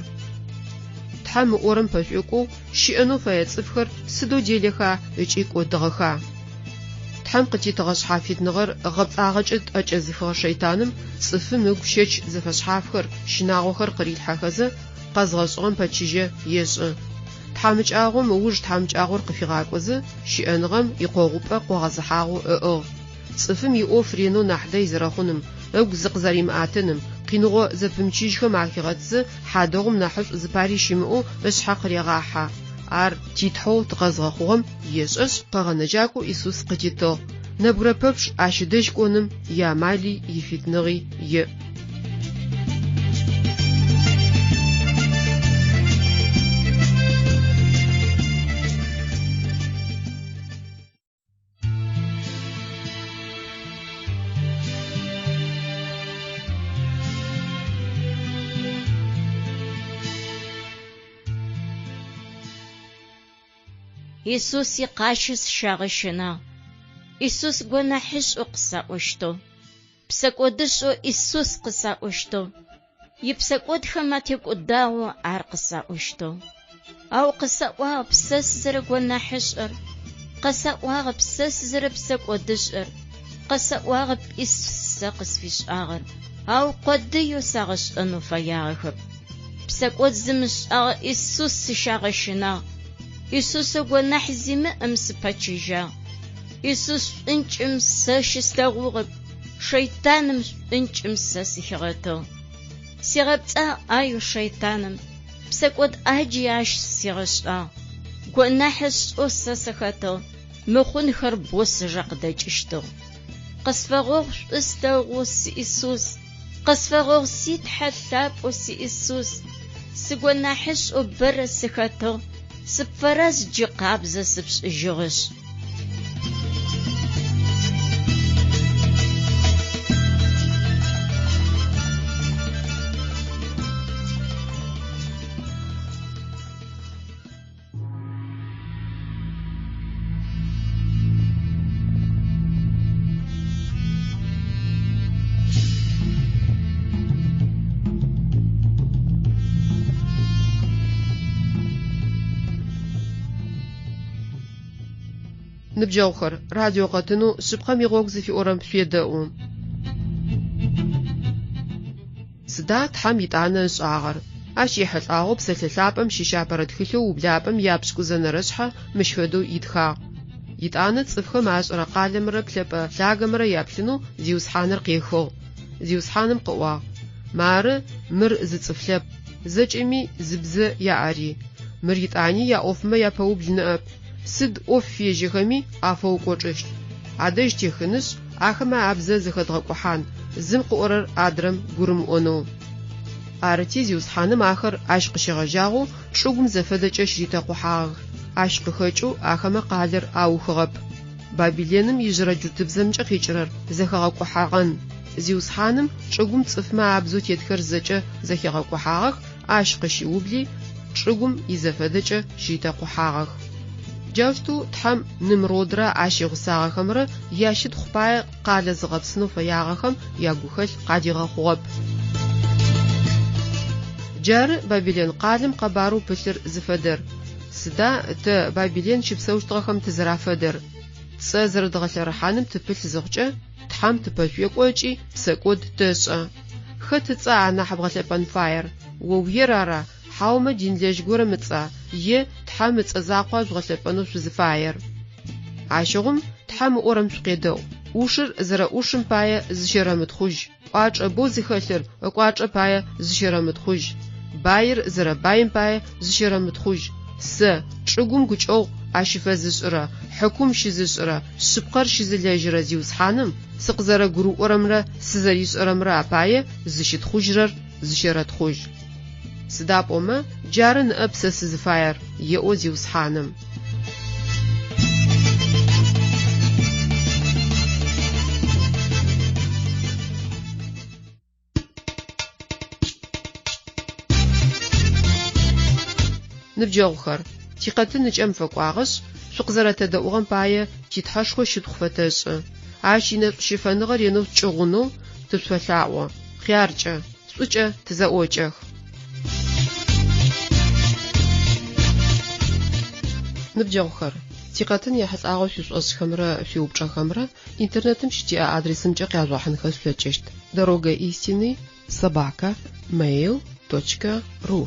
Тхьэм ыӏорэм пэшӏуекӏоу щыӏэнэу фэе цӏыфхэр сыдэу делэха ыкӏи кӏодыгъэха? Тхьэм къытитыгъэ шъхьафитныгъэр гъэпцӏагъэкӏэ тӏэкӏэзыхыгъэ шэйтаным цӏыфым ыгу щэч зэфэшъхьафхэр, щынагъохэр къырилъхьэхэзэ, къэзгъэшӏыгъэм пэчыжьэ ешӏы. Тхьамыкӏагъом ыуж тхьамыкӏагъор къыфигъакӏозэ, щыӏэныгъэм икъогъупӏэ къогъэзыхьагъэу ыӏыгъ. Цӏыфым иӏоф ренэу нахь дэй зэрэхъуным, ыгу зыкъызэримыӏэтыным, къиныгъо зэпымычыжьхэм ахигъэтзэ, хьадэгъум нахьышӏу зыпари щымыӏэу ышъхьэ къырегъахьэ. Ар ти Тхьэу тыкъэзгъэхъугъэм ешӏэшъ, Къэгъэнэжьакӏоу Исус къытитыгъ. Нэбгырэ пэпчъ ащ ыдэжь кӏоным иамали ифитныгъи иӏ. Исус икъащы сыщагъэщынагъ. Исус гонахьышӏэу къысаӏощтыгъ. Псэкӏодышӏэу Исус къысаӏощтыгъ. Ипсэкӏодхэм атекӏодагъэу ар къысаӏощтыгъ. Ау къысаӏуагъэп сэ сызэрэгонахьышӏэр, къысаӏуагъэп сэ сызэрэпсэкӏодышӏэр, къысаӏуагъэп Исус сэ къысфишӏагъэр, ау къодыеу сагъэшӏэнэу фэягъэхэп. Псэкӏод зымышӏагъэ Исус сыщагъэщынагъ. Исусэу гонахь зимыӏэм сыпэчыжьагъ. Исус шӏункӏым сэ щыслъэгъугъэп, шэйтаным шӏункӏым сэ сыхигъэтыгъ. Сигъэпцӏагъ ӏаеу шэйтаным, псэкӏод ӏаджи ащ сигъэшӏагъ. Гонахь сшӏэу сэ сыхэтыгъ, мыхъунхэр боу сыжэ къыдэкӏыщтыгъ. Къысфэгъэгъу шӏу слъэгъоу си Исус, къысфэгъэгъу си Тхьэ лъапӏэу си Исус. Сыгонахьышӏэу бэрэ сыхэтыгъ, сыпфэраз джы къабзэ сыпшӏыжьыгъэшъ. Ныбджэгъухэр, радио къэтынэу Шъыпкъэм игъогу зыфиӏорэм шъуедэӏу. Сыда Тхьэм итӏанэ ышӏагъэр? Ащ ехьылӏагъэу Псэлъэ Лъапӏэм щыщ апэрэ тхылъэу Ублапӏэм япшӏыкӏузэнэрэ шъхьэ мыщ фэдэу итхагъ. Итӏанэ цӏыфхэм ашӏырэ къалэмрэ плъэпӏэ лъагэмрэ яплъынэу Зиусхьаныр къехыгъ. Зиусхьаным къыӏуагъ, Мары, мыр зы цӏыф лъэпкъ, зэкӏэми зы бзэ яӏэри. Мыр итӏани яӏофмэ япэубл ныӏэп, сыд ӏоф фежьэхэми афэукӏочӏыщт. Адэжь техынышъ, ахэмэ абзэ зэхэдгъэкӏухьан, зым къыӏорэр адрэм гурымыӏонэу. Арыти, Зиусхьаным ахэр ащ къыщегъэжьагъэу чӏыгум зэфэдэкӏэ щыритэкъухьагъэх, ащ къыхэкӏэу ахэмэ къалэр аухыгъэп. Бабиленым ижъырэ джуртыбзэмкӏэ къикӏырэр зэхэгъэкӏухьэгъэн. Зиусхьаным чӏыгум цӏыфмэ абзэу тетхэр зэкӏэ зэхигъэкӏухьагъэх, ащ къыщиубли, чӏыгум изэфэдэкӏэ щыритэкъухьагъэх. Джаущтэу Тхьэм Нымродрэ ащ игъусагъэхэмрэ ящытхъу пае къалэ зыгъэпсынэу фэягъэхэм ягухэлъ къадигъэхъугъэп. Джары Бабилэн къалэм къэбарэу пылъыр зыфэдэр. Сыда тэ Бабилэн щыпсэущтыгъэхэм тызэрафэдэр? Тцӏэ зэрэдгъэлъэрыхьаным тыпылъ зыхъукӏэ, Тхьэм тыпэшӏуекӏо ыкӏи псэкӏод тэшӏэ. Хэт ыцӏа анахь бгъэлъэпӏэн фаер? Оуер ара, хьаумэ динлэжь горэм ыцӏа, е Тхьэм ыцӏэ закъуа жъугъэлъэпӏэнэу шъузыфаер? Ащыгъум Тхьэм ыӏорэм шъукъедэӏу. ӏушыр зэрэӏушым пае зыщерэмытхъужь, кӏуачӏэ боу зыхэлъыр ыкӏуачӏэ пае зыщерэмытхъужь, баир зэрэбаим пае зыщерэмытхъужь. Сэ, чӏыгум гукӏэгъу ащыфэзышӏырэ, хьыкум щызышӏырэ, шъыпкъэр щызылэжьырэ Зиусхьаным сыкъызэрэгурыӏорэмрэ сызэришӏэрэмрэ апае зыщытхъужьырэр зыщерэтхъужь. Сыда пӏомэ, джары ныӏэп сэ сызыфаер, еӏо Зиусхьаным. Ныбджэгъухэр, тикъэтын ыкӏэм фэкӏуагъэшъ, шъукъызэрэтэдэӏугъэм пае ти Тхьэшхо щытхъу фэтэшӏы. Ащ инэшӏу-щыфэныгъэ ренэу ткӏыгъунэу тышъуфэлъаӏо. Хъяркӏэ, шӏукӏэ тызэӏокӏэх. Ныбджэгъухэр, тикъэтын ехьылӏагъэу шъуишӏошӏхэмрэ шъуиупчӏэхэмрэ интернетым щытиӏэ адресымкӏэ къяжъугъэхьынхэ шъулъэкӏыщт: Дорога истины собака mail точка ру.